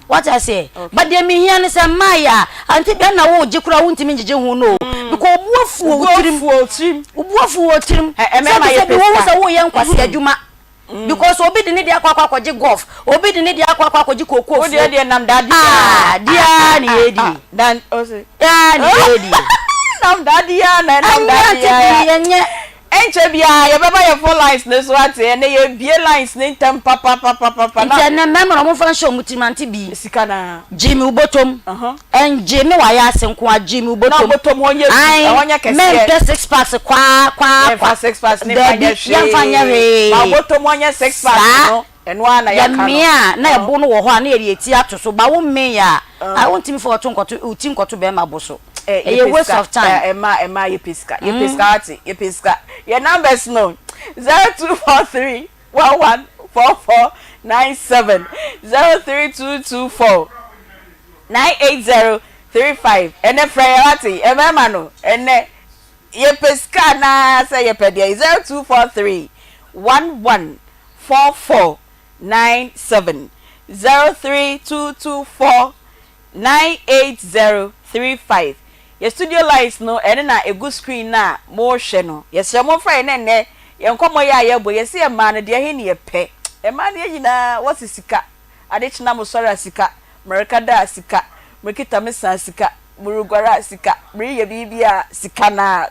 Wate aseɛ? But deɛ mehia ne sɛ mmaeɛ a ante bia na wogye koraa wontumi ngyegye ho no o because wo bo afu wɔ wo tirim. Wo bo afu wɔ wo tirim. Wo bo afu wɔ wo tirim. Ɛ mmarima Sɛbi yɛpɛ sɛbi wohu sika. sɛ woyɛ nkwasea adwuma. Because obi de ne deɛ akɔ akɔ akɔgye golf, obi de ne deɛ akɔ akɔ akɔgye kookoo Wo deɛ fuo. deɛ nam daade Ah, aa deɛ na yɛredi. Dan ose. Deɛ na yɛredi. Nam daade aa na ɛnam Ɛnyɛ daade ante aa. pii, ɛnyɛ. Ɛnkyɛ biara yɛbɛba yɛn phone lines no so ate ɛnɛ yɛbue lines no ntɛm papapapapa Nti na. ɛnɛ mmarima no wɔmfa nhyɛ wɔn tirim ante bii. Sika no ara. Gye me wo bɔtɔm. Ɛngye me wayɛ ase nko ara, gye me wo Na bɔtɔm. bɔtɔm hɔ nyɛ du, Ae, ɛhɔ nyɛ kɛseɛ. mempɛ six packs kwaa kwaa kwa. Yɛmfa six packs no mfa Dabi, nyɛ yɛmfa nyɛ hwee. Ma hwee. wo bɔtɔm hɔ nyɛ six packs Saa. no, ɛno ara na yɛaka no. Yɛmee a, na ɛbo no wɔ hɔ a, na yɛde yɛn ti ato so. But womee a, ae, wontumi fa ɔto nkɔto, wo ti nkɔto bɛrima bo so. Eh, Ɛyɛ yɛpɛ waste sika. of time. Eh, ɛma, ɛma yɛpɛ sika. Yɛpɛ sika wate, yɛpɛ sika. Yɛn numbers no, 0243 11 44 97, 03224 98035 ɛnɛ frɛ yɛn wate mmarima no ɛnɛ yɛpɛ sika anaa sɛ yɛpɛ deɛ 0243 11 44 97 03224 98035 Yɛ studio lines no ɛno na ɛgu screen no a morehwɛ no yɛsrɛ momfrɛ yɛn na ɛnnɛ yɛn nkɔmmɔ yi a yɛrebɔ yi yɛse mmaa no deɛ he ne yɛpɛ mmaa no yɛn nyinaa wɔse sika Ade kye na mosɔre a sika, mereka da a sika, merekita me sa a sika, mereguare a sika, mereyɛ biribi a sika na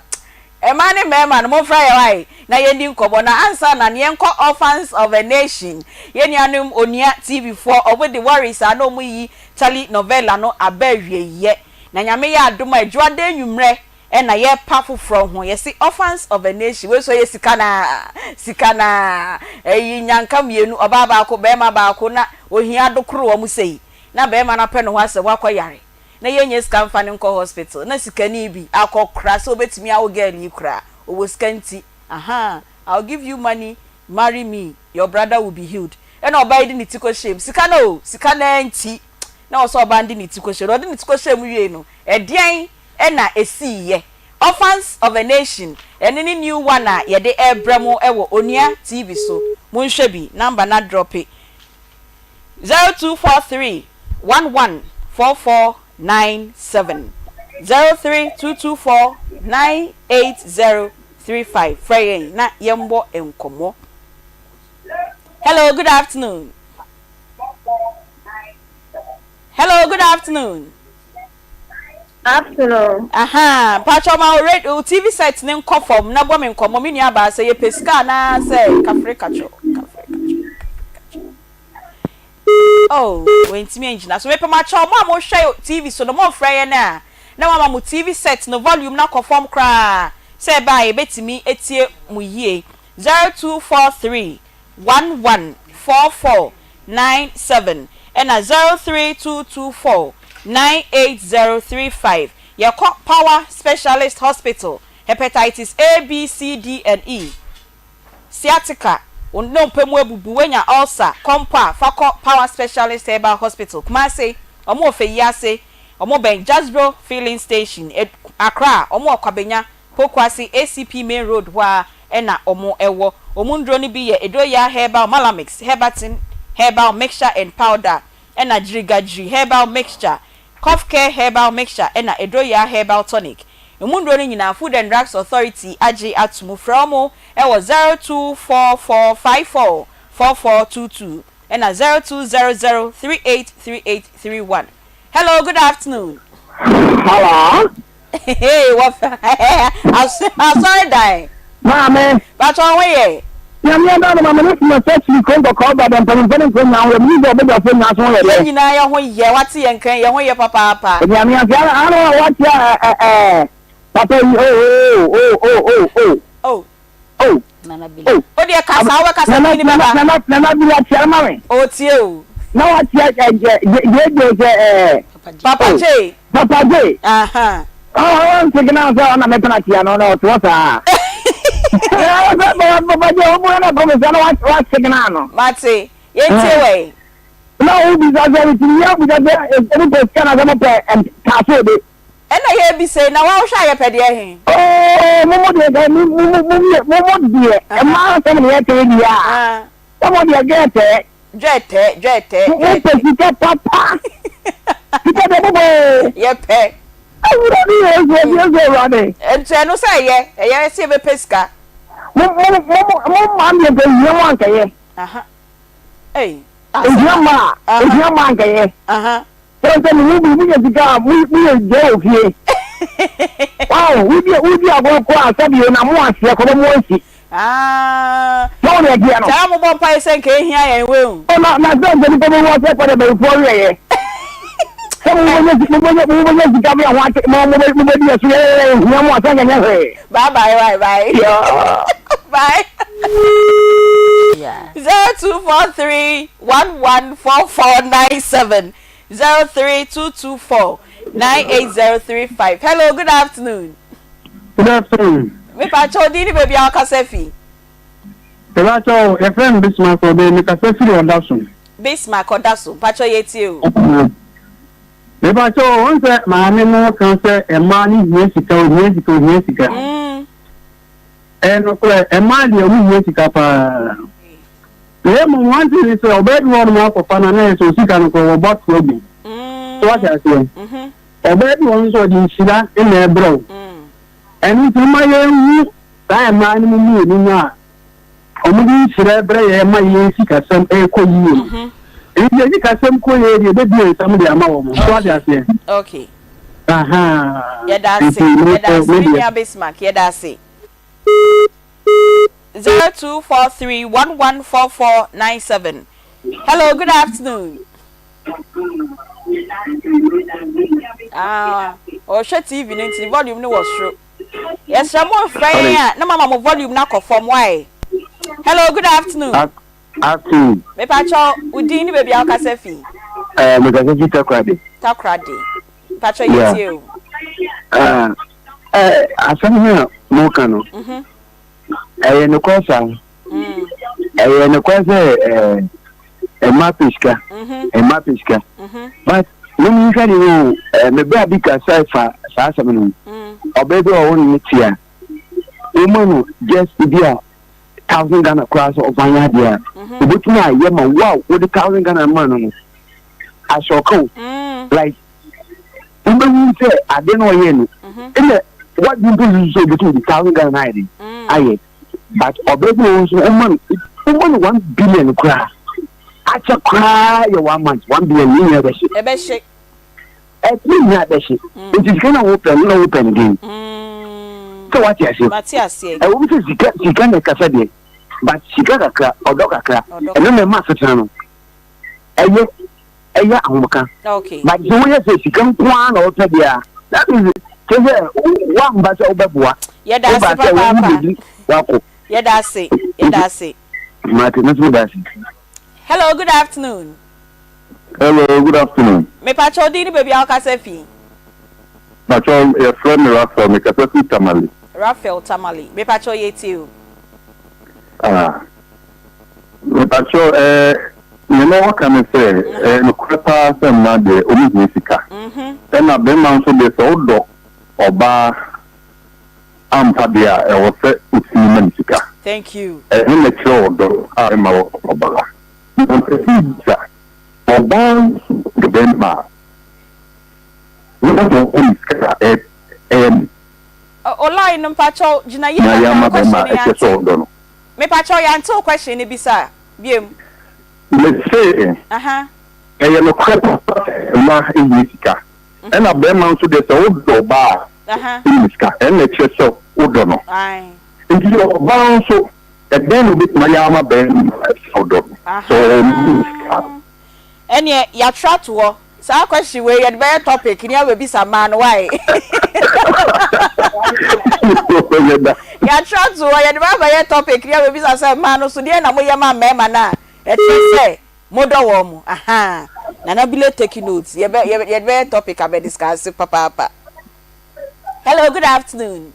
Mmaa ne mmarima no momfra yɛn wae na yɛndi nkɔmmɔ na ansa na no yɛnkɔ Orphans of a Nation yɛn nuanom Onua TV foɔ ɔmo de Worries a na ɔmo yi Tele novella no aba awieɛ na Nyame yɛ adom a Adwuada anwummerɛ Ɛna yɛpa foforɔ ho yɛse orphans of a nation wei nso ɛyɛ sika naa sika naa ɛyi nyanka mienu ɔbaa baako bɛɛma baako na ohia dokoro wɔn sei na bɛɛma no apɛ ne ho asɛm wakɔ yare na yɛnyɛ sika nfa no nkɔ hospital na sikani bi akɔ kora sɛ obetumi awo girl yi koraa ɔwɔ sika nti ahaa I'll give you money marry me your brother will be healed ɛna ɔbaa yi de ne ti kɔ hyɛm sika no o sika naa nti na ɔsɛ ɔbaa no de ne ti kɔ hyɛm na ɔde ne ti kɔ hyɛm wiei no ɛdeɛn na esiiɛ. Orphans of a Nation, ɛno ne new one a yɛde rebrɛ mo wɔ Onua TV so. Monhwɛ bi, number no adrɔpe, 0243 11 4497, 03224 98035. Frɛ yɛn na yɛmmɔ nkɔmmɔ. Hello, good afternoon. Hello, good afternoon. Afternoon. Ahaa mpakyɛw ma wo radio wo TV set no nkɔ fam na bɔ me nkɔmmɔ me nua baa sɛ yɛpɛ sika anaa sɛ kafre kakyɔ kafre kakyɔ kafre kakyɔ oh wantumi angyina so mepɛ makyɛw mo a mohwɛ TV so no momfrɛ yɛn a na wama mo TV set no volume no akɔ fam koraa sɛ ɛbaa yɛbɛtumi atie mo yie 0243 11 44 97 ɛna 03224 98035 Yɛkɔ Power Specialist Hospital, Hepatitis A, B, C, D and E, Sciatica, wo nnompe mu abubu, woanya ulcer, kɔmpɔ a, fa kɔ Power Specialist Herbal Hospital, Kumasi, wɔn wɔ Feyiase, wɔn bɛn Jasbro Filling Station, Accra, wɔn wɔ Kwabenya. Pokuase ACP main road hɔ ara na wɔn wɔ. Wɔn nnuro no bi yɛ Edoyaa Herbal Malamix, Herbatin Herbal Mixture and Powder, ɛna Gyirigagyiri Herbal Mixture, Cough Care Herbal Mixture ɛna Edoyaa Herbal Tonic. Emu nnuro no nyinaa Food and Drugs Authority agye ato mu. Frɛ wɔn wɔ 0244 54 4422 ɛna 0200 38 38 31. Hello, good afternoon. Hello. Hey, wɔfɛ asɔredan. Maame. Patro ho yɛ. Nyame adom no maame no soma sɛ kyiri kuro nkɔkɔɔ ba dɛ mpanyimfoɔ ne nkuro nyinaa ho yɛ menim sɛ ɔbɛdwafoɔ nyinaa so ho yɛ dɛ. Yɛn nyinaa yɛ ho yɛ wate yɛn nka yi yɛ ho yɛ papaapa. Nyame ase ara ara a wate a ɛ ɛ papa yi oh oh oh oh oh oh oh Nana Bila. oh O deɛ kasa wobɛkasa Nana bi ne Nana bɛba. Nana Nana Bila tia ma me. Ɔtie o. Na watia ɛ ɛ gyegye sɛ ɛ Papa J. Papa oh J. Papa J. Aha. Ɔɔ ɔnte gena sɛ ɔna mepena tia no na ɔte hɔ saa. Ɛɛ sɛ Papa J wo na kɔmi sɛ na wate gena no. Mate. Yɛntie wɛ. Na wo bisa sɛ metumi yɛ wo bisa sɛ ebi pɛ sika na sɛ mo pɛ ntaase ode. Ɛna yɛbisa yi na wa wohwɛ a yɛpɛ deɛ he? Oo mo mo deɛ sɛ mo mo mo mo mo deɛ mmaa asɛm na yɛtee deɛ a sɛ mo deɛ dwɛɛtɛɛ. Dwɛɛtɛɛ dwɛɛtɛɛ Mo pɛ sika papa sika deɛ mo bɔ oo. Yɛpɛ. Awurade Yesu Yesu Awurade. Nti ɛno sɛ ɛyɛ ɛyɛ sɛ yɛbɛpɛ sika. Mo mo mo mo mmaa deɛ nka ehia mo ankɛyɛ. Aha ei. Ehia mmaa ehia mmaa ankɛyɛ. Aha. Sɛ sɛ mo mu bi mo nya sika a mo mo yɛ gya wɔ fie. Wow, wodi wodi agorɔ kɔ a sɛbi na mo aseɛ kɔ bɛ mo asi. Ah. Sɛ wɔn ɛteɛ no. Saa mo bɔ mpae sɛ nka ehia yɛn wei. O na na sɛ nka nipa bɛ wu asɛ kɔ dɛ bɛyifoɔ wiɛ yɛ. Sɛ mo bɛ nya mo bɛ nya mo bɛ nya sika bi a ho ate mo mo bɛ mo bɛ di ɛso yɛ yɛ ehia mo asɛ nka nyɛ hwee. Bye bye bye bye. Yeah. Bye. Yeah. 0243 114497 03224 98035. Hello, good afternoon. Good afternoon. Me pa kyɛw din ne baabi a wakasa fi. Mepa kyɛw, yɛfrɛ me Bismarck Obe, mekasa firi Ɔdaso. Bismarck Ɔdaso, mpakyɛw yɛtie o. Mepa kyɛw, wɔn sɛ maame no ka sɛ mmaa no hia sika, ohia sika, ohia sika. Ɛyɛ nokorɛ, mmaa deɛ wɔn hia sika paa. Na mmom one thing ne sɛ ɔbaa bi wɔ hɔ nom akɔfa no a na ɛyɛ sɛ osika no korɔ wɔbɔ ato agu. So wate aseɛ? Ɔbaa bi wɔ hɔ nso ɔde nhyira na ɛbrɛ wo. Ɛno nti momma yɛnhu saa mmaa no mu mmienu no a wɔde nhyira brɛ yɛn ma yɛn sikasɛm ɛrekɔ yie no. Nti yɛn sikasɛm kɔ yie deɛ yɛbɛbue nsɛm de ama wɔn. So wate aseɛ? Okay. Ahaa. Yɛda ase. Nti me Yɛda nso ase. me Me deɛ. nua Bismarck, yɛda ase. 0243 114497. Hello, good afternoon. Ah, ɔhwɛ TV no nti volume no wɔ soro. Yɛsrɛ mo mfrɛ yɛn a na mama mo volume no akɔ fam why? Hello, good afternoon. Afternoon. Mepakyɛw, wo din ne baabi a wokasa fi? Eh, mekasa fi Takoradi. Takoradi. Mpakyɛw yɛtie o. Ah, eh, asɛm no a moka no, mhm. ɛyɛ nokorɛ saa. Mm. Ɛyɛ nokorɛ sɛ eh, mmaa pɛ sika, mhm. mmaa pɛ sika. Mhm. But mo nhwɛ ne o, eh, me bra bi kasa fa saa asɛm no. Mm. Ɔbaa bi a ɔwɔ ne te a, woma no just bi a thousand Ghana koraa sɛ ɔfa nyɛ adeɛ a, obetumi ayɛ ma wo a wode thousand Ghana ma no no asɔke wo. Mm. Like wobɛhu sɛ adeɛ no ɔyɛ no ɛna wadwi mpo susu sɛ obetumi de thousand Ghana ayɛ de ayɛ but ɔbɛ bi wɔ nso woma no woma no 1 billion koraa akyɛ koraa yɛ one month 1 billion ne nyinaa bɛhye. Ɛbɛhye. Ɛtumi nyinaa bɛhye nti sika na wopɛ no na wopɛ no den sɛ wate aseɛ. Mate aseɛ. Ɛwɔ mu sɛ sika sika na ɛkasa deɛ but sika kakra ɔdɔ kakra ɛno na ɛma asetena no ɛyɛ ɛyɛ ahomka. Okay. But sɛ woyɛ sɛ sika nko ara na wɔpɛ deɛ a that means kyerɛ sɛ woamba sɛ wobɛboa. Yɛda ase Woba sɛ wowu papaapa. bɛdi wakɔ. Yɛda ase. Yɛda ase. Mate me nso meda ase. Hello, good afternoon. Hello, good afternoon. Mepakyɛw din ne baabi a wokasa fi? Pakyɛw, yɛfrɛ me Raphael, mekasa fi Tamale. Raphael Tamale. Mepakyɛw yɛtie o. Ah, mepakyɛw, eh, nea mewɔ ka ne sɛ, ɛyɛ nokorɛ paa sɛ mmaa deɛ, wɔn hia sika. Ɛna bɛrima nso deɛ, sɛ wodɔ ɔbaa. ampa deɛ a, ɛwɔ sɛ wotumi ma no sika. Thank you. Ɛno na ɛkyerɛ ɔdɔ a ɛma ɔbaa. Na mepɛ sɛ mebisa, ɔbaa nso dɔ bɛrima a, na sɛ ɔma no sika a, ɛyɛ no. O line no mpakyɛw gyina yie Na kakra yɛama wo question bɛrima no a ɛkyerɛ sɛ yɛante. ɔdɔ no. Mepakyɛw yɛante wo question no bisa biom. Mese Aha. ɛyɛ nokorɛ papa sɛ mmaa hia sika ɛna bɛrima nso deɛ sɛ wodɔ ɔbaa a woma no sika ɛno na ɛkyerɛ sɛ wodɔ no. Nti sɛ ɔbaa nso ɛdɛn na ɔbɛtumi ayɛ ama bɛrima sɛ ɔdɔ no sɛ ɔma no sika a. Ɛneɛ yɛatwerɛ ato hɔ. Saa question wei yɛde bɛyɛ topic ne abɛbisa mmaa no why? Yɛatwerɛ ato hɔ yɛde bɛabɛyɛ topic ne abɛbisa sɛ mmaa no so deɛn na moyɛ ma mmarima no a ɛkyerɛ sɛ modɔ wɔn mo ahaa Nana Bile take notes yɛbɛ yɛde bɛyɛ topic abɛ discuss papaapa. Hello good afternoon.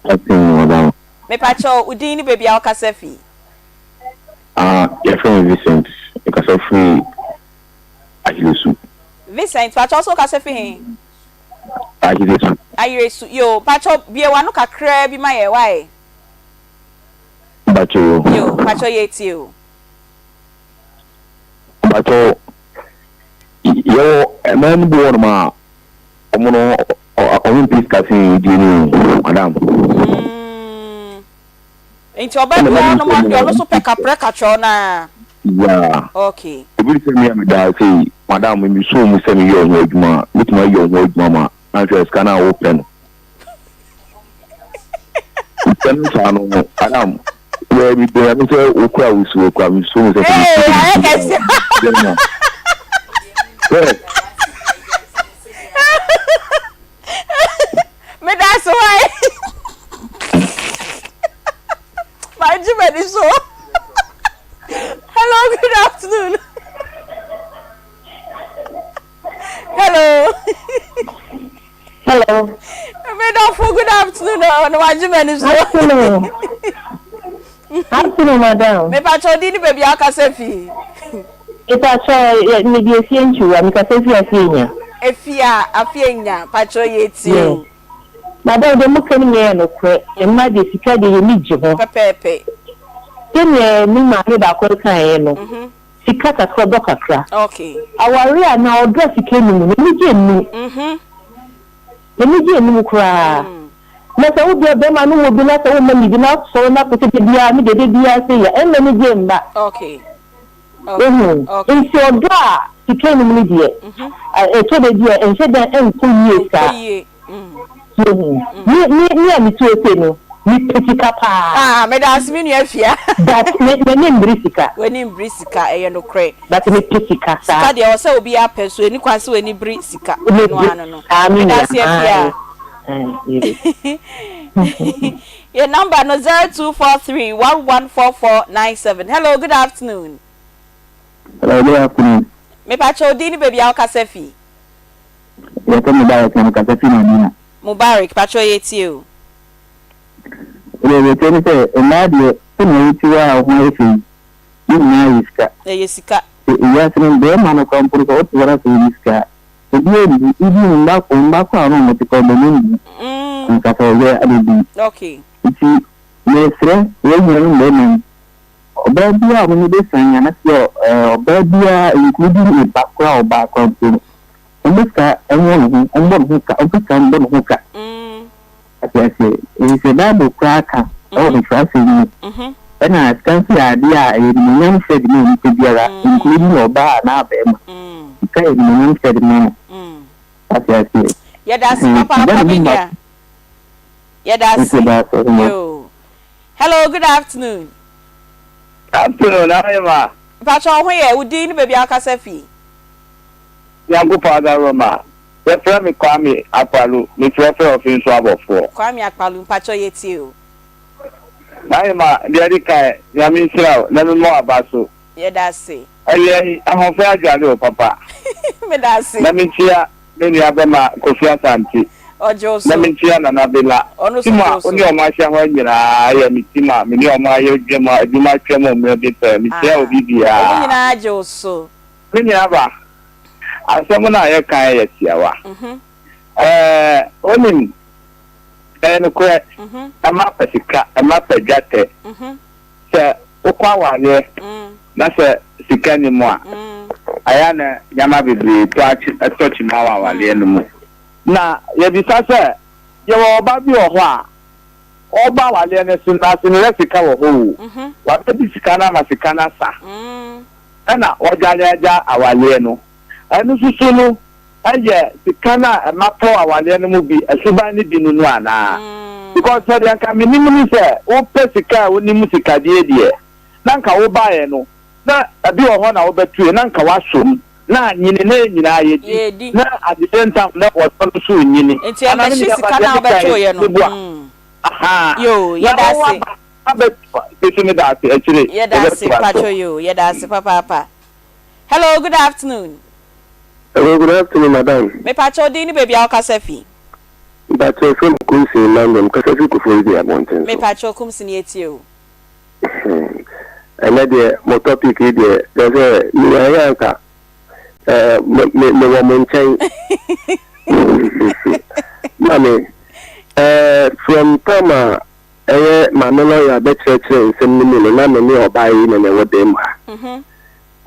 Afternoon madam. Mepakyɛw wo din ne baabi a wokasa fi. Ah, yɛfrɛ me Vincent, mekasa firi Ahiresu. Vincent, pakyɛw so wokasa fi he? Ahiresu. Ahiresu, yoo, pakyɛw bue w'ano kakraa bi ma yɛ, why? Mpakyɛw yoo. Yoo, pakyɛw yɛretie o. Mpakyɛw, yɛwɔ mmaa no bi wɔ hɔnom a, wɔn no, wɔn mpɛ sika sen die no o, madam. Mm. Nti ɔbaa bi wɔ hɔnom a ɔno nso pɛ kaprɛ kakyɛw no ara. Yeah. Okay. Obi te sɛ me a meda ha sei, madam, me soo mu sɛ meyɛ wo ho adwuma a, mɛtumi ayɛ wo ho adwuma ma anhwɛ sika no a wopɛ no. Sika no saa no, madam, wɛ me bɛn me sɛ wokura wo suo kura me soo mu sɛ sɛ Hey, ayɛ kɛse. Sɛ. Meda ase wai. Magye m'ani so. Hello, good afternoon. Hello. Hello. Medɔfo, good afternoon. Oh, na wagye m'ani so. Afternoon. Afternoon, madam. Mepakyɛ odi ne baabi a akasa fi. Mepakyɛ mede efie ntwiwa, mekasa fi afie nya. Efie a afie nya, pakyɛ yɛ tie o. Madam deɛ moka no nyinaa yɛ nokorɛ, mmaa deɛ sika deɛ yɛni gye ho. Pɛpɛɛpɛ. Sɛdeɛ me maame baako kaeɛ no, sika kakra ɔdɔ kakra. Okay. Awareɛ anaa ɔdɔ a sika nni mu no, anigyeɛ nni mu. Anigye nni mu koraa. Na sɛ wo deɛ bɛrima no wɔ bi na sɛ womma no bi na asɔre no akɔsɛ da biara me deɛ da biara sei a, ɛmma anigye mma. Wohu? Nti ɔdɔ a sika nni mu no deɛ, ɛtɔ da bi a ɛnhyɛ da nkɔ yie saa. Wohu? Me, me, me a mete hɔ sei no, mepɛ sika paa. Ah, meda ase me nua Afia. But me, m'ani mmere sika. W'ani mmere sika, ɛyɛ nokorɛ. But me pɛ sika saa. Sika deɛ ɛwɔ sɛ obiara pɛ nso ɛni kwan sɛ w'ani bere sika ɛno ara no no. Meda ase Afia. Yɛ number no 0243 114497. Hello, good afternoon. Hello, good afternoon. Mepakyɛ wo din ne baabi a wokasa fi. Yɛfrɛ me Mubarak na mekasa fi Madina. Mubarak, pakyɛ yɛtie o. Deɛ yɛtie ne sɛ mmaa deɛ sɛnea wote hɔ a wo ho ayɛ fɛ yi Ne nyinaa yɛ sika. Ɛyɛ sika. Sɛ ewiase no barima no koraa mpo no sɛ wote hɔ na sɛ wonni sika a, obiara nni. Even wo mma wo mma koraa a wɔne wɔn te koraa wɔn ani nwu. Anka sɛ wɔyɛ abɛdi. Okay. Nti mesrɛ yɛn nuanom mmarima yi, ɔbaa biara a ɔne no bɛsan anaasɛ ɔbaa biara including ne ba koraa ɔbaa koraa mpo no, ɔmmɔ sika nwɔ ne ho, ɔmmɔ ne ho ka, ɔmfa sika mbɔ ne ho ka. Ate aseɛ? Ɛfiri sɛ Bible koraa ka wɔ ne twerɛasɛm mu. Ɛna sika nso yɛ adeɛ a ɛyɛ animuonyam hyɛ de ma onipa biara, including ɔbaa anaa barima. Sika yɛ animuonyam hyɛ de ma no. Ate aseɛ? Yɛda ase papaapa me nua. Yɛda ase. Yoo. Hello, good afternoon. Afternoon, Ahema. Mpakyɛ wo ho yɛ, wo din ne baabi a wokasa fi? Nyankopɔn adaworoma. Yɛfrɛ me Kwame Akpalu, mefrɛfrɛ Ɔfenso Abɔfoɔ. Kwame Akpalu, mpakyɛw yɛtie o. N'ahema, deɛ ɛdi kan, Nyame nhyira wo na mema wo aba so. Yɛda ase. Awia yi, ahoɔfɛ adwale wo papa. Meda ase. Na menkyia me nua bɛma Kofi Asante. Ɔgye wo so. Na menkyia Nana Bela. Ɔno nso Team gye a wo so. wo ne wɔn ahyia hɔ nyinaa yɛ me team a me ne wɔn ayɛ adwuma adwuma atwam mmerɛ bi pɛɛ. Mekyia Ah, obi wɔn biara. nyinaa gye wo so. Me nua ba, asɛm no a yɛka yɛ tiawa. Ɛɛ, wonim, Ɛyɛ nokorɛ, mmaa pɛ sika, mmaa pɛ dwatɛ. Sɛ wokɔ awareɛ na sɛ sika nni mu a, ɛyɛ a na nneɛma bebree tɔ akyi tɔ kyima wɔ awareɛ no mu. Na yɛbisa sɛ, yɛwɔ ɔba bi wɔ hɔ a, ɔreba awareɛ no so no, ase no na sika wɔ hɔ o, wabɛdi sika no ama sika no asa, ɛna wadwane agya awareɛ no. Ɛno nso so no, yɛ sika no a ɛma tɔ awareɛ no mu bi, suban no bi no no anaa? Because sɛdeɛ nka menim ne sɛ wopɛ sika a wonim sikadie deɛ, na nka wobaeɛ no na ɛbi wɔ hɔ na wobɛtoe na nka woasɔ mu na anyini na yɛn nyinaa yɛdi na at the same time na wɔdɔ no nso renyini. Nti Anaa me ɛmmɛhye nua sika ba no deɛ a meka yi wobɛtoeɛ no. meboa? Ahaa. Yoo, Na yɛda wo ase. aba abɛto a, nso meda ase akyire Yɛda ase, yɛbɛtoa so. mpakyɛw yoo, yɛda ase papaapa. Hello, good afternoon. Hello, good afternoon, madam. Mepakyɛw din ne baabi a wokasa fi. Mpakyɛw frɛ me Kumsin Emmanuel, mekasa fi Koforidua abɔnten so. Mepakyɛw Kumsin yɛtie o. Ɛnɛ deɛ mo topic yi deɛ kyerɛ sɛ menyaeɛ anka eh, me, me, mewɔ mo nkyɛn. Maame, eh, from time a ɛyɛ maame lawyer bɛkyerɛkyerɛ nsɛm no mu no na me ne ɔbaa yi na na ɛwɔ dan mu ha.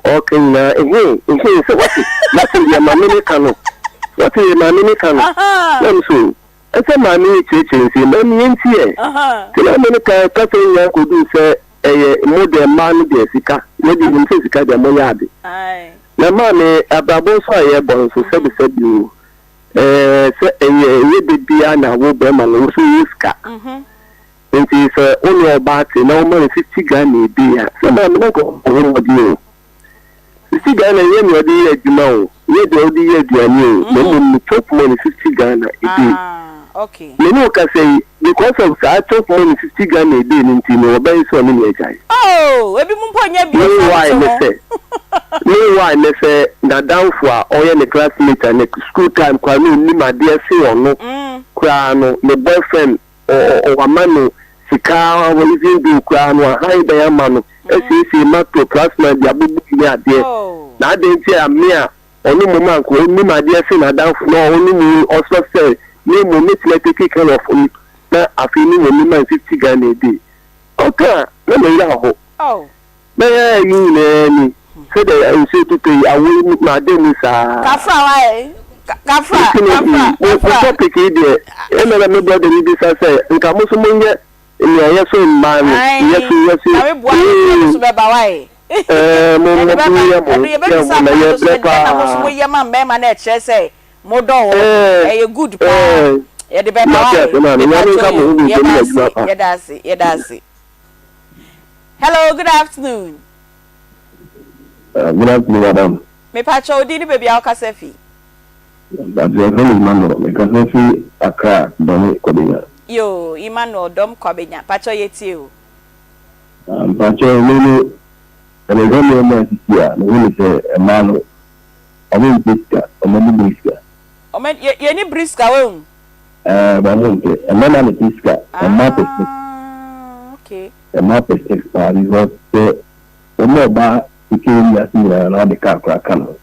Ɔɔka nyinaa ehee ehee sɛ wate wate deɛ maame no ka no wate deɛ maame no ka no na me so ɛsɛ maame yi kyerɛkyerɛ nsɛm mu ɛmi yɛn ti ɛ ti maame no ka kasa nyinaa kɔduu sɛ ɛyɛ mo deɛ mmaa no deɛ sika yɛ deɛ nim sɛ sika deɛ mo yɛ ade na maame abrabɔ nso a yɛbɔ nso sɛbi sɛbi o ɛɛ sɛ ɛyɛ ɛyɛ de bia na wo bɛrima no wo so wo sika. Nti sɛ wo ne ɔbaa te na woma no 50 Ghana a day a, sɛ maame na nka ɔbɔ ho mmɔden o. 50 Ghana nyɛ nea ɔde yɛ adwuma o, nyɛ deɛ ɔde yɛ aduane o, na mmom ne chop money 50 Ghana a day. Me ne wo kasa yi, because of saa chop money 50 Ghana a day no nti, mewɔ bɛyɛ sɛ ɔne me agyae. Oh, ebinom mpo nyɛ bio saa Meanwhile nte ne ho. sɛ, meanwhile ne sɛ n'adamfo a ɔyɛ ne classmate a ne school time koraa na ɔnim adeɛ sen ɔno koraa no, ne boyfriend Wama no sika even though koraa no wahan dan ama no asiesie ma to plasma de abobɔ mu ne adeɛ na adɛn nti a me a ɔno mmom anka ɔnim adeɛ sen n'adamfo no a ɔno mu ɔsɔ sɛ me mmom mɛtumi a take care of no na afei me mmom mema no 50 Ghana a day ɔka a na me werɛ aho. Bɛyɛ eyi nyinaa ni, sɛdeɛ nsuo totɔ yi, awɔ yi mu, mada mu saa. Kafra why? Kafra, Nti no, kafra, mo mo kafra. topic yi deɛ, ɛna na me brother bi bisa sɛ, nka mo nso monyɛ nea yɛso mmaa no, Ae, yɛso yɛso, Nyame boa yɛ deɛ ɛno ee, so bɛba why? ɛɛ, mo Ɛde mo bɛba, monyɛ mo, ɛno yɛ yɛbɛbisa mo na kwan no so, yɛbrɛ ɛdeɛn na mo nso paa. moyɛ ma mmarima na ɛkyerɛ sɛ modɔ wɔn, Ɛɛ, ɛyɛ good paa, ɛɛ, yɛde bɛba mate why? ase maame, Nyame Mepakyɛw nka mo ho yoo, biribi yɛda mu ase, adwuma pa. yɛda ase, yɛda ase. Hello, good afternoon. Uh, good afternoon, madam. Me pacho odi ni baby a wokasa fi. But your name is Emmanuel. Me kasa fi Accra, Dome Kwabenya. Yo, Emmanuel Dom Kwabenya. Pacho yetie o. Um, pacho me no me hwɛ nneɛma asisi a, me hu ne sɛ mmaa no ɔmo mpɛ sika, ɔmo ani bere sika. Ɔmo yɛ yɛ ni bere sika wehu. Ɛɛ wɔn mpɛ. Mmarima na pɛ sika. Mmaa pɛ sex. Ah, okay. Mmaa pɛ sex paa because sɛ wɔn ɔbaa sika wɔ wiase nyinaa na ɔde kaa koraa ka ne ho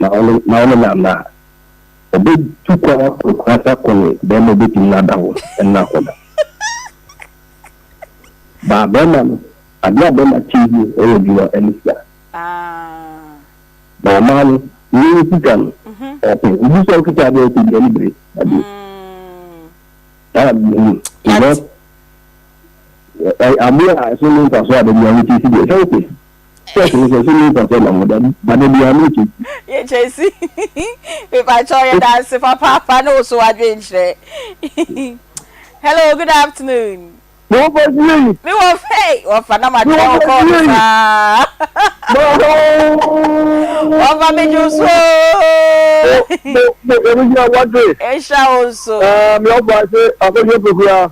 na ɔne na ɔne no anna a, ɔbɛtu kwan akɔ akuraase akɔ ne bɛrima ɔbɛtumi no ada hɔ ɛne no akɔda. Baa bɛrima no, adeɛ a bɛrima kyɛ yi ɛyɛ adwuma ɛne sika. Ah. Na ɔmaa no ne sika no ɔpɛ obi sɛ ɔkita adeɛ ɔpɛ bi ani bere adeɛ saa na mehu because adeɛ a ɛso ne mfasoɔ a dabi a wokyɛ si deɛ sɛ wopɛ sɛ ɛso sɛ ɛso ne mfasoɔ ma mo da ba dabi a mo kyɛ si. Yɛkyɛ si mepakyɛw yɛda ase papaapa ne wo so wadwenkyerɛ hello good afternoon. Me wɔ fa fie yi. Me wɔ fɛ wɔfa na ma twɛn wo kɔɔ no saa. Wɔfa me dwo so. Mo mo mo gyina wate. Nhyira wo nso. Ɛɛ me ɔfa se akɔhwɛ pokua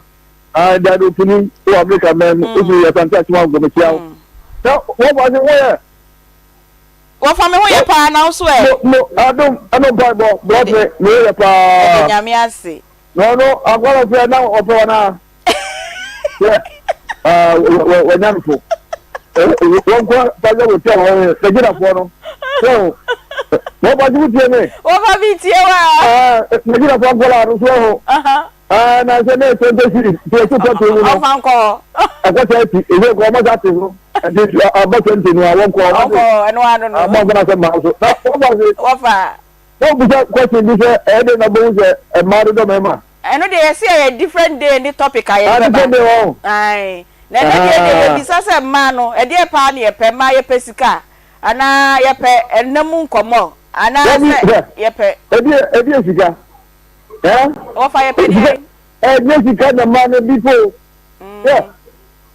ɛɛ dade opini wɔ Amerika mɛn mu osu yɛ sante akyema nko mekyia wo. Na wɔfa se woyɛ. Wɔfa me ho yɛ paa na wo so ɛ. Mo mo adom ɛno mpaebɔ bless me me ho yɛ paa. Yɛda Nyame ase. Na ɔno akwa no sɛ na ɔpɛ wɔn a sɛ wɔnya no fo wɔn kɔ pàṣẹ wò tí a wɔn yɛ Nigeriafoɔ no sɛ wɔn pàṣẹ wò tie mi. Wɔn fa mi tie wa. Nigeriafoɔ nkɔla no so ɛho. Ah, na sɛ ne 20 series nti ɛso tɔto mu no. Ɔfa nkɔ hɔ. Ɛkɔ 30, ɛsɛ kɔ ɔmɔ sa te so. Nti ɔbɔ 20 no a wɔnkɔ ɔmɔ Ɔnkɔ hɔ, ɛno ano no. Ɔmɔ nkɔ na sɛ mmaa so. Na wɔfa se. Wɔfa. Na obisa question bi sɛ ɛyɛ dɛn na ɔbɛhu sɛ mmaa dodɔ mmarima. Ɛno deɛ yɛse ɛyɛ different day ne topic a yɛde Ah, bɛba. different day wɔ hɔ. Ae. Na ɛnɛ deɛ deɛ yɛbisa sɛ mmaa no ɛdeɛ paa ne yɛpɛ, mmaa yɛpɛ sika anaa yɛpɛ ɛnna mu nkɔmmɔ anaa Dabi, sɛ hwɛ, yɛpɛ. ɛdeɛ, ɛdeɛ sika. Ɛ? Wɔfa yɛpɛ deɛn? Ɛnyɛ sika na mmaa no bi po. Hwɛ,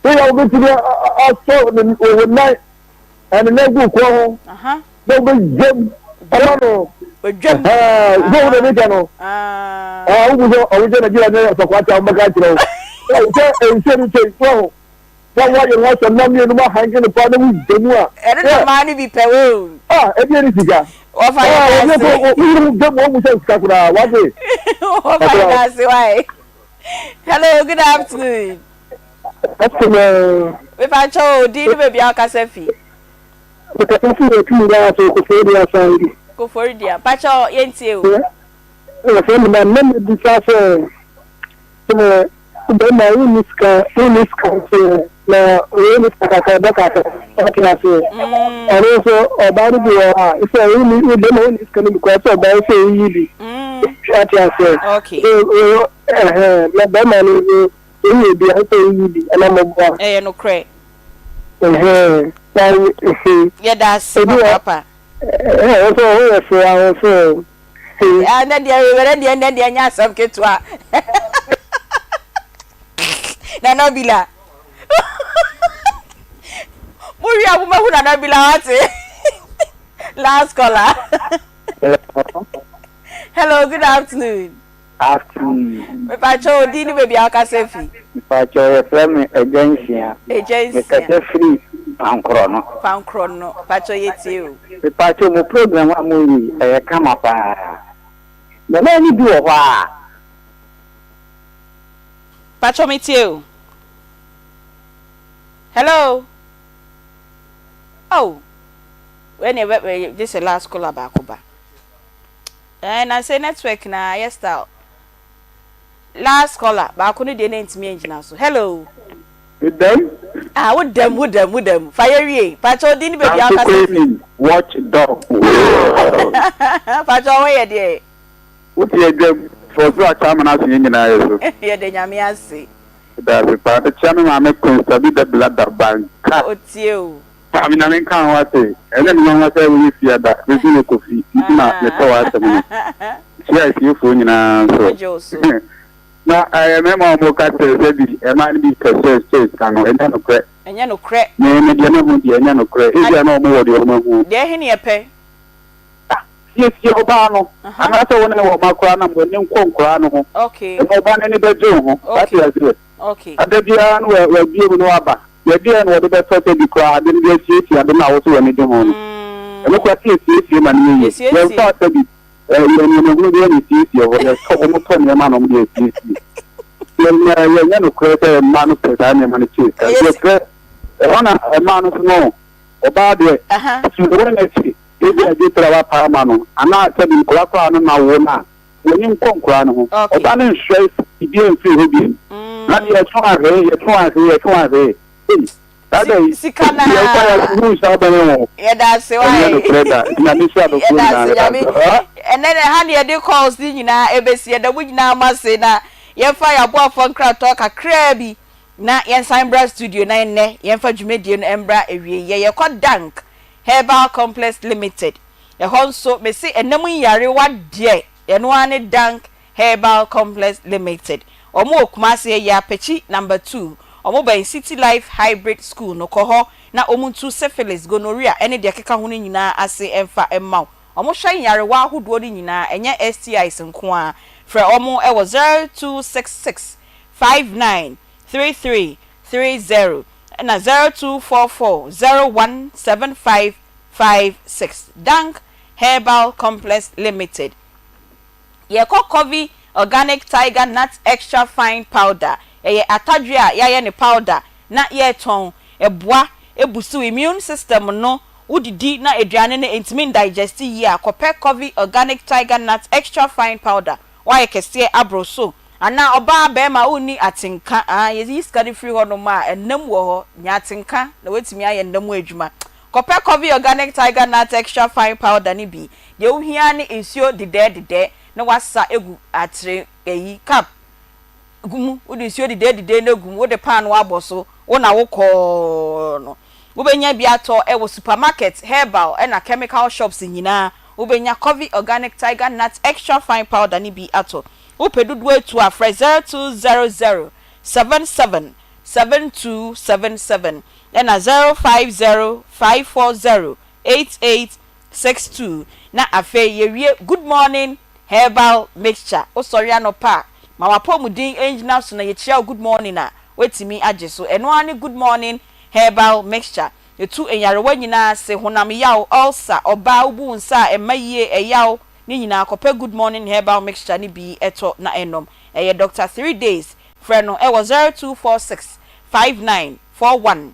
sɛ yɛ wobɛtumi asɔ ne wo nan ɛne nan gu kɔn ho na wobɛgyam ama no. Ɔdwam. Sɛ wo na meka no. Wobu sɛ ɔwogyɛ Nigeria ne ɔsɔkwata wobɛka akyerɛ wo. Sɛ nsuo no kyɛ nsuo ho. Na woayɛ ho asɛm na mmienu ma hange no paa na wogya mu a. Ɛno na mmaa no bi pɛ o. Ah, ɛdeɛ ne sika. Wɔfa yɛ daase. Woyere ho gya mu ɔmu sɛ sika koraa wate. Wɔfa yɛ daase wae. Hello, good afternoon. Afternoon. Mepa kyɛw o, din ne baabi a wokasa fi. Mekasa fi Otum Gaa so Koforidua side. Koforidua. Pakyɛw yɛntie o. Wɔfrɛ me na na mebisa sɛ sɛ bɛrima wonni sika wonni sika nso na wonni sika kakra bɛ kakra ɔte aseɛ ɔno nso ɔbaa no bi wɔ hɔ a sɛ wonni bɛrima wonni sika no bi koraa sɛ ɔbaa sɛ woyi bi ɔte aseɛ ɛhɛn na bɛrima no nso woyɛ bi a sɛ woyi bi ɛna mɔboa ɛyɛ nokorɛ ɛhɛn na yɛda ase papaapa ɛhɛn wo nso woyɛ fɛ ahoɔfɛ Ah, ɛnɛ deɛ wɛrɛ deɛ ɛnɛ deɛ ɛnyɛ asɛm ketewa. Nana Bila. Mo wi a mo bɛhu Nana Bila wate. Last caller. Hello, good afternoon. Afternoon. Mepakyɛ o din ne baabi a wakasa fi. Mepakyɛ yɛfrɛ me Agya Nsia. Agya Nsia. Mekasa firi Pankorɔ no. Pankorɔ no. Pakyɛ yɛtie o. Mepakyɛ mo program a mo yi ɛyɛ kama paa. Mmaa no bi wɔ hɔ a. Pakyɛ metie o. Hello. Oh. Wei ne ɛbɛ gye sɛ last caller baako ba. Ɛɛ na sɛ network na ayɛ style. Last caller baako no deɛ na ntumi angyina so. Hello. Medam. Ah wo dam wo dam wo dam. Fa yɛ wie. Pakyɛ odin ne baabi a wakasa fi. Watch dog. Pakyɛ ɔho yɛ deɛ. Wo te adwam. Fɔ so akyɛ amena ase yɛn nyinaa yɛ so. Yɛda Nyame ase. Yɛda ase paa. Mekyia me maame Queen Sabida Blada Banka. Otie o. Maame Nyame nka ho ase. Ɛnyɛ me nwanwa sɛ woyɛ fiada bɛsi ne Kofi nti na metɔ w'asɛm no. Kyia atiefoɔ nyinaa nso. Na ɛyɛ mmarima a wɔka sɛ sɛbi mmaa no bi pɛ sɛ sɛ sika no, ɛnyɛ nokorɛ. Ɛnyɛ nokorɛ. Me me deɛ mahu deɛ ɛnyɛ nokorɛ. Ebia na wɔwɔ deɛ wɔahu. Deɛ ɛhe ne yɛpɛ? Ah, siesie ɔbaa no. Anaasɛ wo ne wɔ mma koraa na mo ani nkɔ nkoraa no ho. Okay. Ɛma ɔbaa no ani bɛgye wo ho. Okay. Wate aseɛ? Okay. Ada biara no wabue mu na waba. Yɛdeɛn na wɔde bɛtɔ sɛ bi koraa ade no de asiesie ade no a wo so w'ani gye ho no? Ɛno koraa sɛ yɛsiesie ma no yɛ yie. Yɛmfaa sɛ bi yɛ nneɛma hunu biara na ɛsiesie hɔ. Yɛtɔ, wɔtɔ nneɛma na wɔde asiesie. Yɛn yɛnyɛ nokorɛ sɛ mmaa no pɛ saa nneɛma no kyɛn sika. Nti yɛsrɛ, ɛhɔ na mmaa no nso no, ɔbaa deɛ, sɛ wɔn akyi, ebi a dwetire a wapa ama no, anaa sɛ bi nkwadaa koraa no na wo no a, W'ani nkɔ nkoraa no ho. Ɔba no nhwɛ biribiara mfiri hɔ bio. Na deɛ yɛto ahwee, yɛto ahwee, yɛto ahwee. Ei, saa da yi, Sika naa. yɛmfa yɛn ho nhyɛ abɛn o. Yɛda ase wae. Ɛnyɛ nokorɛ da. Nyame nhyira adɔfoɔ Yɛda nyinaa. ase Yɛda Nyame. ase. Ɛnɛ na ɛha na yɛde calls ne nyinaa ɛbɛsi. Yɛda mo nyinaa mo ase na yɛmfa yɛn aboafoɔ nkratoɔ kakraa bi na yɛnsan mbra studio na ɛnnɛ yɛmfa dwumadie no mbra awieɛ. Yɛkɔ Dank Herbal Complex Limited. Ɛhɔ nso mese ɛna mu nyarewa deɛ ɛno ara ne Dank Herbal Complex Limited. Wɔn wɔ Kumasi ɛyɛ Apɛkyi number 2. Wɔn bɛn City Life Hybrid School no. Kɔ hɔ na wɔn ntu syphilis, gonorrhea ɛne deɛ ɛkeka ho no nyinaa ase mfa mma wo. Wɔn hwɛ nyarewa ahodoɔ no nyinaa ɛnyɛ STIs nko ara. Frɛ wɔn wɔ 0266 59 33 30 ɛna 0244 01 75 56 Dank Herbal Complex Limited. Yɛkɔ Covey Organic Tiger Nut Extra Fine Powder, ɛyɛ atadwe a yɛayɛ no powder na yɛretɔn. Ɛboa busu wo immune system no, wodidi na aduane no ntumi ndigest yie a, kɔpɛ Covey Organic Tiger Nut Extra Fine Powder. Woayɛ kɛseɛ aboro so. Anaa ɔbaa, barima, wonni atenka, ah, yɛyi sika no firi hɔnom a, ɛnam wɔ hɔ, nya atenka na woatumi ayɛ nna mu adwuma. Kɔpɛ Covey Organic Tiger Nut Extra Fine Powder no bi. Deɛ wohia ara ne nsuo dedɛɛdedɛ na woasa agu atere, ayi, cup, gu mu. Wode nsuo dedɛɛdedɛ no agu mu, wode paanoo abɔ so, wo na wokɔɔ no. Wobɛnya bi atɔ wɔ supermarket, herbal ɛna chemical shops nyinaa. Wobɛnya Covey Organic Tiger Nut Extra Fine Powder no bi atɔ. Wopɛ dodoɔ atu a, frɛ 0200 77 7277 ɛna 050 540 8862. Na afei yɛwie Good Morning Herbal Mixture. Wosɔre anɔpa a, ma w'apɔmuden ngyina so na yɛkyia wo good morning a, woatumi agye so. Ɛno ara ne Good Morning Herbal Mixture. Ɛtu nyarewa nyinaa ase, honam yaw, ulcer, ɔbaa wobu wo nsa a ɛmma yie, ɛyaw, ne nyinaa kɔpɛ Good Morning Herbal Mixture no bi tɔ na nom. Ɛyɛ Doctor Threedays. Frɛ no wɔ 0246 59 41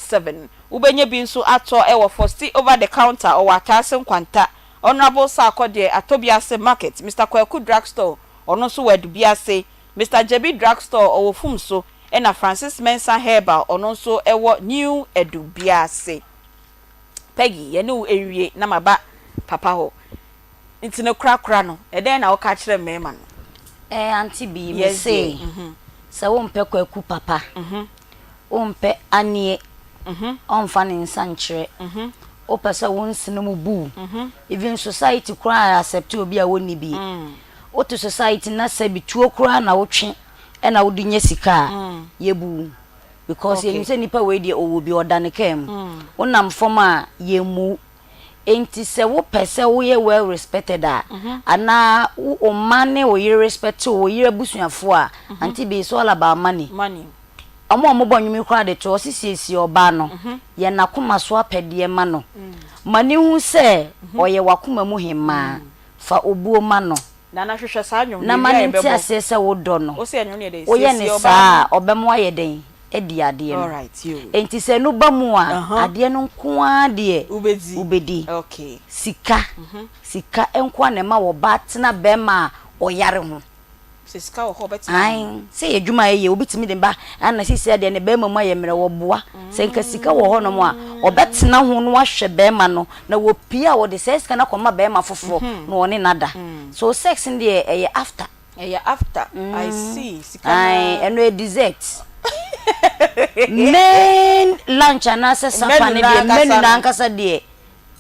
17. Wobɛnya bi nso atɔ wɔ Fosti Over the Counter, ɔwɔ Ataase Nkwanta, Honourable Sarkodie, Atobiase Market, Mister Kwaku Drug Store, ɔno nso wɔ Adubiase, Mister Gyebi Drug Store, ɔwɔ Fumso, ɛna Francis Mensah Herbal, ɔno nso wɔ New Adubiase. Peggy, yɛne wo nwie na maba papa hɔ. Nti no korakora no, ɛdɛn na woka kyerɛ mmarima no? Eh, Auntie Bee, me se, sɛ wompɛ Kwaku papa, wompɛ Anie, ɔmfa ne nsa nkyerɛ, wopɛ sɛ wo nsene mu bu wo, even society koraa accept obi a wonni bi. Wote society na sɛbi tuo koraa na wotwe na wode nya sika a, yɛbu wo. Because yɛnim sɛ nipa wei deɛ ɔwɔ bi, ɔda ne kaa mu. Wonam fam a, yɛmmu wo. Enti sɛ wopɛ sɛ woyɛ well respected a, anaa wo mma ne wo yere respect wo, wo yere abusuafoɔ a, Auntie Bee, it's all about money. Wɔn a wɔbɔ nnwom yi koraa de to hɔ, wɔse siesie ɔbaa no, yɛ n'akoma so apɛdeɛ ma no. Ma no hu sɛ ɔyɛ w'akoma mu hemmaa. Fa obuo ma no. Nana hwehwɛ saa nnwom no, Na ma yɛwie a no nte yɛbɛbɔ. aseɛ sɛ wodɔ no. Wo se ɛnwom no yɛ dɛn? Woyɛ Siesie no ɔbaa saa no. a, ɔbɛma woayɛ dɛn? Adi adeɛ no. Alright, yoo. Enti sɛ ɛno ba mu a, Uh-huh. adeɛ no nko ara deɛ Wobɛdi. wobɛdi. Okay. Sika, sika nko ara na ɛma ɔbaa tena barima a ɔyare ho. Sɛ sika wɔ hɔ a, ɔbɛtena ho. Ae, sɛ yɛ adwuma a yɛyɛ, obi tumi de ba, ana seesei deɛ ne barima mu ayɛ mmerɛ, wɔboa. Sɛ nka sika wɔ hɔnom a, ɔbɛtena ho na wahwɛ barima no, na wɔpie a, wɔde saa sika no akɔma barima foforɔ na ɔne no ada. So sex no deɛ, ɛyɛ after. Ɛyɛ after, I see, sika no Ae, ara. ɛno yɛ dessert. Main lunch anaasɛ supper Menu no no deɛ, ankasa menu no no. ankasa deɛ,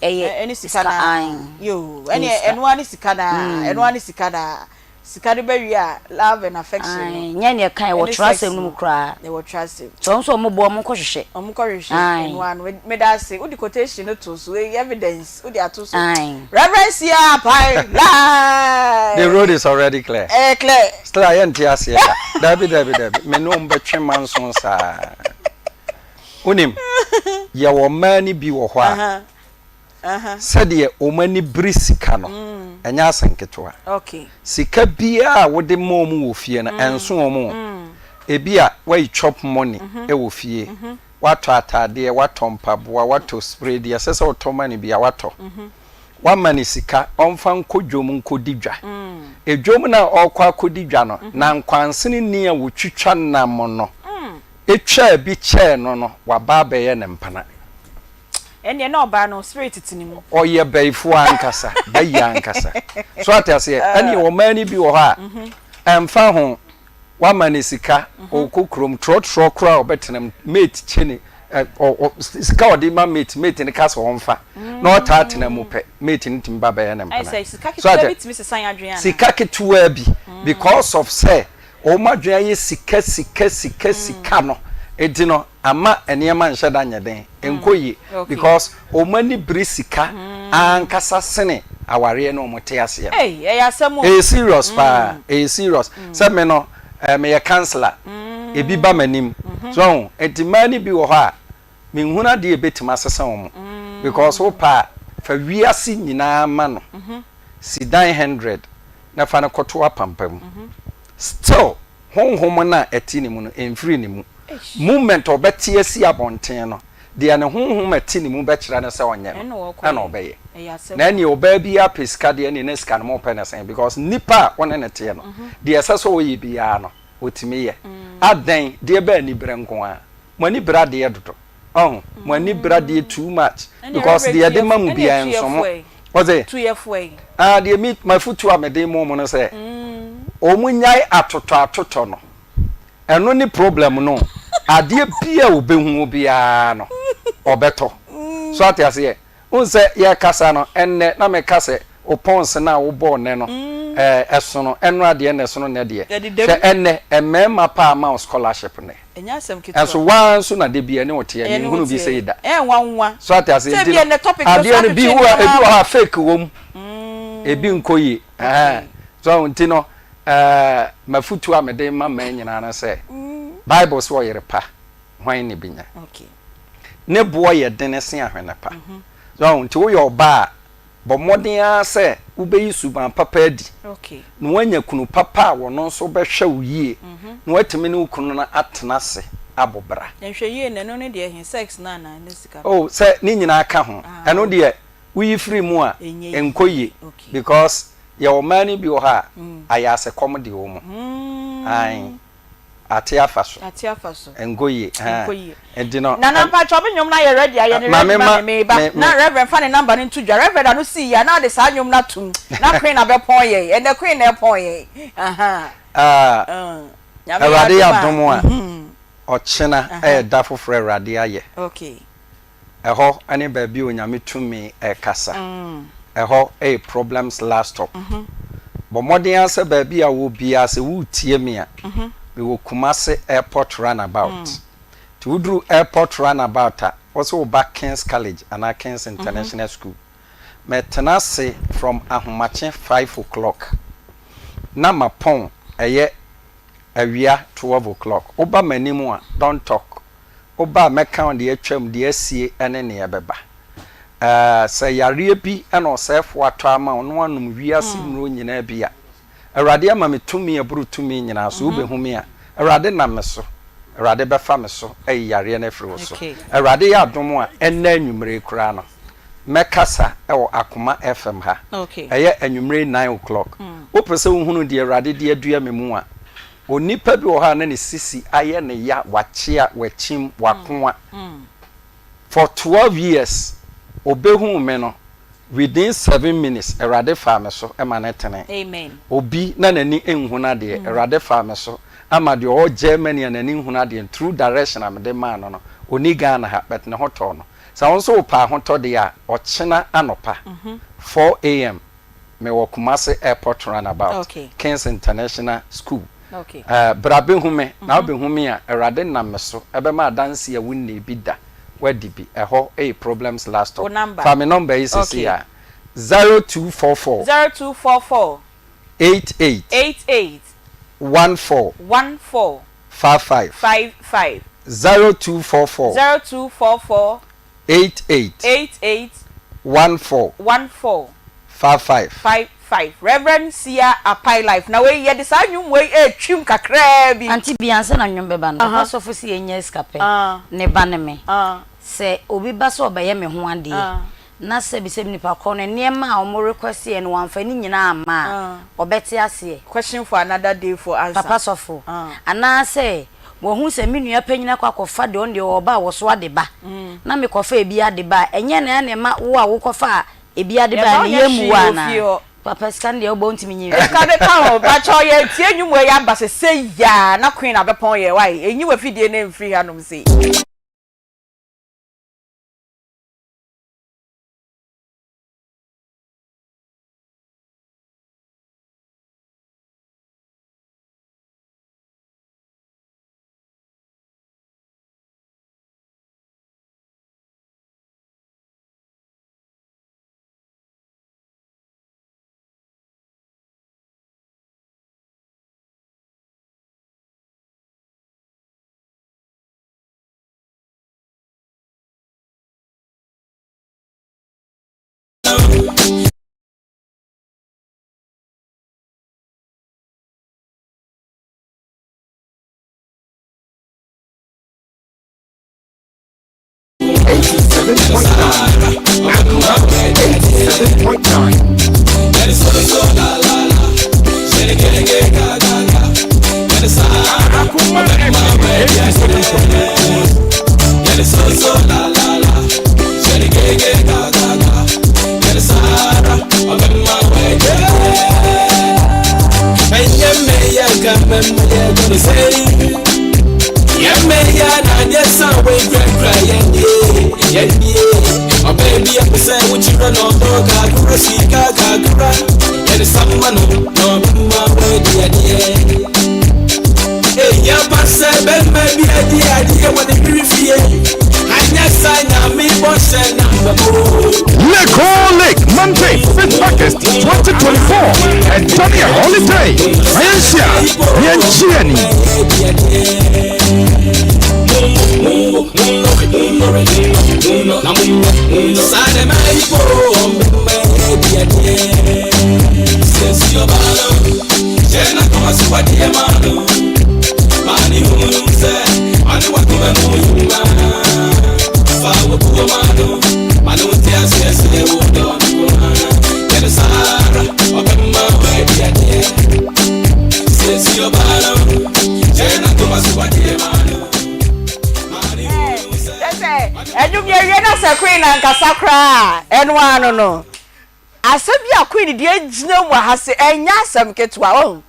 ɛyɛ Ɛne sika no sika, ara. ae, Yoo, ɛyɛ ɛneɛ sika. ɛno ara ne sika no ara, ɛno ara ne sika no ara. Sika no bɛwie a, love and affection no. Ae, nyɛ nea ɛka ɛwɔ Ɛne twerɛ sex asɛm no mu no, koraa. ɛwɔ twerɛ asɛm. Sɛ wɔn nso wɔn boa wɔn nkɔ hwehwɛ. Wɔn kɔ hwehwɛ, Ae. ɛno ara no. Meda ase, wode quotation no too so, wei evidence wode ato so. Ae. Reverend Sia Apai, lie. The road is already clear. Ɛyɛ clear. Still a yɛnte aseɛ da. Dabi dabi dabi, me ne wɔn bɛtwe manso saa. Wonim, yɛwɔ mmaa no bi wɔ hɔ a, Sɛdeɛ wɔn ani bere sika no, ɛnyɛ asɛm ketewa. Sika biara a wode ma wɔn wɔ fie no, ɛnso wɔn o. Ebia woayi chop money wɔ fie, woatɔ ataadeɛ, woatɔ mpaboa, woatɔ spray, deɛ ɛsɛ sɛ wotɔ ma no biara woatɔ. Woama no sika, ɔmfa nkɔ dwam nkɔdi dwa. Dwam no a ɔrekɔ akɔdi dwa no, na nkwanseneni a wɔtwitwa nam no twaa bi kyɛɛ no no, waba abɛyɛ ne mpena. Ɛnneɛ na ɔbaa no spirit te ne mu. Ɔyɛ bayifoɔ ankasa, bayi ankasa. So ate aseɛ? Ɛne ɔman no bi wɔ hɔ a, ɛmfa ho, wama no sika, ɔkɔ kurom, trɔtrɔ koraa a ɔbɛtena mu, mate kye ne, sika a ɔde ma mate, mate no ka sɛ ɔmfa, na ɔtaa tena mu pɛ, mate no tumi ba bɛyɛ ne Ayɛ mpena. sɛ sika So ketewa ate? bi tumi sesa yɛn adwene anaa? Sika ketewaa bi, because of sɛ wɔn adwene ayɛ sika, sika, sika, sika no, enti no, Ama nneɛma nhyɛ da nyɛ den, ɛnkɔ yie because wɔn ani bere sika ankasa sene awareɛ no wɔn te aseɛ no. Ei ɛyɛ asɛm o. Ɛyɛ serious paa, ɛyɛ serious. Sɛ me no eh, meyɛ councillor, ebi ba m'anim. So wahu? Nti mmaa no bi wɔ hɔ a, menhunu adeɛ a ɛbɛtumi asesa wɔn because wopɛ a, fa wiase nyinaa ma no, si dan hundred na fa no kɔto apampam. Still, Honhom no a ɛte ne mu no, ɛmfiri ne mu. Moment a ɔbɛte asi abɔnten no, Deɛ ne honhom a ɛte ne mu bɛkyerɛ no sɛ ɔnyɛ no, ɛna ɔbɛyɛ. Na ɛneɛ ɔbaa biara pɛ sika deɛ ɛneɛ na sika no mopɛ no sɛn? Because nipa a wo ne no teɛ no, deɛ ɛsɛ sɛ ɔyɛ biara no, ɔtumi yɛ. Adɛn? Deɛ ɛbɛ aniberɛ nko ara. Mo ani bere adeɛ dodo. Ɔho? Mo ani bere adeɛ too much. Because deɛ yɛde ma mo biara ɛnso mo. Ɔse? Ah, deɛ me, m'afutuo a mede ma wɔn no sɛ, wɔn nnyae atotɔ atotɔ no. Ɛno ne problem no. Adeɛ biara a ɔbɛhu biara no, ɔbɛtɔ. So ate aseɛ? Wohu sɛ yɛrekasa no, ɛnnɛ na meka sɛ wo pɔns no a wobɔɔ nnɛ no, ɛɛ, ɛsono ɛnora deɛ na ɛsono nnɛ deɛ. Hwɛ ɛnnɛ, mmarima paa ama wo scholarship nnɛ. Ɛnso wo ara nso na da biara ɛne wo teɛ, menhunu bi sei da. So ate aseɛ? Nti no, adeɛ no bi wɔ, ebi wɔ hɔ a fake wɔ mu, ebi nkɔ yie. Ɛhɛn. So nti no, ɛɛ, m'afotuo a mede rema mmaa nyinaa ne sɛ, Bible se ɔyere pa, hwan na ebenya? Ne boɔ yɛ dene sen ahwene pa. So ahu? Nti woyɛ ɔbaa a, bɔ mmɔden ara sɛ wobɛyi suban papa adi, na woanya kunu papa a ɔno nso bɛhwɛ wo yie, na woatumi ne wo kunu no atena ase abɔ bra. Nhwɛ yie no, ɛno ne deɛ he? Sex no anaa ne sika no? Oh, sɛ ne nyinaa ka ho. Ɛno deɛ, woyi firi mu a, ɛnkɔ yie because yɛwɔ mmaa no bi wɔ hɔ a, ayaasɛkɔm de wɔn. Ae. Ate afa so. Ate afa so. Ɛnkɔ yie. Ɛnkɔ yie. Nti no. Nana mpakyɛw me nnwom no ayɛ ready ayɛ no ready ma me meba na Reverend fa ne number no nto dwa Reverend ano sii yie a na ɔde saa nnwom no atom na Queen abɛpɔn yɛn ɛnɛ Queen na ɛpɔn yɛn ahaa. Nyame yɛ Awurade yɛ adom a ɔkyena ɛyɛ da foforɔ Awurade ayɛ. Okay. Ɛhɔ ne baabi a Onyame tumi rekasa. Ɛhɔ yɛ problems last stop. Bɔ mmɔden ara sɛ baabi a wowɔ biara sɛ woretie me a, mewɔ Kumasi airport runabout. Nti woduru airport runabout a, wo se woba King's College anaa King's International School. Mɛtena ase from ahomakye five o'clock na mapɔn ɛyɛ awia 12 o'clock. Woba m'anim a, don't talk. Woba a, mɛka wo deɛ atwam, deɛ asie ne deɛ ɛbɛba. Ɛɛ, sɛ yareɛ bi na ɔsɛefoɔ atɔ ama wo na woanom wiase nnuro nyinaa bi a, Awurade ama me tumi a ɛboro tumi nyinaa so. Wobɛhu me a, Awurade nam me so. Awurade bɛfa me so ayi yareɛ no afiri wo so. Awurade yɛ adom a, ɛnnɛ anwummere yi koraa no, mɛkasa wɔ Akoma FM ha. Ɛyɛ anwummere yi nine o'clock. Wopɛ sɛ wohunu deɛ Awurade de adua me mu a, Onipa bi wɔ hɔ a na ne sisi ayɛ no ya, wakyea, wakyim, wakoa. For 12 years, ɔbɛhuu me no, within seven minutes, Awurade faa me so ma no tenee. Obi na n'ani nhunu adeɛ, Awurade faa me so ama deɛ ɔwɔ Germany a n'ani nhunu adeɛ no, through direction a mede maa no no, ɔnni Ghana ha, but ne ho tɔɔ no. Sɛ wo nso wopɛ ahotɔ deɛ a, ɔkyena anɔpa, 4 am, Me wɔ Kumasi airport run about Okay. Kings International school. Okay. Eh, bra bɛhu me, na wobɛhu me a, Awurade nam me so ɛbɛma adanse a wonnii bi da, woadi bi. Ɛhɔ yɛ problems last stop. Wo number. Fa me number yi sesei Okay. a, 0244 0244 88 88 14 14 55. 55 0244 0244 88 88 14 14 55. 55 Rev. Sia Apai Life na wei yɛde saa nnwom wei retwim kakraa bi. Auntie Bea ansa na nnwom bɛba no, papa sɔfo se yɛnyɛ sika pɛ, ne ba ne me. Sɛ obi ba sɛ ɔbɛyɛ me ho adeɛ na sɛbisɛbi nipa korɔ no nneɛma a wɔn request yɛ no wamfa ne nyinaa amma a, ɔbɛte aseɛ. Question for another day for answer. Papa sɔfo, anaasɛ Wahu sɛ me nua panyin akɔ akɔfa deɛ ɔno deɛ ɔba a wɔso ade ba, na mekɔfa ebi ade ba a, ɛnyɛ na na ɛma wo a wokɔfaa ebi ade ba a ne yam wu anaa? Papa sika no deɛ wobɔ wontumi nyi mfiri. Sika no ka ho, pakyɛw yɛ tie nnwom wei aba sesei aa na Queen abɛpɔn yɛn wai, enyi w'afidie no mfiri hanom sei. 87.9. Akuma 87.9. Akuma FM Lake Lake Monday 5th August 2024 and Johnny a holiday. Mayensia, Yenchiani. Ɛnwom yɛ wie na sɛ Queen ankasa koraa a, ɛno ara no no. Asɛm bi a Queen de agyina mu wɔ ha se ɛnyɛ asɛm ketewa, wahu.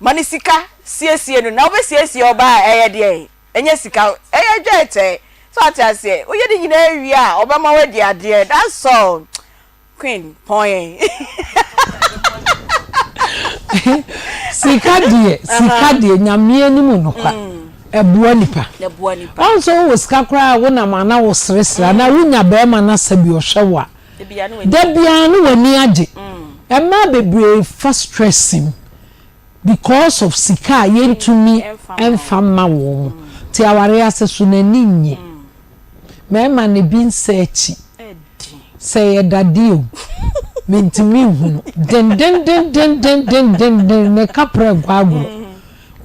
Ma no sika, siesie no, na wobɛsiesie ɔbaa a ɛyɛ deɛn? Ɛnyɛ sika, ɛyɛ dwɛɛtɛɛ. So ate aseɛ? Woyɛ ne nyinaa wie a, ɔbɛma woadi adeɛ, that's all. Queen, pɔn yɛn. Sika deɛ, sika deɛ, Nyame anim nokwa, ɛboa nipa. Wahu sɛ wowɔ sika koraa a wonam a na woseresere anaa wonya barima na sɛbi ɔhwɛ wo a, da biara na w'ani agye. Mmaa bebree fa stress mu because of sika a yɛntumi mfa mma wɔn. Nti awareɛ ase so n'ani nnye. Mmarima no ebi nsa akyi. Sɛ ɛyɛ dadeɛ o, mentumi nhunu. Dendendendendendenden ne kaprɛ nkɔ agorɔ.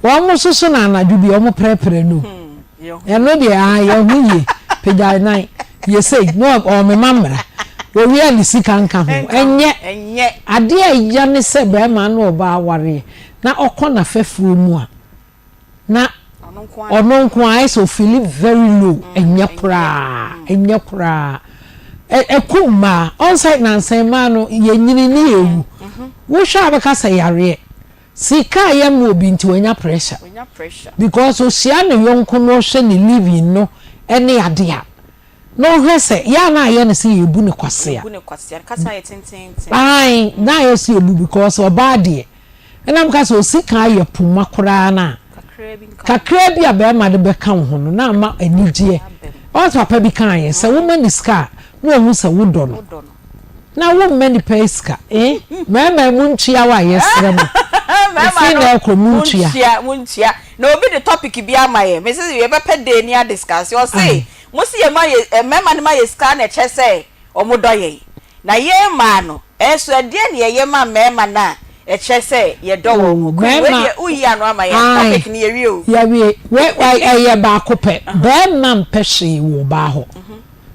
Wɔn nso so na anadwo bi wɔn prɛprɛ no o. Ɛno deɛ aa yɛn ho yie. Pagya nan, yɛ sei na ɔmema mmara. Wɔwie a ne sika nka ho. Ɛnyɛ. Adeɛ a ɛya ne sɛ barima ne ɔbaa awareɛ na ɔkɔ n'afɛfoɔ mu a, na ɔno nko ara ayɛ sɛ ɔfili very low ɛnyɛ koraa ɛnyɛ koraa ɛku mmaa ɔn sɛ nansa mmaa no yɛnyini ne yɛwu wohwɛ a bɛka sɛ yareɛ sika a yɛma obi nti wanya pressure because ɔhyia ne yɔnko no ɔhwɛ ne living no ɛne ade a na ɔhwɛ sɛ yɛ a na ayɛ no sɛ yɛbu no kwasea. Yɛbu no kwasea, ne kasa ayɛ tenteenten. Ae, na ayɛ sɛ yɛbu because ɔbaa deɛ, ɛna meka sɛ ɔsi kan yɛ poma koraa no a, kakraa bi a bɛrima de bɛka wo ho no na ama anigyeɛ. Ɔn sɛ papa bi kaeɛ sɛ woma no sika a na wahu sɛ wodɔ no. Na wo mma nipa yi sika eh mmarima mu ntua wa yɛsrɛ mo Mmarima ɛfiri no nnɛ rekɔ mo ntua. montua montua na obi de topic bi ama yɛn mese yɛbɛpɛ day ni adiscuss ɔse Ae. mo se yɛma yɛ mmarima no ma yɛ sika na ɛkyerɛ sɛ wɔn dɔ yɛn na yɛn mmaa no nso ɛdeɛn na yɛyɛ ma mmarima no a ɛkyerɛ sɛ yɛdɔ wɔn Oh Queen wei mmarima deɛ woyi ano ama yɛn ae topic no yɛwie o. yɛawie wei ɛyɛ baako pɛ barima mpɛ hwee wɔ ɔbaa hɔ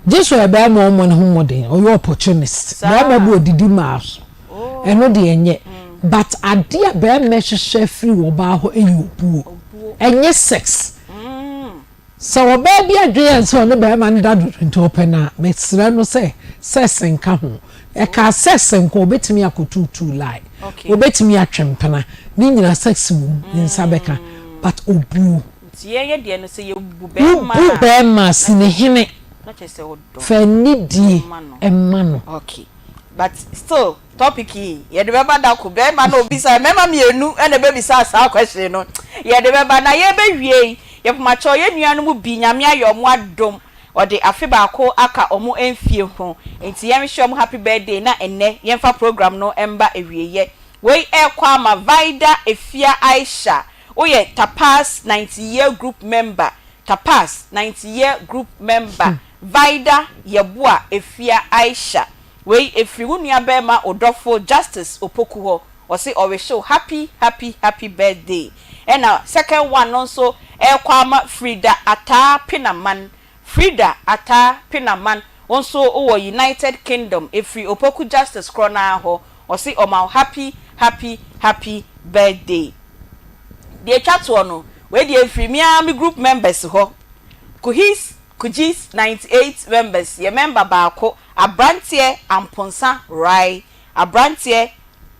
Gye sɛ ɔyɛ barima a ɔmmɔ ne ho mmɔden, ɔyɛ opportunist, barima bi ɔdidi mmaa so, ɛno deɛ ɛnyɛ. But adeɛ a barima hwehwɛ firi ɔbaa hɔ yɛ obuo, ɛnyɛ sex. Sɛ ɔbaa bi adwene yɛ no sɛ ɔne barima no da dodo nti ɔpɛ no a, mesrɛ no sɛ sex nka ho. Ɛkaa sex nko a, ɔbɛtumi akɔtuutuu line, ɔbɛtumi atwe mpena, ne nyinaa sex wɔ mu, ne nsa bɛka, but obuo. Nti yɛn yɛ deɛ no sɛ yɛ bu bɛɛma a. Wo bu bɛɛma a si ne hene. Na kyerɛ sɛ ɔdɔ. Fa anidie ma no. Ok but still topic yi yɛde bɛba da ko bɛɛma na obisa mɛɛma mienu ɛna ɛbɛbisa saa question no yɛde bɛba na yɛbɛwie yi yɛpomakyɛw yɛn nua no mu bi Nyame ayɛ ɔmo adom ɔde afe baako aka ɔmo mfie ho nti yɛn wish ɔmo happy birthday na ɛnɛ yɛnfa program no mba awieyɛ wei ɛkɔ ama Vida Efia Aisha Woyɛ Tapas 90 Year Group member Tapas 90 Year Group member Vida Yeboah Afia Aisha Wei ɛfiri wo nua barima wo dɔfo Justice Opoku hɔ Ɔse ɔwehye wo happy happy happy birthday Ɛna second one no nso ɛrekɔ ama Frida Ataa Pinaman. Frida Ataa Pinaman, wo nso wowɔ United Kingdom, ɛfiri Opoku Justice korɔ no ara hɔ, ɔse ɔma wo happy happy happy birthday. Deɛ ɛtwa toɔ no, wei deɛ ɛfiri me ara me group members hɔ, Kuhis Kujis 98 members, yɛ member baako, Abranteɛ Amponsa Rai, Abranteɛ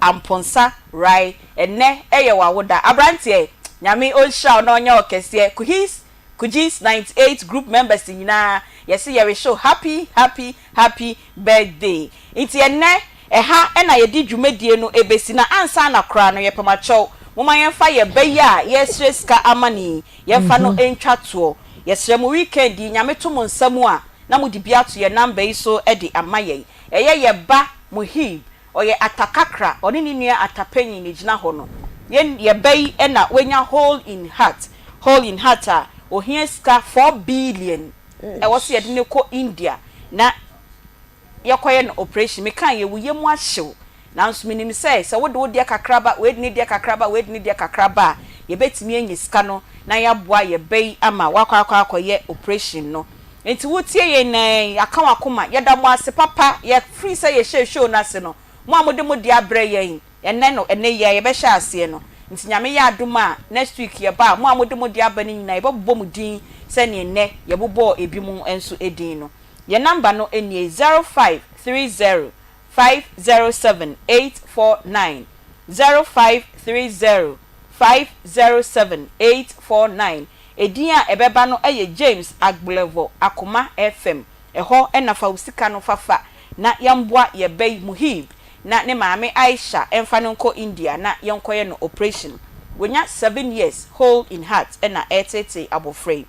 Amponsa Rai, ɛnnɛ ɛyɛ w'awoda. Abranteɛ, Nyame ɔnhyira wo na ɔnyɛ wo kɛseɛ. Kuhis Kujis 98 group members nyinaa, yɛse yɛrehyɛ wo happy happy happy birthday. Nti ɛnnɛ, ɛha na yɛde dwumadie no ɛbɛsi, na ansa na koraa no, yɛpɛ mo akyɛw, momma yɛmfa yɛn ba yi a yɛresrɛ sika ama no yi, yɛmfa no ntwa toɔ. Yɛsrɛ mo weekend yi, Nyame to mo nsa mu a, na mode bi ato yɛn number yi so de ama yɛn. Ɛyɛ yɛn ba Muhib, ɔyɛ Atta kakra, ɔne ne nua Atta panyin na ɛgyina hɔ no. Yɛn yɛn ba yi na wanya hole in heart, hole in heart a ohia sika 4 billion, ɛwɔ sɛ yɛde no kɔ India na yɛkɔyɛ no operation. Mekae yɛ wo yam ahyew, nanso menim sɛ sɛ wode wo deɛ kakra ba, wei de ne deɛ kakra ba, wei de ne deɛ kakra ba a, yɛbɛtumi anya sika no na yɛaboa yɛn ba yi ama wakɔ akɔ akɔyɛ operation no. Enti wotie yɛn nnɛ yi, aka w'akoma. Yɛda mo ase papa. Yɛfiri sɛ yɛhyɛɛ show no ase no, mo a mode mo deɛ abrɛ yɛn ɛnnɛ no, ɛnnɛ yi ara yɛbɛhyɛ aseɛ no. Nti Nyame yɛ adom a, next week yɛba a, mo a mode mo deɛ aba no nyinaa, yɛbɛbobɔ mo din sɛdeɛ nnɛ yɛbobɔɔ ebinom nso din no. Yɛn number no nie, 0530 507 849, 0530 507 849. Edin a ɛbɛba no yɛ James Agblevor Akoma FM. Ɛhɔ na fa wo sika no fa fa na yɛmboa yɛ ba yi Muhib na ne maame Aisha mfa no nkɔ India na yɛnkɔyɛ no operation. Wanya seven years hole in heart na ɛreteetee abɔfra yi.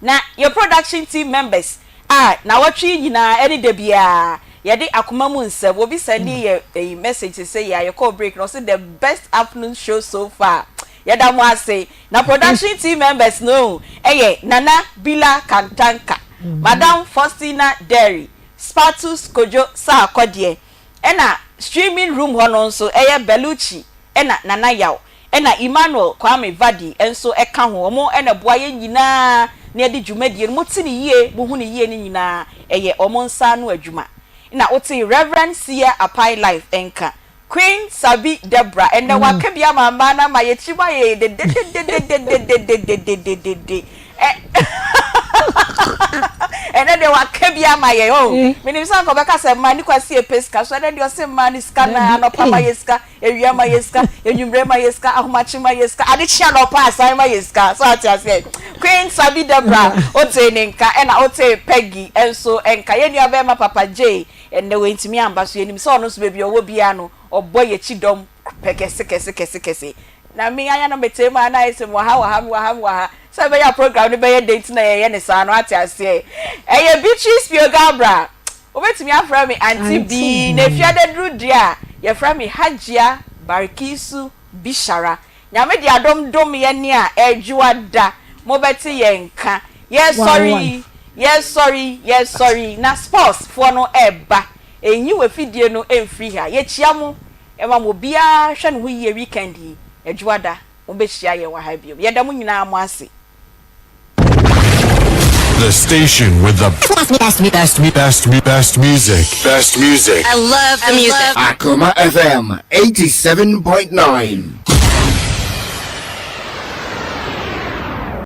Na yɛ production team members a nawɔtwe yi nyinaa ɛne da biara yɛde akoma mu nsɛm obi sɛnde yɛ ɛyi message sese yi a yɛkɔɔ break na ɔse the best afternoon show so far yɛda mo ase na production team members no ɛyɛ Nana Bila Kantanka Madam Faustina Derry Spatus Kojo Sarkodie ɛna streaming room hɔ no nso ɛyɛ Bellucci ɛna Nana Yaw Ɛna Emmanuel Kwame Vardy nso ka ho. Wɔn na ɛboa yɛn nyinaa na yɛde dwumadie no, mote no yie, mohu no yie no nyinaa, ɛyɛ wɔn nsa ano adwuma. Ɛna wotee Rev. Sia Apai Life nka. Queen Sabi Deborah, ɛnnɛ waka bi ama mmaa no ama yɛn tirim ayɛ yɛn dededededededededededede. Ɛ Ɛnnɛ deɛ waka bi ama yɛn oh. Menim sɛ anka ɔbɛka sɛ mmaa ne kwasi ɛpɛ sika, so ɛnnɛ deɛ ɔse mmaa ne sika na anɔpa ma yɛ sika. Awia ma yɛ sika, anwummerɛ ma yɛ sika, ahomakye ma yɛ sika, ade kye anɔpa asan ma yɛ sika. So ate aseɛ? Queen Sabi Debra, wotee ne nka, ɛna wotee Peggy nso nka. Yɛn nua bɛrima Papa Jay, ɛnnɛ wantumi amba so. Yɛnim sɛ ɔno nso baabi a ɔwɔ biara no, ɔbɔ yɛn akyi dɔm pɛ kɛse kɛse kɛse kɛse. Na me ara na metee mu a na ayɛ sɛ mewɔ ha, wɔ ha, mewɔ ha, mewɔ ha. Sɛ ɛbɛyɛ a program no bɛyɛ dɛ nti na yɛyɛ no saa no, ate aseɛ? Ɛyɛ Beatrice Piogabra. Wobɛtumi afrɛ me Auntie Bee, na Efiada duru deɛ a, yɛfrɛ me Hajia Barkisu Bishara. Nyame de adom dom yɛn a ɛredwoa da, mobɛte yɛn nka. Yɛresɔre yi, yɛresɔre yi, yɛresɔre yi, na sports foɔ no reba. Ɛnyi w'afidie no mfiri ha. Yɛkyia mo, ɛma mo obiara hwɛ ne ho yie weekend yi, Adwoada, mobɛhyia yɛn wɔ ha bio. Yɛda mo nyinaa mo ase. The station with the best, best, best, best, best music. Best music. I love the music. Akoma FM 87.9.